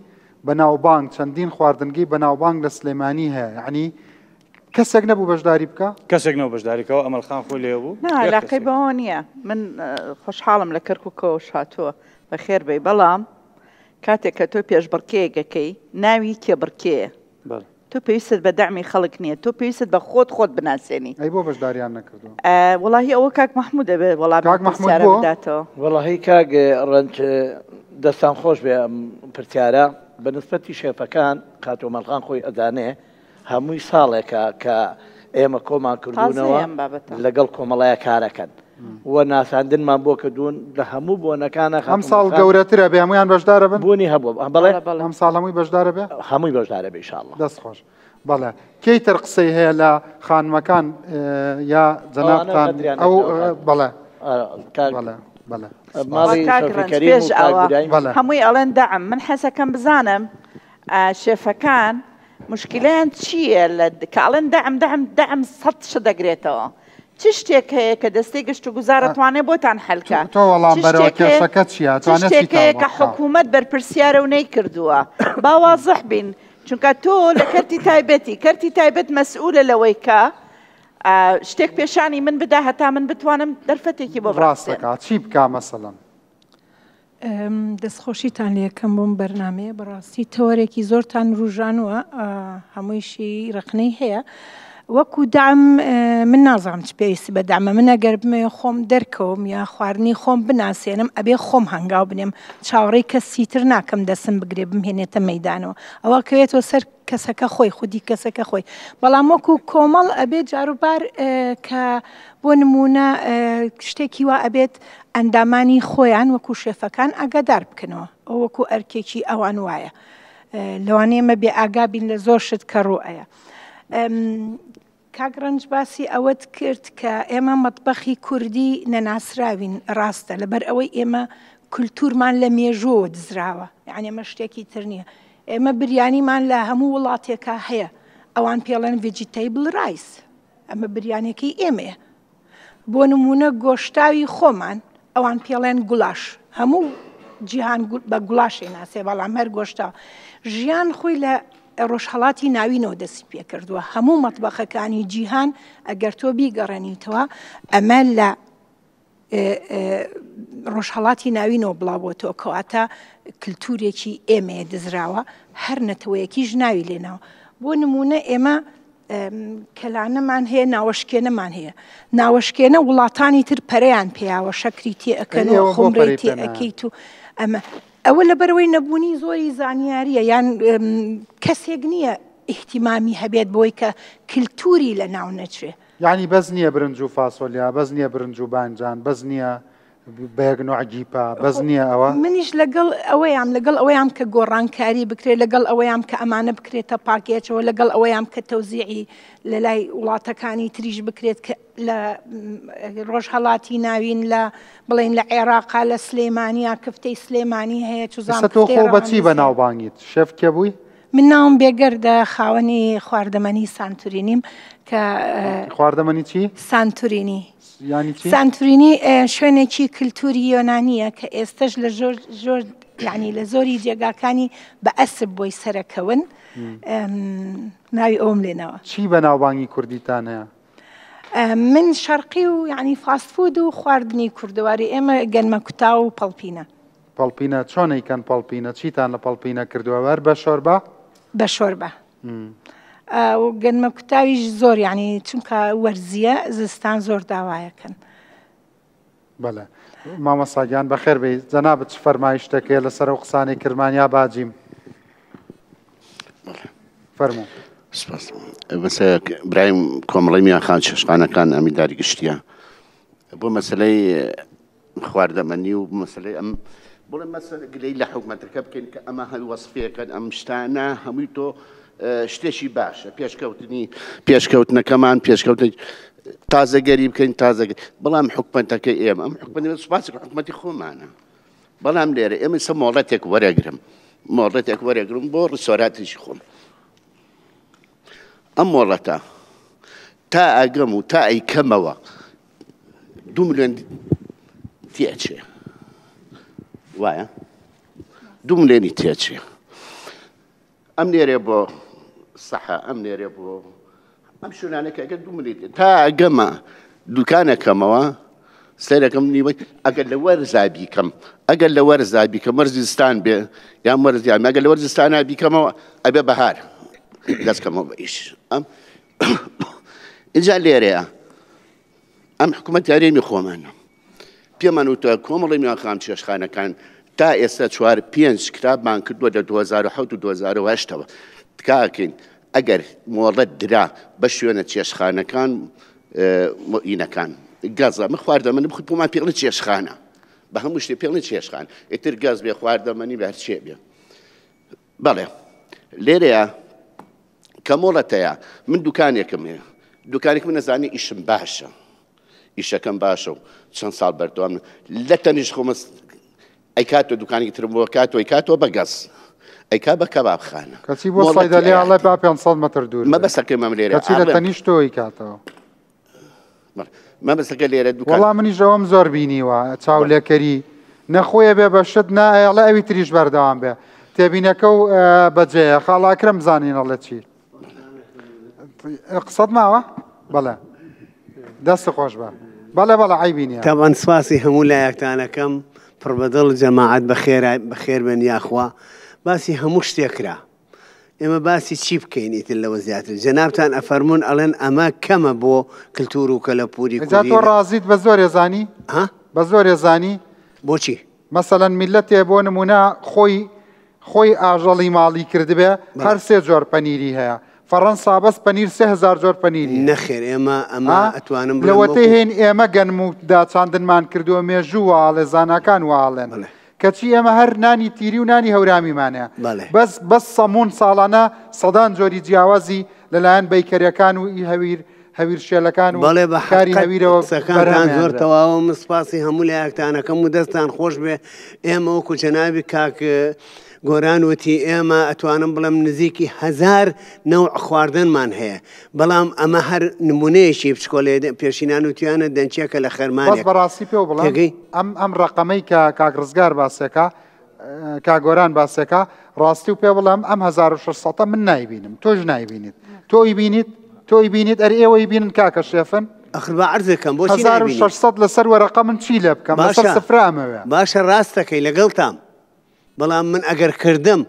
بەناوبانگ چەندین خواردنگەی بەناوبانگ لە سلێمانی هەیە یعنی کەسێک نەبوو بەشداری بکە کەسێک نەبوو بەشداری کەەوە ئەمەل خان خۆی لێ بوو نا علاقەی بەوە نییە من خۆشحاڵم لە کەرکووکەوە هاتووە بەخێر بێی بەڵام کاتێک کە تۆ پێشبڕکێیەک ئەکەی ناوی کێبڕکێیە تۆ پێویستت بە دەعمی خەڵک نییە تۆ پێویستت بە خۆت خۆت بناسێنی. ئەی بۆ بەشداریان نەکردووە؟ وەڵاهی ئەوە کاک مەحمود دەبێت وەڵامی کاک ئەم مەحمود پرسیارە بۆ؟ بداتەوە. وەڵاهی کاک ڕەنج دەستان خۆش بێ ئەم پرسیارە بە نسبەتی شێفەکان خاتوو مەڵخان خۆی ئەزانێ هەمووی ساڵێکە کە ئێمە کۆمان تازەیە کردوونەوە ئەم بابەتە. لەگەڵ کۆمەڵەیە کارەکەن و ناساندنمان بۆ کردوون لە هەموو بۆنەکانە ئەم ساڵ گەورەترە بێ هەموویان بەشدارە بن بوونی هەبوو بەڵێ ئەم ساڵ هەمووی بەشدارە بێ هەمووی بەشدارە بێ ئینشاءاللە دەست خۆش بەڵێ کەی تر قسەی هەیە لە خانمەکان یا جەنابتان ئەو بەڵێ بەڵێ بەڵێ ماڵی پێش ئەوە هەمووی ئەڵێن دەعم من حەزەکەم بزانم شێفەکان موشکیلەیان چییە لە کە ئەڵێن دەعم دەعم دەعم سەد شت دەگرێتەوە چ شتێک هەیە کە دەستەی گەشتوگوزار ئەتوانێ بۆتان حەل کا تۆ وەڵام چ بەرەوە شتێک هەیە کێشەکە چییە چ ئەتوانێ شتێک چیتان هەیە بۆ کە بکا؟ حکوومەت بەرپرسیارە و نەیکردووە با وازح بین چونکە تۆ لە کەرتی تایبەتی کەرتی تایبەت مەسئولە لەوەی کە ئا، شتێک پێشانی من بدا هەتا من بتوانم دەرفەتێکی بۆ بڕەخسێنم. ڕاستەکا چی بکا مەسەلەن؟ دەستخۆشیتان لێکەم بۆم بەرنامەیە بەڕاستی تەوەرێکی زۆرتان وروژانوە هەموویشی ڕەخنەی هەیە وەکو دام من نازانم چ پێویستی بە دامە من ئەگەر بمەوێ خۆم دەرکەوم یا خواردنی خۆم بناسێنم ئەبێ خۆم هەنگاو بنێم چاوەڕێی کەسی تر ناکەم دەسم بگرێ بمهێنێتە مەیدانەوە ئەوە کەوێتەوە سەر کەسەکە خۆی خودی کەسەکە خۆی بەڵام وەکو کۆمەڵ ئەبێت جاروبار کە بۆ نمونە شتێکی وا ئەبێت ئەندامانی خۆیان وەکو شێفەکان ئاگادار بکەنەوە ئەو وەکو ئەرکێکی ئەوان وایە لەوانەیە مە بێ ئاگا بین لە زۆر شت کە ڕوئەیە کاک ڕەنج باسی ئەوەت کرد کە ئێمە مەتبەخی کوردی نەناسراوین ڕاستە لەبەر ئەوەی ئێمە کولتورمان لە مێژووەوە دزراوە یعنی ئەمە شتێکی تر نییە ئێمە بریانیمان لە هەموو وڵاتێکا هەیە ئەوان پێڵێن vegetable rice ئەمە بریانەکەی ئێمەیە بۆ نموونە گۆشتاوی خۆمان ئەوان پێڵێن گوڵاش هەموو جیهان بە گوڵاش ئەیناسێ بەڵام هەر گۆشتاو ژیان خۆی لە ڕۆژهەڵاتی ناوینەوە دەستی پێکردووە هەموو مەتبەخەکانی جیهان ئەگەر تۆ بیگەڕێنیتەوە ئەمە لە ڕۆژهەڵاتی ناوینەوە بڵاوبۆتەوە کەواتە کللتورێکی ئێمەیە دزراوە هەر نەتەوەیەکیش ناوی لێناوە بۆ نمونە ئێمە کەلانەمان هەیە ناوەشکێنەمان هەیە ناوەشکێنە وڵاتانی تر پەرەیان پێیاوە شەکری تێ ئەکەن و خمرەی تێ ئەکەیت و ئەمە ئەوە لەبەرەوەی نەبوونی زۆری زانیاریە یان کەسێک نییە ئیهتیمامی هەبێت بۆی کە کللتوری لە ناو نەچێ یعنی بەس نییە برنج و فاسۆلیا بەس نییە برنج و بانجان بەس نییە بە یەک نوع گیپا بەس نییە ئەوە؟ منیش لەگەڵ ئەوەیام لەگەڵ ئەوەیام کە گۆڕانکاری بکرێت لەگەڵ ئەوەیام کە ئەمانە بکرێتە پاکێچەوە لەگەڵ ئەوەیام کە تەوزیعی لە لای وڵاتەکانی تریش بکرێت کە لە ڕۆژهەڵاتی ناوین لە بڵێن لە عێراقا لە سلێمانیا کفتەی سلێمانی هەیە چزان تۆ خۆ بەچی بەناوبانگیت شێف کێ بووی؟ من ناوم بێگەردە خاوەنی خواردەمەنی سانتورینیم کە خواردەمەنی چی؟ سانتورینی یانی چی؟ سانتورینی شوێنێکی کلتوری یۆنانییە کە ئێستەش لە زۆر زۆر یعنی لە زۆری جێگاکانی بە ئەسپ بۆی سەرەکەون ناوی ئەوم لێنەوە. چی بەناوبانگی کوردیتان هەیە؟ من شەرقی و یعنی فاست فود و خواردنی کوردەواری ئێمە گەنمە کوتاو و پەڵپینە. پەڵپینە چۆن ئەیکەن پەڵپینە چیتان لە پەڵپینە کردووە هەر بە شۆربا؟ بە شۆربا. و گەنمە کوتاویش زۆر یعنی چونکە وەرزیە زستان زۆر داوایەکەن. بەڵێ مامۆستا گیان بەخێر بێی جەنابت چ فەرمایشتێک هەیە لەسەر ئەو قسانەی کرمان یا باجیم؟ فەرموو. سپاس. مەسە برایم کۆمەڵەی میانخان چێشتخانەکان ئەمینداری گشتیە بۆ مەسلەی خواردەمەنی و مەسلەی ئەم بڵێ مەسەلە گلەی لە حکومەتەکە بکەین کە ئەمە هەر وەسفەکەن ئەم شتانە هەمووی تۆ شتێکی باشە پێشکەوتنی پێشکەوتنەکەمان پێشکەوتن تازەگەری بکەین تازەگەری بەڵام حکومەتەکە ئێمە ئەم حکومەت سوپاسی حکومەتی خۆمانە بەڵام لێرە ئێمە سە مۆڵەتێک وەرەگرم مۆڵەتێک وەرەگرم بۆ ڕسۆراتێکی خۆم ئەم مۆڵەتە تا ئەگەم و تا ئەیکەمەوە دو ملیۆن تێچێ وایە دو ملیۆنی تێچێ ئەم نێرێ بۆ سەحە ئەم نێرێ بۆ ئەم شوێنانە کە ئەگەر دوو ملیت تا ئەگەمە دوکانەکەمەوە سەیرەکەم نیوەی ئەگەر لە وەرزا بیکەم ئەگەر لە وەرزا بیکەم وەرزی زستان بێ یان وەرز یان ئەگەر لە وەرزی زستانا بیکەمەوە ئەبێ بەهار دەستکەمەوە بە ئیش ئەم ئینجا لێرەیە ئەم حکوومەت هەرێمی خۆمانە پێمان وتوە کۆمەڵی میوانخان چێشتخانەکان تا ئێستا چوار پێنج کتابمان کردووە لە 2007 و 2008ەوە تکاکەین ئەگەر مۆڵەت درا بە شوێنە چێشتخانەکان مۆئینەکان گازە من خواردەمەنی بخۆ پۆمان پێڵی چێشتخانە بە هەموو شتێ پێڵی چێشتخان ئیتر گاز بێ خواردەمەنی بە هەرچێ بێ بەڵێ لێرەیە کە مۆڵەتەیە من دوکانێکم هەیە دوکانێک من نەزانی ئیشم باشە ئیشەکەم باشە و چەند ساڵ بەردەوام لە تەنیشت خۆمە ئەیکاتەوە دوکانێکی ترم بۆ کاتەوە ئەیکاتەوە بە گەز ئەیکا بە کەبابخانە کەچی بۆ صیدەلی ئەڵێ با 500 مەتر دوور بێ. مەبەستەکەی مەم لێرە کەچی لە تەنیشت تۆ ئەیکاتەوە. مەبەستەکە لێرە دوکان وەڵا منیش ئەوەم زۆر بینیوە چاولێکەری نە خۆی ئەبێ بە شت نە ئەیەڵێ ئەوی تریش بەردەوام بێ تێبینەکە و بەجێیە خاڵە ئەکرەم بزانین ئەڵێ چی. قسەت ماوە؟ بەڵێ دەست خۆش بە بەڵێ بەڵێ عەیبی نییە. تەبعەن سوپاسی هەموو لایەکتان ئەکەم پڕ بەدڵ جەماعەت بەخێر بێن یاخوا باسی هەموو شتێک کرا ئێمە باسی چی بکەین ئیتر لەوە زیاتر جەنابتان ئەفەرموون ئەڵێن ئەمە کەمە بۆ کلتور و کەلەپوری جا کوردی تۆ ڕازیت بە زۆرێ زانی؟ ها؟ بە زۆرێ زانی؟ بۆچی؟ مەسەلەن میللەتێ بۆ نموونە خۆی خۆی ئاژەڵی ماڵی کردبێ هەر سێ جۆر پەنیری هەیە فەڕەنسا بەس پەنیر 3000 جۆر پەنیری هەیە. نەخێر ئێمە ئەمە ئەتوانم بڵێم لەوەتەی هەین ئێمە گەنم و داچاندنمان کردووە مێژوو وا ئەڵێ زاناکان وا ئەڵێن کەچی ئێمە هەر نانی تیری و نانی هەورامیمان هەیە بەس بەس سەموون ساڵانە سەدان جۆری جیاوازی لەلایەن بەیکەرەکان و ئی هەویر هەویر شێلەکان و بەڵێ بە کاری حەقت هەویرەوە قسەکانتان بەرهەم زۆر هێنرا. تەواوە من سپاسی هەموو لایەکتان ئەکەم و دەستتان خۆش بێ ئێمە وەکو جەنابی کاک گۆران وتی ئێمە ئەتوانم بڵێم نزیکی هەزار نەوع خواردنمان هەیە بەڵام ئەمە هەر نمونەیەکی بچکۆلەیە پێشینان وتویانە دەنکێکە لە بەس خەرمانێک بەڕاستی پێو بڵێم تێگەی؟ ئەم ئەم ڕەقەمەی کە کاک ڕزگار باسێکا کاک گۆران باسێکا ڕاستی و پێ بڵێم ئەم 1600 من نایبینم تۆش نایبینیت تۆ ئیبینیت تۆ ئیبینیت ئەر ئێوە ئیبینن کاکە شێفن ئەخر با عەرزەکەم بۆچی نایبینی 1600 لەسەر وەرەقە من چی لێ بکەم لەسەر باشە سفرە ئەمەوێ باشە ڕاستەکەی لەگەڵتام بەڵام من ئەگەر کردم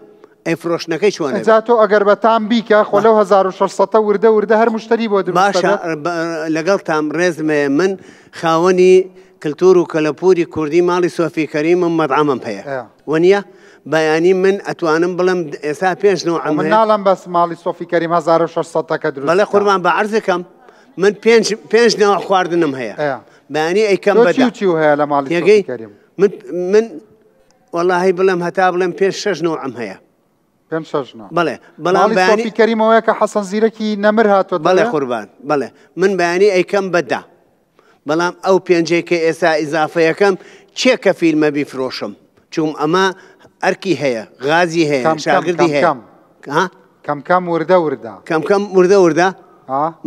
ئەی فرۆشتنەکەی چۆن ئەبێ؟ ئینجا تۆ ئەگەر بە تام بیکە خۆ لەو 1600 وردە وردە هەر مشتەری بۆ دروست باشە دەبێت. لەگەڵتام ڕێزم هەیە من خاوەنی کلتور و کەلەپوری کوردی ماڵی سۆفی کەریمم مەتعەمم هەیە وەنیە بەیانی من ئەتوانم بڵێم ئێستا پێنج نەوعم من هەیە ناڵێم بەس ماڵی سۆفی کەریم 1600 تەکە دروست بەڵێ بکە. قوربان بە عەرزەکەم من پێنج پێنج نەوع خواردنم هەیە بەیانی ئەیکەم تۆ بە چی و دە چی و هەیە لە ماڵی سۆفی تێگەی کەریم؟ من من وەڵاهی بڵێم هەتا بڵێم پێنج شەش نەوعم هەیە. پێنج شەش نەوع. بەڵێ بەڵام ماڵی بەیانی سۆفی کەریم ئەوەیە کە حەسەن زیرەکی نەمر هاتۆتە بەڵێ لێ؟ قوربان بەڵێ من بەیانی ئەیکەم بە دە بەڵام ئەو پێنجەی کە ئێستا ئیزافەیەکەم کێ کەفیلمە بیفرۆشم چوم ئەمە ئەرکی هەیە غازی هەیە کەم کەم شاگردی کەم هەیە کەم. ها؟ کەم کەم وردە وردە. کەم کەم وردە وردە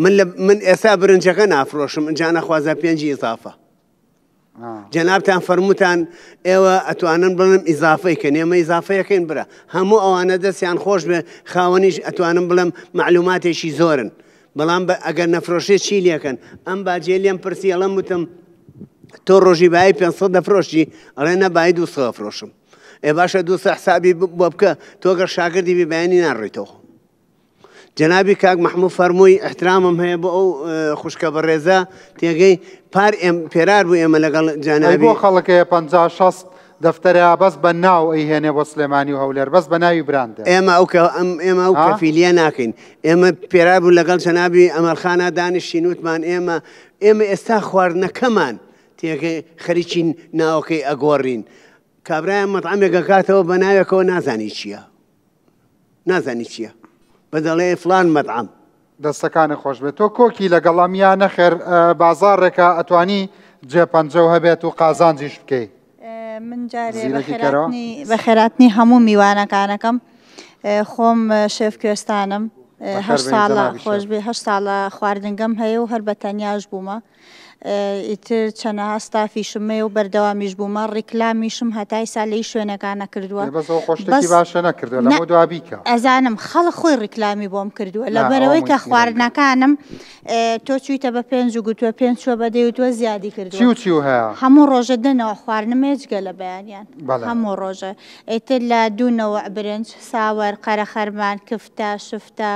من لە من ئێستا برنجەکە نافرۆشم ئینجا نەخوازا پێنجی ئیزافە. جەنابتان فەرمووتان ئێوە ئەتوانن بڵێن ئیزافەی کەن ئێمە ئیزافەیەکەین برا هەموو ئەوانە دەستیان خۆش بێ خاوەنیش ئەتوانم بڵێم مەعلوماتێکی زۆرن بەڵام بە ئەگەر نەفرۆشێ چی لێکەن ئەم باجێ لێم پرسی ئەڵێم وتم تۆ ڕۆژی بایی 500 دەفرۆشی ئەڵێ نە بایی 200 ئەفرۆشم ئێ باشە 200 حسابی بۆ بکە تۆ گەر شاگردی بی بەیانی ناڕۆیتەوە. جەنابی کاک مەحموو فەرمووی ئیحترامم هەیە بۆ ئەو خوشکە بەڕێزە تێگەی پار ئێم پێرار بوو ئێمە لەگەڵ ئەی جەنابی بۆ خەڵک هەیە 50 60 دەفتەرە بەس بە ناو ئەیهێنێ بۆ سلێمانی و هەولێر بەس بە ناوی براندە. ئێمە ئەو کە ئەم ئێمە ئەو ها؟ کەفیلیە ناکەین ئێمە پێرار بوو لەگەڵ جەنابی ئەمەلخانا دانیشتین وتمان ئێمە ئێمە ئێستا خواردنەکەمان تێگەی خەریکین ناوەکەی ئەگۆڕین کابرایان مەتعەمێک ئەکاتەوە بە ناوێکەوە نازانی چییە نازانی چییە بە دەڵێ فلان مەتعەم. دەستەکانت خۆش بێت تۆ کۆکی لەگەڵ ئەم یا نەخێر بازاڕێکە ئەتوانی جێ پەنجەو هەبێت و قازانجیش بکەی. من جارێ زیرەکی کەرەوە. بەخێراتنی هەموو میوانەکانەکەم خۆم شێف کوێستانم بەخێر هەشت بێنی ساڵە جەنابی شێف. خۆش بێ هەشت ساڵە خواردنگەم هەیە و هەر بە تەنیاش بوومە ئیتر چەنەها ستافیشم هەیە و بەردەوامیش بوومە ڕیکلامیشم هەتا ئیسا لەی شوێنەکان نەکردووە ئێ بەس ئەوە خۆ شتێکی بەس باشە نەکردووە نا لەمەو دوا بیکە. ئەزانم خەڵک خۆی ڕیکلامی بۆم کردووە نا ئەوە لەبەرئەوەی کە موشکیلە نییە. خواردنەکانم تۆ چوویتە بە پێنج و گوتووە پێنج چووە بە دەی وتووە زیادی چی کردووە و چی و هەیە؟ هەموو ڕۆژە دە نەوع خواردنم هەیە جگە لە بەیانیان بەڵێ. هەموو ڕۆژە ئیتر لە دوو نەوع برنج ساوەر قەرەخەرمان کفتە شفتە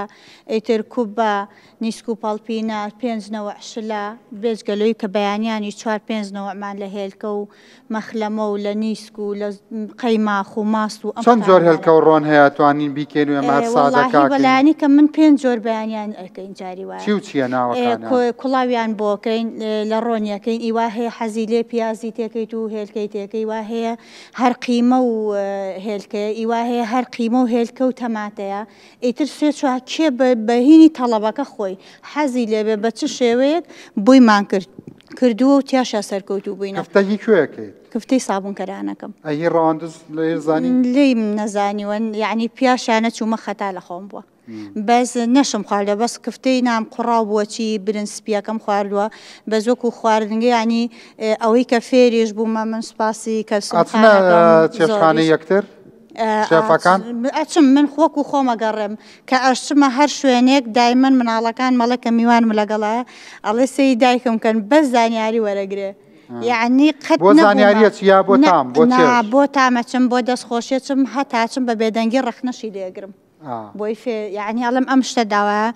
ئیتر کوبە نیسک و پەڵپینە، پێنج نەوع شلە، بێجگە لەوی کە بەیانیانیش چوار پێنج نەوعمان لە هێلکە و مەخلەمە و لە نیسک و لە قەیماخ و ماست و ئەم چەند جۆر شتانەمان هێلکە و ڕۆن هەیە توانین بیکەین و ئێمە هەر سادە وەڵاهی کاکەین؟ بەلایەنی کەم من پێنج جۆر بەیانیان ئەکەین جاری وایە چی و چییە ناوەکانیان؟ کوڵاویان بۆ ئەکەین لە ڕۆنی ئەکەین ئی وا هەیە حەزی لێ پیازی تێکەیت و هێلکەی تێکەی وا هەیە هەر قیمە و هێلکەیە ئی وا هەیە هەر قیمە و هێلکە و تەماتەیە ئیتر سێ چوار کێ بە بە هینی تەڵەبەکە خۆی حەزی لێ بێ بە چ شێوەیەک بۆیمان کرد کردووە و تیاشا سەرکەوتوو بووینە. کفتە هی کوێ ئەکەیت؟ کفتەی سابوونکەرانەکەم. ئەی هی ڕەواندز لێ زانی؟ لێیم نەزانیوە یەعنی پیاشا نەچوومە خەتا لە خۆم بووە بەس نەشم خواردوە بەس کفتەی نام قوڕاو بووە چی برنج سپیەکەم خواردووە بەس وەکو خواردنگە یەعنی ئەوەی کە فێریش بوومە من سوپاسی کەلسوم ئەچنە خانەکەم چێشتخانەی زۆریش. یەکتر؟ شێفەکان؟ ئەچم من وەکو خۆم ئەگەڕێم کە ئەشچمە هەر شوێنێک دایمەن مناڵەکان مەڵێ کە میوانم لەگەڵایە ئەڵێ سەیری دایکم کەن بەس زانیاری وەرەگرێ یەعنی قەت بۆ نەبوومە زانیاریە چی یا بۆ نا تام بۆ نا چێژ؟ بۆ تامەچم بۆ دەستخۆشیەچم هەتا چم بە بێدەنگی ڕەخنەشی لێگرم. بۆی فێ یەعنی ئەڵێم ئەم شتە داوایە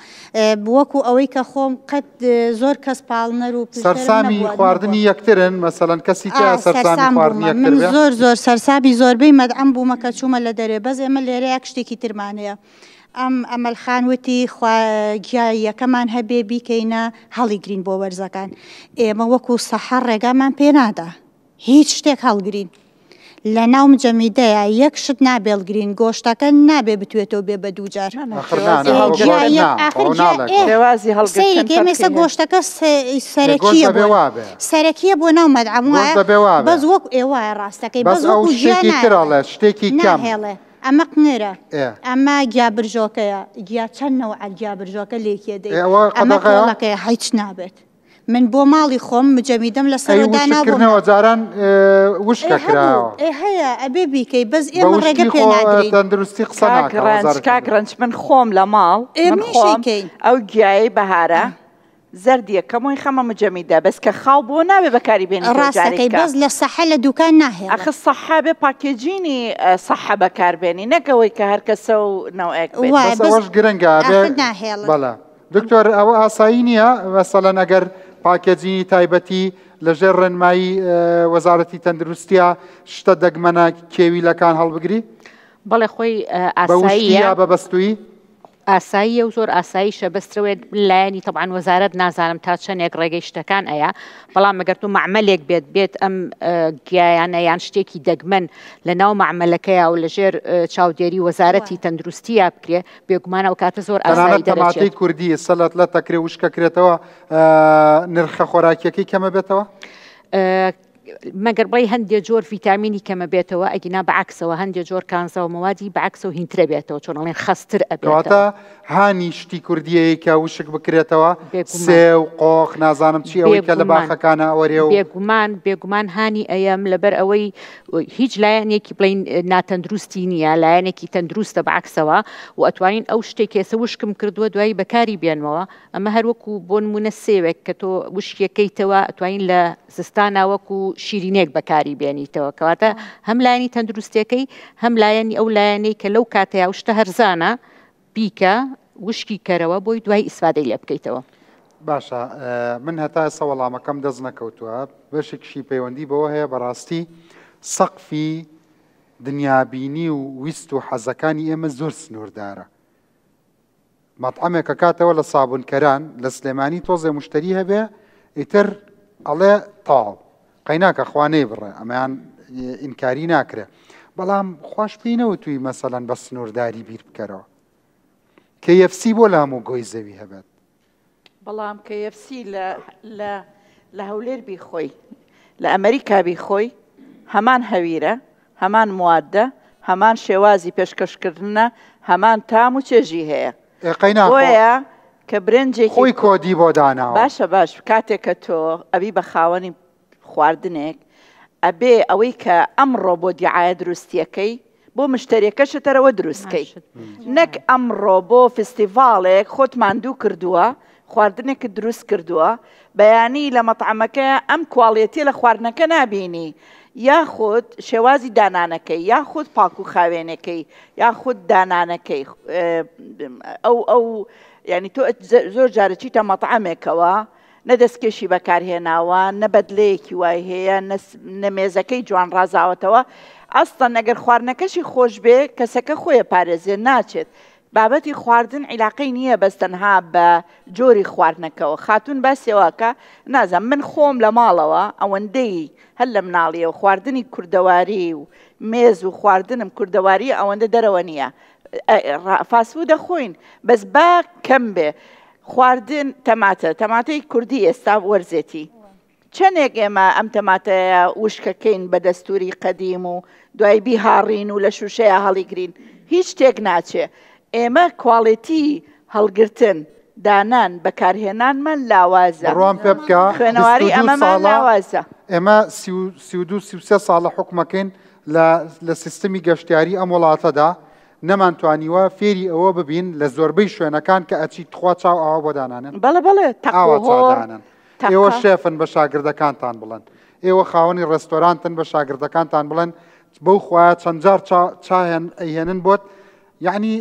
وەکو ئەوەی کە خۆم قەت زۆر کەس پاڵنەر و پشدەرم سەرسامی نەبووە خواردنی یەکترن مەسەلەن کەسی تیا سەرسامی سەرسام خواردنی بوومە یەکتر من بێ؟ زۆر زۆر سەرسامی زۆربەی مەدعەم بوومە کە چوومە لە دەرێ بەس ئێمە لێرەیا شتێکی ترمان هەیە ئەم ئەمەل خان وتی خوا گیاییەکەمان هەبێ بیکەینە هەڵیگرین بۆ وەرزەکان ئێمە وەکو سەحەر ڕێگامان پێ نادا هیچ شتێک هەڵگرین لە ناو مجەمیدەیا یەک شت نابێڵگرین گۆشتەکە نابێ بتوێتەوە بێ بە دووجار ئاخر نا نا ئەوە گۆشت نا ئەوە ناڵێ شێوازی هەڵگرتن سەیرێک ئێمە ئێستا فەرقی هەیە. گۆشتەکە ئێ گۆشت سەرەکییە دەبێ بۆ وابێ سەرەکییە بۆ ناو مەدعەم گۆشت وایە دەبێ وابێ بەس وەک ئێ وایە ڕاستەکەی بەس بەس ئەو وەکو گیا شتێکی تر نایەڵێ ئەڵێ شتێکی کەم ناهێڵێ ئەمە قنێرە ئێ ئەمە گیا برژۆکەیە گیا چەند نەوعە گیا برژۆکە لێکیە دەی ئێ ئەوە ئەمە قەدەغەیە؟ کۆڵەکەیە هیچ نابێت من بۆ ماڵی خۆم مجەمیدەم ئەی لەسەرەوە دانا بۆ وشککردنەوە جاران ئێ وشکە هەبوو کراوە. ئێ هەیە ئەبێ بیکەی بەس بە ئێمە ڕێگە وشکی پێ خۆ نادرین. تەندروستی قسە کاک ناکا ڕەنج وەزارەتی کاک تەندروستی. ڕەنج من خۆم لە ماڵ ئێ من منیش خۆم ئەیکەین. ئەو گیایەی بەهارە زەردیە کەمۆی خەمە مجەمیدە بەس کە خاو بۆ نابێ بەکاری بێنیتەوە ڕاست جارێک دەکەی کە. بەس لە سەحە لە دوکان ناهێڵن. ئەخ سەحە بێ packaging ی سەحە بەکار بێنی نەک ئەوەی کە هەر کەسە و نەوعێک بێت. وایە بەس بەس ئەوەش گرنگە ئەبێ ئاخر ناهێڵن. بەڵێ. دکتۆر ئەوە ئاسایی نییە مەسەلەن ئەگەر packaging ی تایبەتی لەژێر ڕێنمایی وەزارەتی تەندروستیە شتە دەگمەنە کێویلەکان هەڵبگری؟ بەڵێ خۆی بە وشکی ئاساییە یا بە بەستوویی؟ ئاساییە و زۆر ئاساییشە بەسترەوەیەک لایەنی تەبعەن وەزارەت نازانم تا چەندێک ڕێگەی شتەکان ئەیا بەڵام ئەگەر تۆ مەعمەلێک بێت بێت ئەم گیایانە یان شتێکی دەگمەن لە ناو مەعمەلەکەیا و لەژێر چاودێری وەزارەتی تەندروستییا بکرێ بێگومان ئەو کاتە زۆر تەنانەت ئاسایی تەماتەی دەرەچێت. کوردی سەلەت لەت ئەکرێ وشک ئەکرێتەوە نرخە خۆراکیەکەی کەمە بێتەوە؟ مەگەر بڵێی هەندێ جۆر ڤیتامینی کەمە بێتەوە ئەگینا بە عەکسەوە هەندێ جۆر کانزا و مەوادی بە عەکسەوە هینترە بێتەوە چۆن ئەڵێن خەستر ئەبێتەوە. کەواتە هانی شتی کوردیەی کە وشک بکرێتەوە بێگومان. سێو قۆخ نازانم چی ئەوەی کە لە بێگومان. باخەکانە ئەوەرێ و. بێگومان بێگومان هانی ئەیەم لەبەر ئەوەی هیچ لایەنێکی بڵێین ناتەندروستی نییە، لایەنێکی تەندروستە بە عەکسەوە و ئەتوانین ئەو شتەی کە ئێستا وشکم کردووە دوایی بەکاری بێنمەوە، ئەمە هەر وەکو بۆ نموونە سێوێک کە تۆ وشکیەکەیتەوە ئەتوانین لە زستانا وەکو شیرینێک بەکاری بێنیتەوە، کەواتە هەم لایەنی تەندروستیەکەی هەم لایەنی ئەو لایەنەی کە لەو کاتەیا و شتە هەرزانە بیکە وشکی کەرەوە بۆی دوای ئیسفادەی لێ بکەیتەوە. باشە من هەتا ئێستا وەڵامەکەم دەست نەکەوتووە بەشێکیشی پەیوەندی بەوە هەیە بەڕاستی سەقفی دنیابینی و ویست و حەزەکانی ئێمە زۆر سنووردارە مەتعەمێک ئەکاتەوە لە سابونکەران لە سلێمانی تۆزێ مشتری هەبێ ئیتر ئەڵێ تەواو قەیناکە خوا نەیبڕێ ئەمەیان ئینکاری ناکرێ بەڵام خواش پێی نەوتووی مەسەلەن بە سنوورداری بیر بکەرەوە KFC بۆ لە هەموو گۆی زەوی هەبێت بەڵام KFC لە لە لە هەولێر بیخۆی لە ئەمریکا بیخۆی هەمان هەویرە هەمان موادە هەمان شێوازی پێشکەشکردنە هەمان تام و چێژی هەیە ئێ قەینا خۆ بۆیە کە برنجێکی خۆی کۆدی بۆ داناوە. باشە باش کاتێک کە تۆ ئەبی بە خاوەنی خواردنێک ئەبێ ئەوەی کە ئەمڕۆ بۆ دیعایە دروستیەکەی بۆ مشتەریەکەشت هەرەوە دروستکەی نەک ئەمڕۆ بۆ فستیڤاڵێک خۆت ماندوو کردووە خواردنێکت دروست کردووە بەیانی لە مەتعەمەکە ئەم کواڵیەتیە لە خواردنەکە نابینی یاخود شێوازی دانانەکەی یاخود پاک و خاوێنەکەی یاخود دانانەکەی ئەو ئەو یعنی تۆ زۆر جارە چیتە مەتعەمێکەوە نە دەستکێشی بەکارهێناوە، نە بەدلەیەکی وای هەیە، نە مێزەکەی جوان ڕازاوەتەوە، ئەسڵەن ئەگەر خواردنەکەشی خۆش بێ کەسەکە خۆی ئەپارێزێ ناچێت. بابەتی خواردن عیلاقەی نییە بەس تەنها بە جۆری خواردنەکەوە. خاتوون باسی ئەوە ئەکا نازانم من خۆم لە ماڵەوە ئەوەندەی هەر لە مناڵیەوە خواردنی کوردەواری و مێز و خواردنم کوردەواریە ئەوەندە دەرەوە نییە. فاست فود ئەخۆین بەس با کەم بێ. خواردن تەماتە تەماتەی کوردی ئێستا وەرزێتی چەندێک ئێمە ئەم تەماتەیە وشکەکەین بە دەستوری قەدیم و دوای بیهاڕین و لە شوشەیە هەڵیگرین هیچ شتێک ناچێ ئێمە کواڵێتی هەڵگرتن دانان بەکارهێنانمان لاوازە بڕوام پێ بکە خوێنەواری ئەمەمان لاوازە ئێمە 32 33 ساڵە حکومەکەین لە لە سیستمی گەشتیاری ئەم وڵاتەدا نەمانتوانیوە فێری ئەوە ببین لە زۆربەی شوێنەکان کە ئەچی تخوا چاو ئاوا بۆ دانانێن؟ بەڵێ بەڵێ تەق ئاوا و چا هۆڕ دانەن. ئێوە تەقە. شێفن بە شاگردەکانتان بڵێن. ئێوە خاوەنی ڕێستۆرانتن بە شاگردەکانتان بڵێن بەو خوایە چەند جار چا چا هێن ئەیهێنن بۆت یەعنی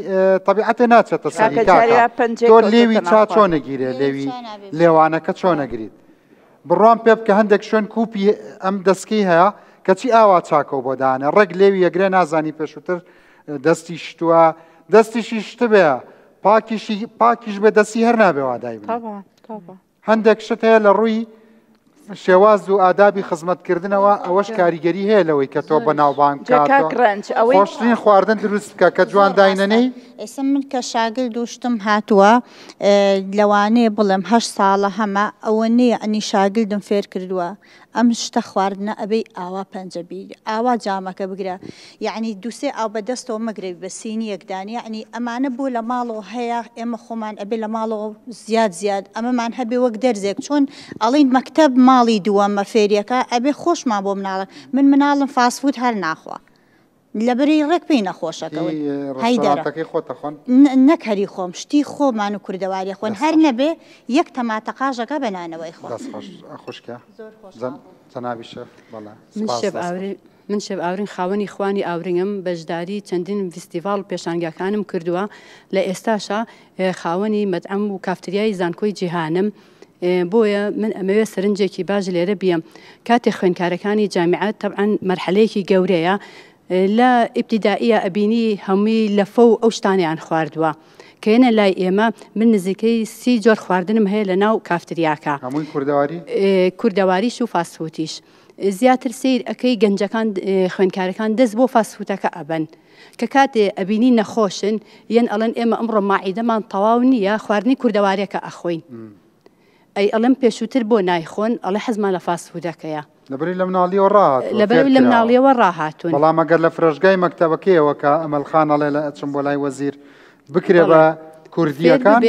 تەبیعەتێ ناچێتە سەری کاکە کاکە جارێ پەنجەی تۆ کەوتۆتە لێوی ناو چا چۆن خواردن. ئەگیرێ لێوی لێوی چا نابێ بگیرێ. لێوانەکە چۆن ئەگریت بڕوام پێ بکە هەندێک شوێن کوپی ئەم دەسکی هەیە کەچی ئاوا چاکەو بۆ دانێ ڕێک لێوی ئەگرێ نازانی پێشووتر دەستی شتووە دەستیشی شتبێ پاکیشی پاکیش بێ دەستی هەر نابێ وا دایبنێ طبعا طبعا هەندێک شت هەیە لە ڕووی شێواز و ئادابی خزمەتکردنەوە ئەوەش کاریگەری هەیە لەوەی کە تۆ بەناوبانگ جا کاتۆ کاک ڕەنج ئەوەی خۆشترین خواردن دروست بکە کە جوان زۆر ڕاستە داینەنێی ئێستا من کە شاگرد و شتم هاتووە لەوانەیە بڵێم هەشت ساڵە هەمە ئەوە نییە ئەنی شاگردم فێر کردووە ئەم شتە خواردنە ئەبێی ئاوا پەنجە بی ئاوا جامەکە بگرە یەعنی دوسێ ئاو بە دەستەوە مەگرە بە سینیەک دانی یەعنی ئەمانە بۆ لە ماڵەوە هەیە ئێمە خۆمان ئەبێ لە ماڵەوە زیاد زیاد ئەمەمان هەبێ وەک دەرزێک چۆن ئەڵین مەکتەب ماڵی دووەمە فێریەکە ئەبێ خۆشمان بۆ مناڵە من مناڵم فاست فود هەر ناخوا لەبری ڕێک پێی نەخۆشەکەون هی هەیدەرە. ڕێستۆرانتەکەی خۆت ئەخۆن؟ نەک هەری خۆم شتی خۆمان و کوردەواری خۆن دەست هەر خۆش. نەبێ یەک تەماتە قاژەکە بە نانەوەی خۆن. دەست خۆش خوشکە زۆر خۆشحاڵ جەن بووم. جەنابی شێف بەڵێ من سپاس شێف دەست خۆش. ئاورین من شێف ئاورین خاوەنی خوانی ئاورینگم بەشداری چەندین ڤیستیڤاڵ و پێشانگاکانم کردووە لە ئێستاشا خاوەنی مەتعەم و کافتریای زانکۆی جیهانم بۆیە من ئەمەوێ سەرنجێکی باش لێرە بیەم کاتێ خوێنکارەکانی جامیعە تەبعەن مەرحەلەیەکی گەورەیە لە ئیبتیدائیە ئەبینی هەمووی لەفە و ئەو شتانەیان خواردووە کە یەنە لای ئێمە من نزیکەی سی جۆر خواردنم هەیە لە ناو کافتریاکە هەمووی کوردەواری؟ کوردەواریش و فاست فوتیش زیاتر سەیر ئەکەی گەنجەکان خوێندکارەکان دەست بۆ فاست فوتەکە ئەبەن کە کاتێ ئەبینی نەخۆشن یەن ئەڵێن ئێمە ئەمڕۆ ماعیدەمان تەواو نییە خواردنی کوردەوارێکە ئەخۆین ئەی ئەڵێم پێشووتر بۆ نایخۆن ئەڵێ حەزمان لە فاست فودەکەیە. لەبەری لە مناڵیەوە ڕاهاتووە لەبەرئەوەی لە مناڵیەوە ڕاهاتوون. بەڵام ئەگەر لە فرۆشگای مەکتەبەکەیەوە کە ئەمەل خان ئەڵێ لە ئەچم بۆ لای وەزیر بکرێ بە کوردیەکان.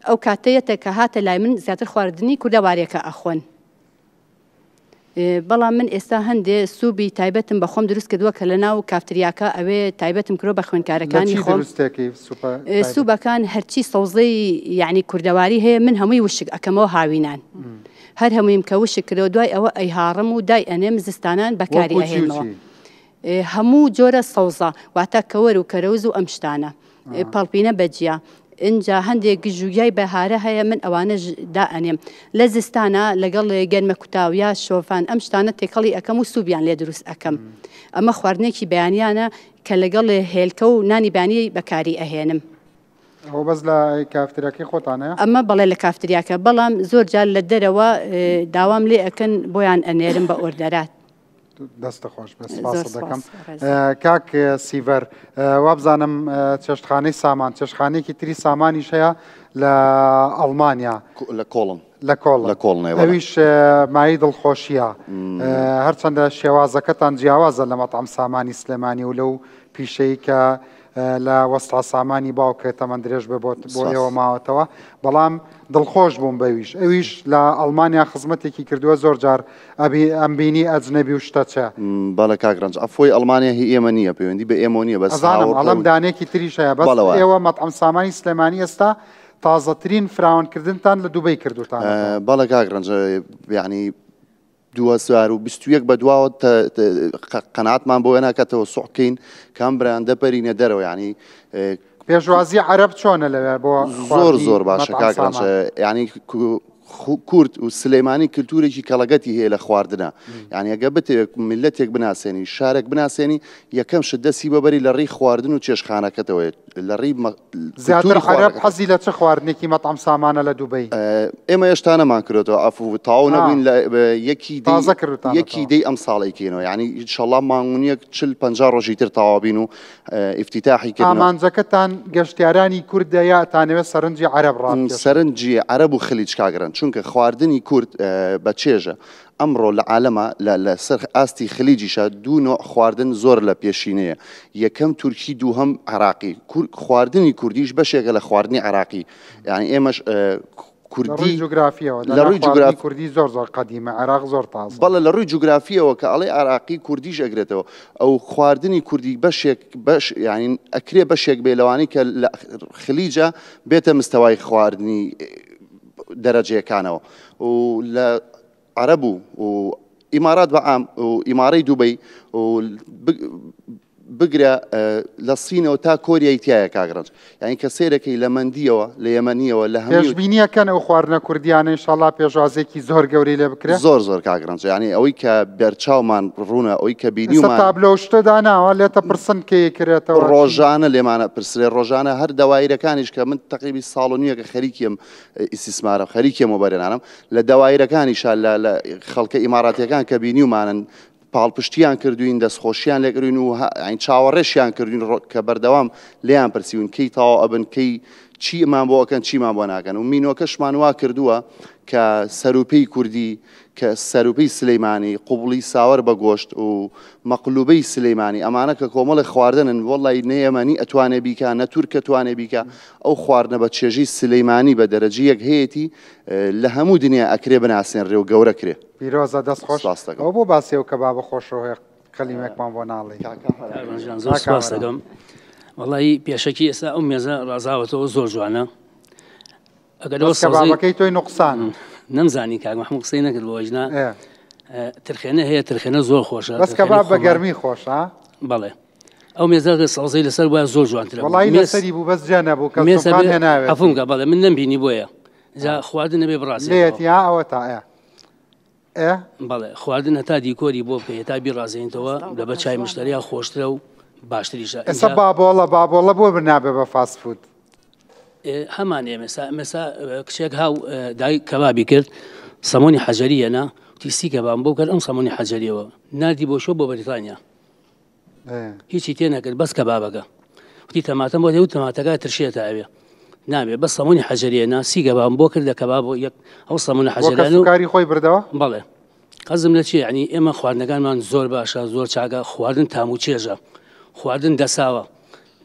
ئەو کاتەیەتە کە هاتە لای من زیاتر خواردنی کوردەوارێکە ئەخۆن. بەڵام من ئێستا هەندێ سوبی تایبەتم بە خۆم دروست کردووە کە لە ناو کافتریاکە ئەوێ تایبەتم کرۆ بە خوێندکارەکانی خۆم سوبەکان هەرچی سەوزەی یعنی کوردەواری هەیە من هەمووی وشک ئەکەمەوە هاوینان هەر هەموویم کە وشک کردەوە دوای ئەوە ئەیهاڕم و دای ئەنێم زستانان بەکاری ئەهێنمەوە هەموو جۆرە سەوزە واتە کەوەر و کەرەوز و ئەم شتانە پەڵپینە بەجیا. ئینجا هەندێک گژوگیای بەهارە هەیە من ئەوانەش دائەنێم لە زستانا لەگەڵ گەنمە کوتاو یا شۆفان ئەم شتانە تێکەڵی ئەکەم و سوبیان لێ دروست ئەکەم ئەمە خواردنێکی بەیانیانە کە لەگەڵ هێلکە و نانی بانی بەکاری ئەهێنم. ئەوە بەس لە کافتریاکەی خۆتانەیە؟ ئەمە بەڵێ لە کافتریاکە بەڵام زۆر جار لە دەرەوە داوام لێ ئەکەن بۆیان ئەنێرم بە ئۆردەرات. دەستە خۆش بێت سپاست دەکەم کاک سیڤەر وابزانم چێشتخانەی سامان چێشتخانەیەکی تری سامانیش هەیە لە ئەڵمانیا لە کۆڵن لە کۆڵن لە کۆڵن ئەویش مای دڵخۆشیە هەرچەندە شێوازەکەتان جیاوازە لە مەتعەم سامانی سلێمانی و لەو پیشەی کە لە وەستا سامانی باوکە تەمەن درێژ بێ بۆ بۆ ئێوە ماوەتەوە بەڵام دڵخۆش بووم بەویش ئەویش لە ئەڵمانیا خزمەتێکی کردووە زۆر جار ئەبی ئەمبینی ئەجنەبی و شتە چە. بەڵێ کاک ڕەنج عەفوی ئەڵمانیا هی ئێمە نییە پەیوەندی بە ئێمەوە نییە بەس ئەزانم هاوڕێ ئەڵێم و دانەیەکی تریش هەیە بەس بەڵێ وایە. ئێوە مەتعەم سامانی سلێمانی ئێستا تازەترین فراوانکردنتان لە دوبەی کردوتانەتەوە. بەڵێ کاک ڕەنج یەعنی 2021 بەدواوە قەناعەتمان بۆ وێنا کە تەوەسوع بکەین کە ئەم براندە بەرینە دەرەوە یعنی پێشوازی عەرەب چۆنە لەوێ بۆ زۆر زۆر باشە کاک ڕەنج یعنی کورد و سلەیمانی کللتورێکی کەڵەگەتی هەیە لە خواردنە یعنی ئەگە بتەوێت میلەتێک بناسێنی شارێک بناسێنی یەکەم شت دەستی بەبەری لە ڕێی خواردن و چێشخانەکەتەوەیە لە ڕێی زیاتر عەرەب حەزی لە چ خواردنێکی مەتعەم سامانە لە دوبەی؟ ئێمە هێشتا نەمان کرۆتەوە عەفو تەواو نەبووین لە یەکی دەی تازە کردوتانەتەوە. یەکی دەی ئەم ساڵەی کەینەوە یعنی ئینشەڵا مانگ و نییەک 40 50 ڕۆژی تر تەواو بین و ئیفتیتاحی کردنەوە. ئامانجەکەتان گەشتیارانی کوردە یا ئەتانەوێت سەرنجی عەرەب ڕابکێشن؟ سەرنجی عەرەب و خلیج کاک رەنج چونکە خواردنی کورد بە چێژە ئەمڕۆ لە عالەما لە لە سەر ئاستی خلیجیشا دوو نۆع خواردن زۆر لە پێشینەیە یەکەم تورکی دووهەم عێراقی کور خواردنی کوردیش بەشێکە لە خواردنی عێراقی یانی ئێمەش لە ڕووی کوردی جوگرافیەوە لە دەنا ڕووی خواردنی جوگراف کوردی زۆر زۆر قەدیمە عێراق زۆر تازە. بەڵێ لە ڕووی جوگرافیەوە کە ئەڵێی عێراقی کوردیش ئەگرێتەوە ئەو خواردنی کوردی بەشێک بەش یانی ئەکرێ بەشێک بێ لەوانەی کە لە خلیجا بێتە مستەوای خواردنی دەرەجەیەکانەوە و لە عەرەب و و ئیمارات بە عام و ئیمارەی دوبەی و بگرە لە سینەوە تا کۆریای تایە کاک ڕەنج یانی کە سەیرەکەی لە مەندیەوە لە یەمەنیەوە لە هەموو پێشبینیەکەن ئەو خواردنە کوردیانە ئینشاڵا پێشوازیەکی زۆر گەورەی لێ بکرێ؟ زۆر زۆر کاک ڕەنج یانی ئەوەی کە بەرچاومان ڕوونە ئەوەی کە ئێستا بینیومان تابلۆ و شتە داناوە لێتە پرسن کەی کرێتەوە چی؟ ڕۆژانە لێمانە پرسرێ ڕۆژانە هەر دەوایرەکانیش کە من تەقریبی ساڵ و نیوێکە خەریکیم ئیستیسمارم خەریکیم وەبەرهێنانم لە دەوایرەکانیشا لە لە خەڵکە ئیماراتیەکان کە بینیومانن پاڵپشتیان کردوین دەستخۆشیان لێکردوین و یانی چاوەڕێشیان کردوین کە بەردەوام لێیان پرسیون کەی تەواو ئەبن کەی چیمان بۆ ئەکەن چیمان بۆ ناکەن و مینۆکەشمان وا کردووە کە سەروپێی کوردی کە سەروپێی سلەیمانی قوبڵی ساوەر بە گۆشت و مەقلوبەی سلەیمانی ئەمانە کە کۆمەڵێک خواردنن وەڵی نە یەمەنی ئەتوانێ بیکا نە تورک ئەتوانێ بیکا ئەو خواردنە بە چێژی سلەیمانی بە دەرەجە یەک هەیەتی لە هەموو دنیا ئەکرێ بناسێنرێ و گەورە کرێ. پیرۆزە دەست خۆش. سپاست دەکەم. ئەوە بۆ باسی ئەو کەبابە خۆشەوە هەیە قەلیمێکمان بۆ ناڵێی. کاک ڕەنجان زۆر سپاست دەکەم. وەڵی پێشەکی ئێستا ئەو مێزە ڕازاوەتەوە زۆر جوانە. ئەگەر بەس کەبابەکەی تۆی نوقسانە. نەمزانی کاک مەحموود قسەی نەکرد بۆ ئەویش نا. ترخێنە هەیە ترخێنە زۆر خۆشە. بەس کەباب بە گەرمی خۆشە. بەڵێ. ئەو مێزە گەر سەوزەی لەسەر وایە زۆر جوانترە بوو. وەڵایی مێز لەسەری بوو بەس جێ نەبوو کە مێز سوڵتان ئەبێ هێناوێتی. عەفوم کە بەڵێ من نەمبینی بۆیە جا خواردن ئەبێ بڕازێتەوە. لێیەتی ها ئەوە تا ئێ ئێ. بەڵێ خواردن هەتا دیکۆری بۆ بکەی هەتا بیڕازێنیتەوە لە بە چای مشتەریا خۆشترە و باشتریشە ئێستا ئینجا بابۆڵە بابۆڵە بۆ نابێ بە فاست فود؟ هەمان ئێمە مەسا کچێک هاو دای کەبابی کرد سەمۆنی حەجەری هێنا وتی سی کەبابم بۆ کرد ئەم سەمۆنی حەجەریەوە ناردی بۆ شۆ بۆ بەریتانیا هیچی تێ نەکرد بەس کەبابەکە وتی تەماتەم بۆ دێ و تەماتەکە ترشێتە ئەوێ نابێ بەس سەمونی حەجەریە ناسی کەبابم بۆ کرد لە کەباب بۆ یەک ئەو سەمونە حەجەریان و کاری خۆی بردەوە بەڵێ قەزم لە چیە یعنی ئێمە خواردنەکانمان زۆر باشە زۆر چاکە خواردن تام و چێژە خواردن دەساوە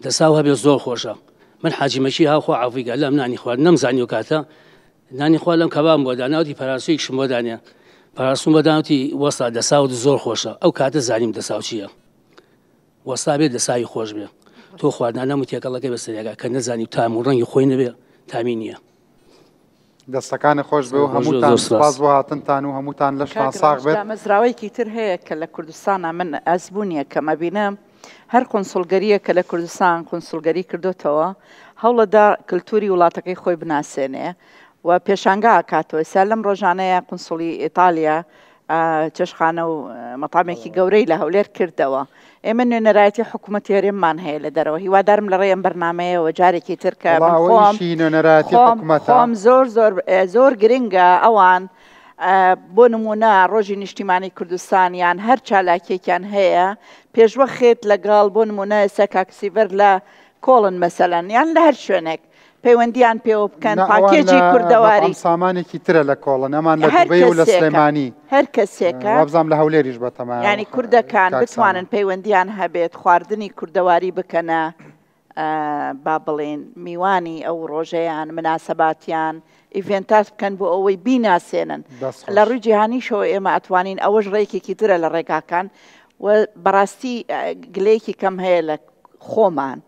دەساو هەبێ زۆر خۆشە من حاجی مەکی هاوخوا عافیگە لەم نانی خوارد نەمزانی و کاتە نانی خوا لەم کەبابم بۆ دانا وتی پەراسویکشم بۆ دانێ پەراسوم بۆ دانا وتی وەستا دەساوت زۆر خۆشە ئەو کاتە زانیم دەساو چییە وەستا بێ دەساوی خۆش بێ تۆ خواردنانەم و تێکەڵەکە بە سەرێکا کە نەزانی تام و ڕەنگی خۆی نەبێ تامی نییە. دەستەکانت خۆش بێ و هەمووتان سوپاس بۆ هاتنتان و هەمووتان لەشتان کاک ساغ ڕەنج بێت. دامەزراوەیەکی تر هەیە کە لە کوردستانا من ئەزموونیەکەم ئەبینم هەر قونسوڵگەرییەک کە لە کوردستان قونسوڵگەری کردۆتەوە هەوڵەدا کللتوری وڵاتەکەی خۆی بناسێنێ و پێشانگا ئەکاتەوە ئێستا لەم ڕۆژانەیە قونسوڵی ئیتالیا چێشخانە و مەتامێکی گەورەی لە هەولێر کردەوە ئێمە نوێنەرایەتی حکوومەتی هەرێممان هەیە لە دەرەوە هیوادارم لە ڕێی ئەم بەرنمەیەوە جارێکی تر کە من خۆم نوێنەرایەتی حکوومەتە خۆم زۆر زۆر زۆر گرنگە ئەوان بۆ نمونە ڕۆژی نیشتیمانی کوردستان یان هەر چالاکیەکیان هەیە پێشوەخێت لەگەڵ بۆ نمونە ئێستا کاک سیڤەر لە کۆڵن مەسەلەن یان لە هەر شوێنێک پەیوەندیان پێوە بکەن نا ئەوان پاکێجی لە کوردەواری مەتعەم سامانێکی ترە لە کۆڵن ئەمان لە هەر دوبەی و لە کەسێکە سلێمانی هەر کەسێکە وابزانم لە هەولێریش بەتەمایە یانی کوردەکان کاک سامان. بتوانن پەیوەندیان هەبێت خواردنی کوردەواری بکەنە با بڵێین میوانی ئەو ڕۆژەیان مناسەباتیان ئیڤێنتات بکەن بۆ ئەوەی بیناسێنن دەست لە خۆش. ڕووی جیهانیشەوە ئێمە ئەتوانین ئەوەش ڕێکێکی ترە لە ڕێگاکان و بەڕاستی گلەیەکی کەم هەیە لە خۆمان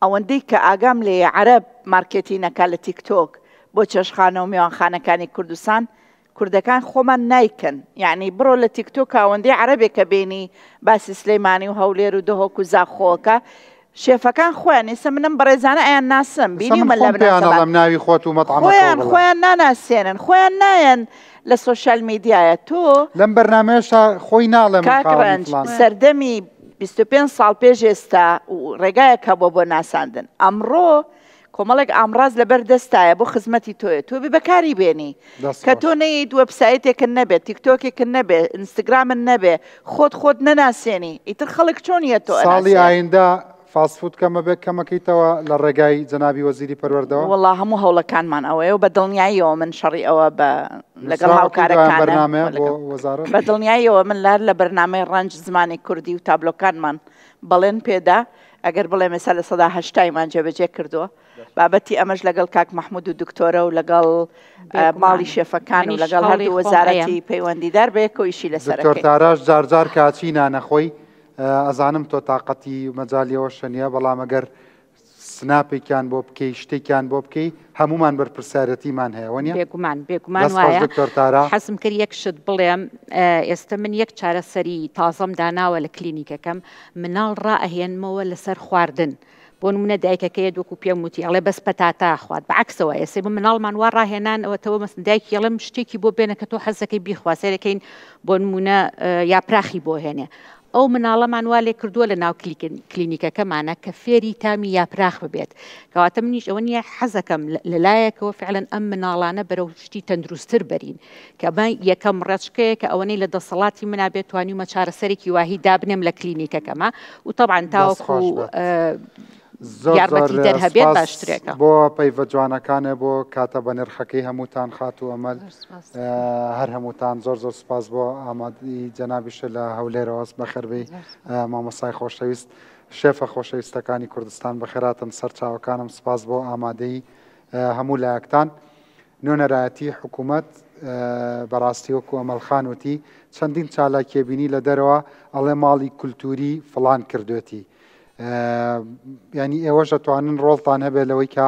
ئەوەندەی کە ئاگام لێیە عەرەب مارکێتین ئەکا لە تیک تۆک بۆ چێشتخانە و میوانخانەکانی کوردستان کوردەکان خۆمان نایکەن یعنی بڕۆ لە تیک تۆک ئەوەندەی عەرەبێکە بینی باسی سلەیمانی و هەولێر و دهۆک و زاخۆکە شێفەکان خۆیان ئێستا منم بەڕێزانە ئەیان ناسم ئێستا من بینیومە لە خۆم پێیان مناسەبات ئەڵێم ناوی خۆت و مەتعەمەکەوە خۆیان بڵێ. خۆیان ناناسێنن خۆیان نایەن لە سۆشیال میدیایە تۆ لەم بەرنامەیەشا خۆی ناڵێ من کاک خاوەنی ڕەنج فڵان. سەردەمی 25 ساڵ پێش ئێستا و ڕێگایەک هەبووە بۆ ناساندن ئەمڕۆ کۆمەڵێک ئامڕاز لەبەر دەستایە بۆ خزمەتی تۆیە تۆ بێ بەکاری بێنی دەست کە خۆش. تۆ نەیت وێبسایتێکت نەبێت تیکتۆکێکت نەبێت ئینستگرامت نەبێ خۆت خۆت نەناسێنی ئیتر خەڵک چۆن یە تۆ ساڵی ئەناسێ؟ ئایندە فاست فود کەمە بێ کەمەکەیتەوە لە ڕێگای جەنابی وەزیری پەروەردەوە؟ وەڵا هەموو هەوڵەکانمان ئەوەیە و بە دڵنیاییەوە من شەڕی ئەوە بە لەگەڵ نووسراوە کەی دوایان هاوکارەکانم بەرنامەیە و بۆ لەگەڵ وەزارەت؟ بە دڵنیاییەوە من لە هەر لە بەرنامەی ڕەنج زمانی کوردی و تابلۆکانمان بەڵێن پێدا ئەگەر بڵێم ئێستا لە سەدا هەشتایمان جێبەجێ کردووە بابەتی ئەمەش لەگەڵ کاک مەحمود و دکتۆرە و لەگەڵ ماڵی شێفەکان و لەگەڵ هەردوو وەزارەتی پەیوەندیدار بەیەکەوە ئیشی لەسەر دکتۆر ئەکەین. تاراش جار جار کە ئەچی نانەخۆی ئەزانم تۆ تاقەتی و مەجالی ئەوەشە نیە بەڵام ئەگەر سناپێکیان بۆ بکەی شتێکیان بۆ بکەی هەموومان بەرپرسیارەتیمان هەیە وەنیە؟ بێگومان بێگومان دەست خۆش وایە دکتۆر تارا. حەزم کرد یەک شت بڵێم ئێستە من یەک چارەسەری تازەم داناوە لە کلینیکەکەم مناڵ ڕائەهێنمەوە لەسەر خواردن بۆ نمونە دایکەکە یەت وەکو پێم وتی ئەڵێ بەس پەتاتە ئەخوات بە عەکسەوە ئێسێ بە مناڵمان وا ڕاهێنان ئەوەتەوە مەسن دایکی ئەڵێم شتێکی بۆ بێنە کە تۆ حەزەکەی بیخوا سەیرەکەین بۆ نمونە یاپراخی بۆ هێنێ ئەو مناڵەمان وا لێ کردووە لە ناو کلینیکەکەمانە کە فێری تامی یاپراخ ببێت کەواتە منیش ئەوە نییە حەزەکەم لەلایەکەوە فعلەن ئەم مناڵانە بەرەو شتی تەندروستتر بەرین کە ئەمە یەکەم ڕێچکەیە کە ئەوەنەی لە دەسەڵاتی منا بێت توانیومە چارەسەرێکی واهی دابنێم لە کلینیکەکەما و تەبعەن دەست تاوەکو خۆش بێت. زۆر زۆر یارمەتیدەر هەبێت سپاس باشترێکە. بۆ پەیڤە جوانەکانێ بۆ کاتە بەنرخەکەی هەمووتان خاتوو ئەمەل زۆر سپاس. هەر هەمووتان زۆر زۆر سپاس بۆ ئامادەیی جەنابیشت لە هەولێرەوە بەخێربێی زۆر سپاس. مامۆستای خۆشەویست شێفە خۆشەویستەکانی کوردستان بەخێراتن سەرچاوەکانم سپاس بۆ ئامادەیی هەموو لایەکتان. نوێنەرایەتی حکومەت بەڕاستی وەکو ئەمەل خان وتی چەندین چالاکیە بینی لە دەرەوە ئەڵێ ماڵی کولتوری فڵان کردوێتی ینی ئێوەش ئەتوانن ڕۆڵتان هەبێت لەوەی کە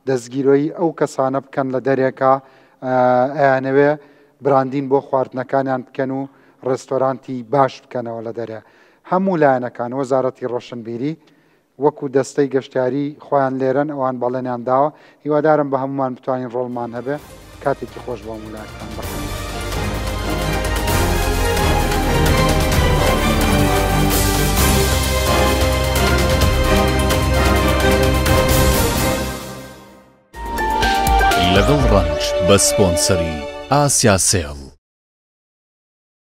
دەستگیرۆیی ئەو کەسانە بکەن لە دەرێکە ئەیانەوێ براندین بۆ خواردنەکانیان بکەن و ڕێستۆرانتی باش بکەنەوە لە دەرێ هەموو لایەنەکان وەزارەتی ڕۆشنبیری وەکو دەستەی گەشتیاری خۆیان لێرەن ئەوان بەڵێنیان داوە هیوادارم بە هەموومان بتوانین ڕۆڵمان هەبێ کاتێکی خۆش بۆ هەموو لایەکتان بەخێر. لەگەڵ ڕەنج بە سپۆنسەری ئاسیا سێڵ.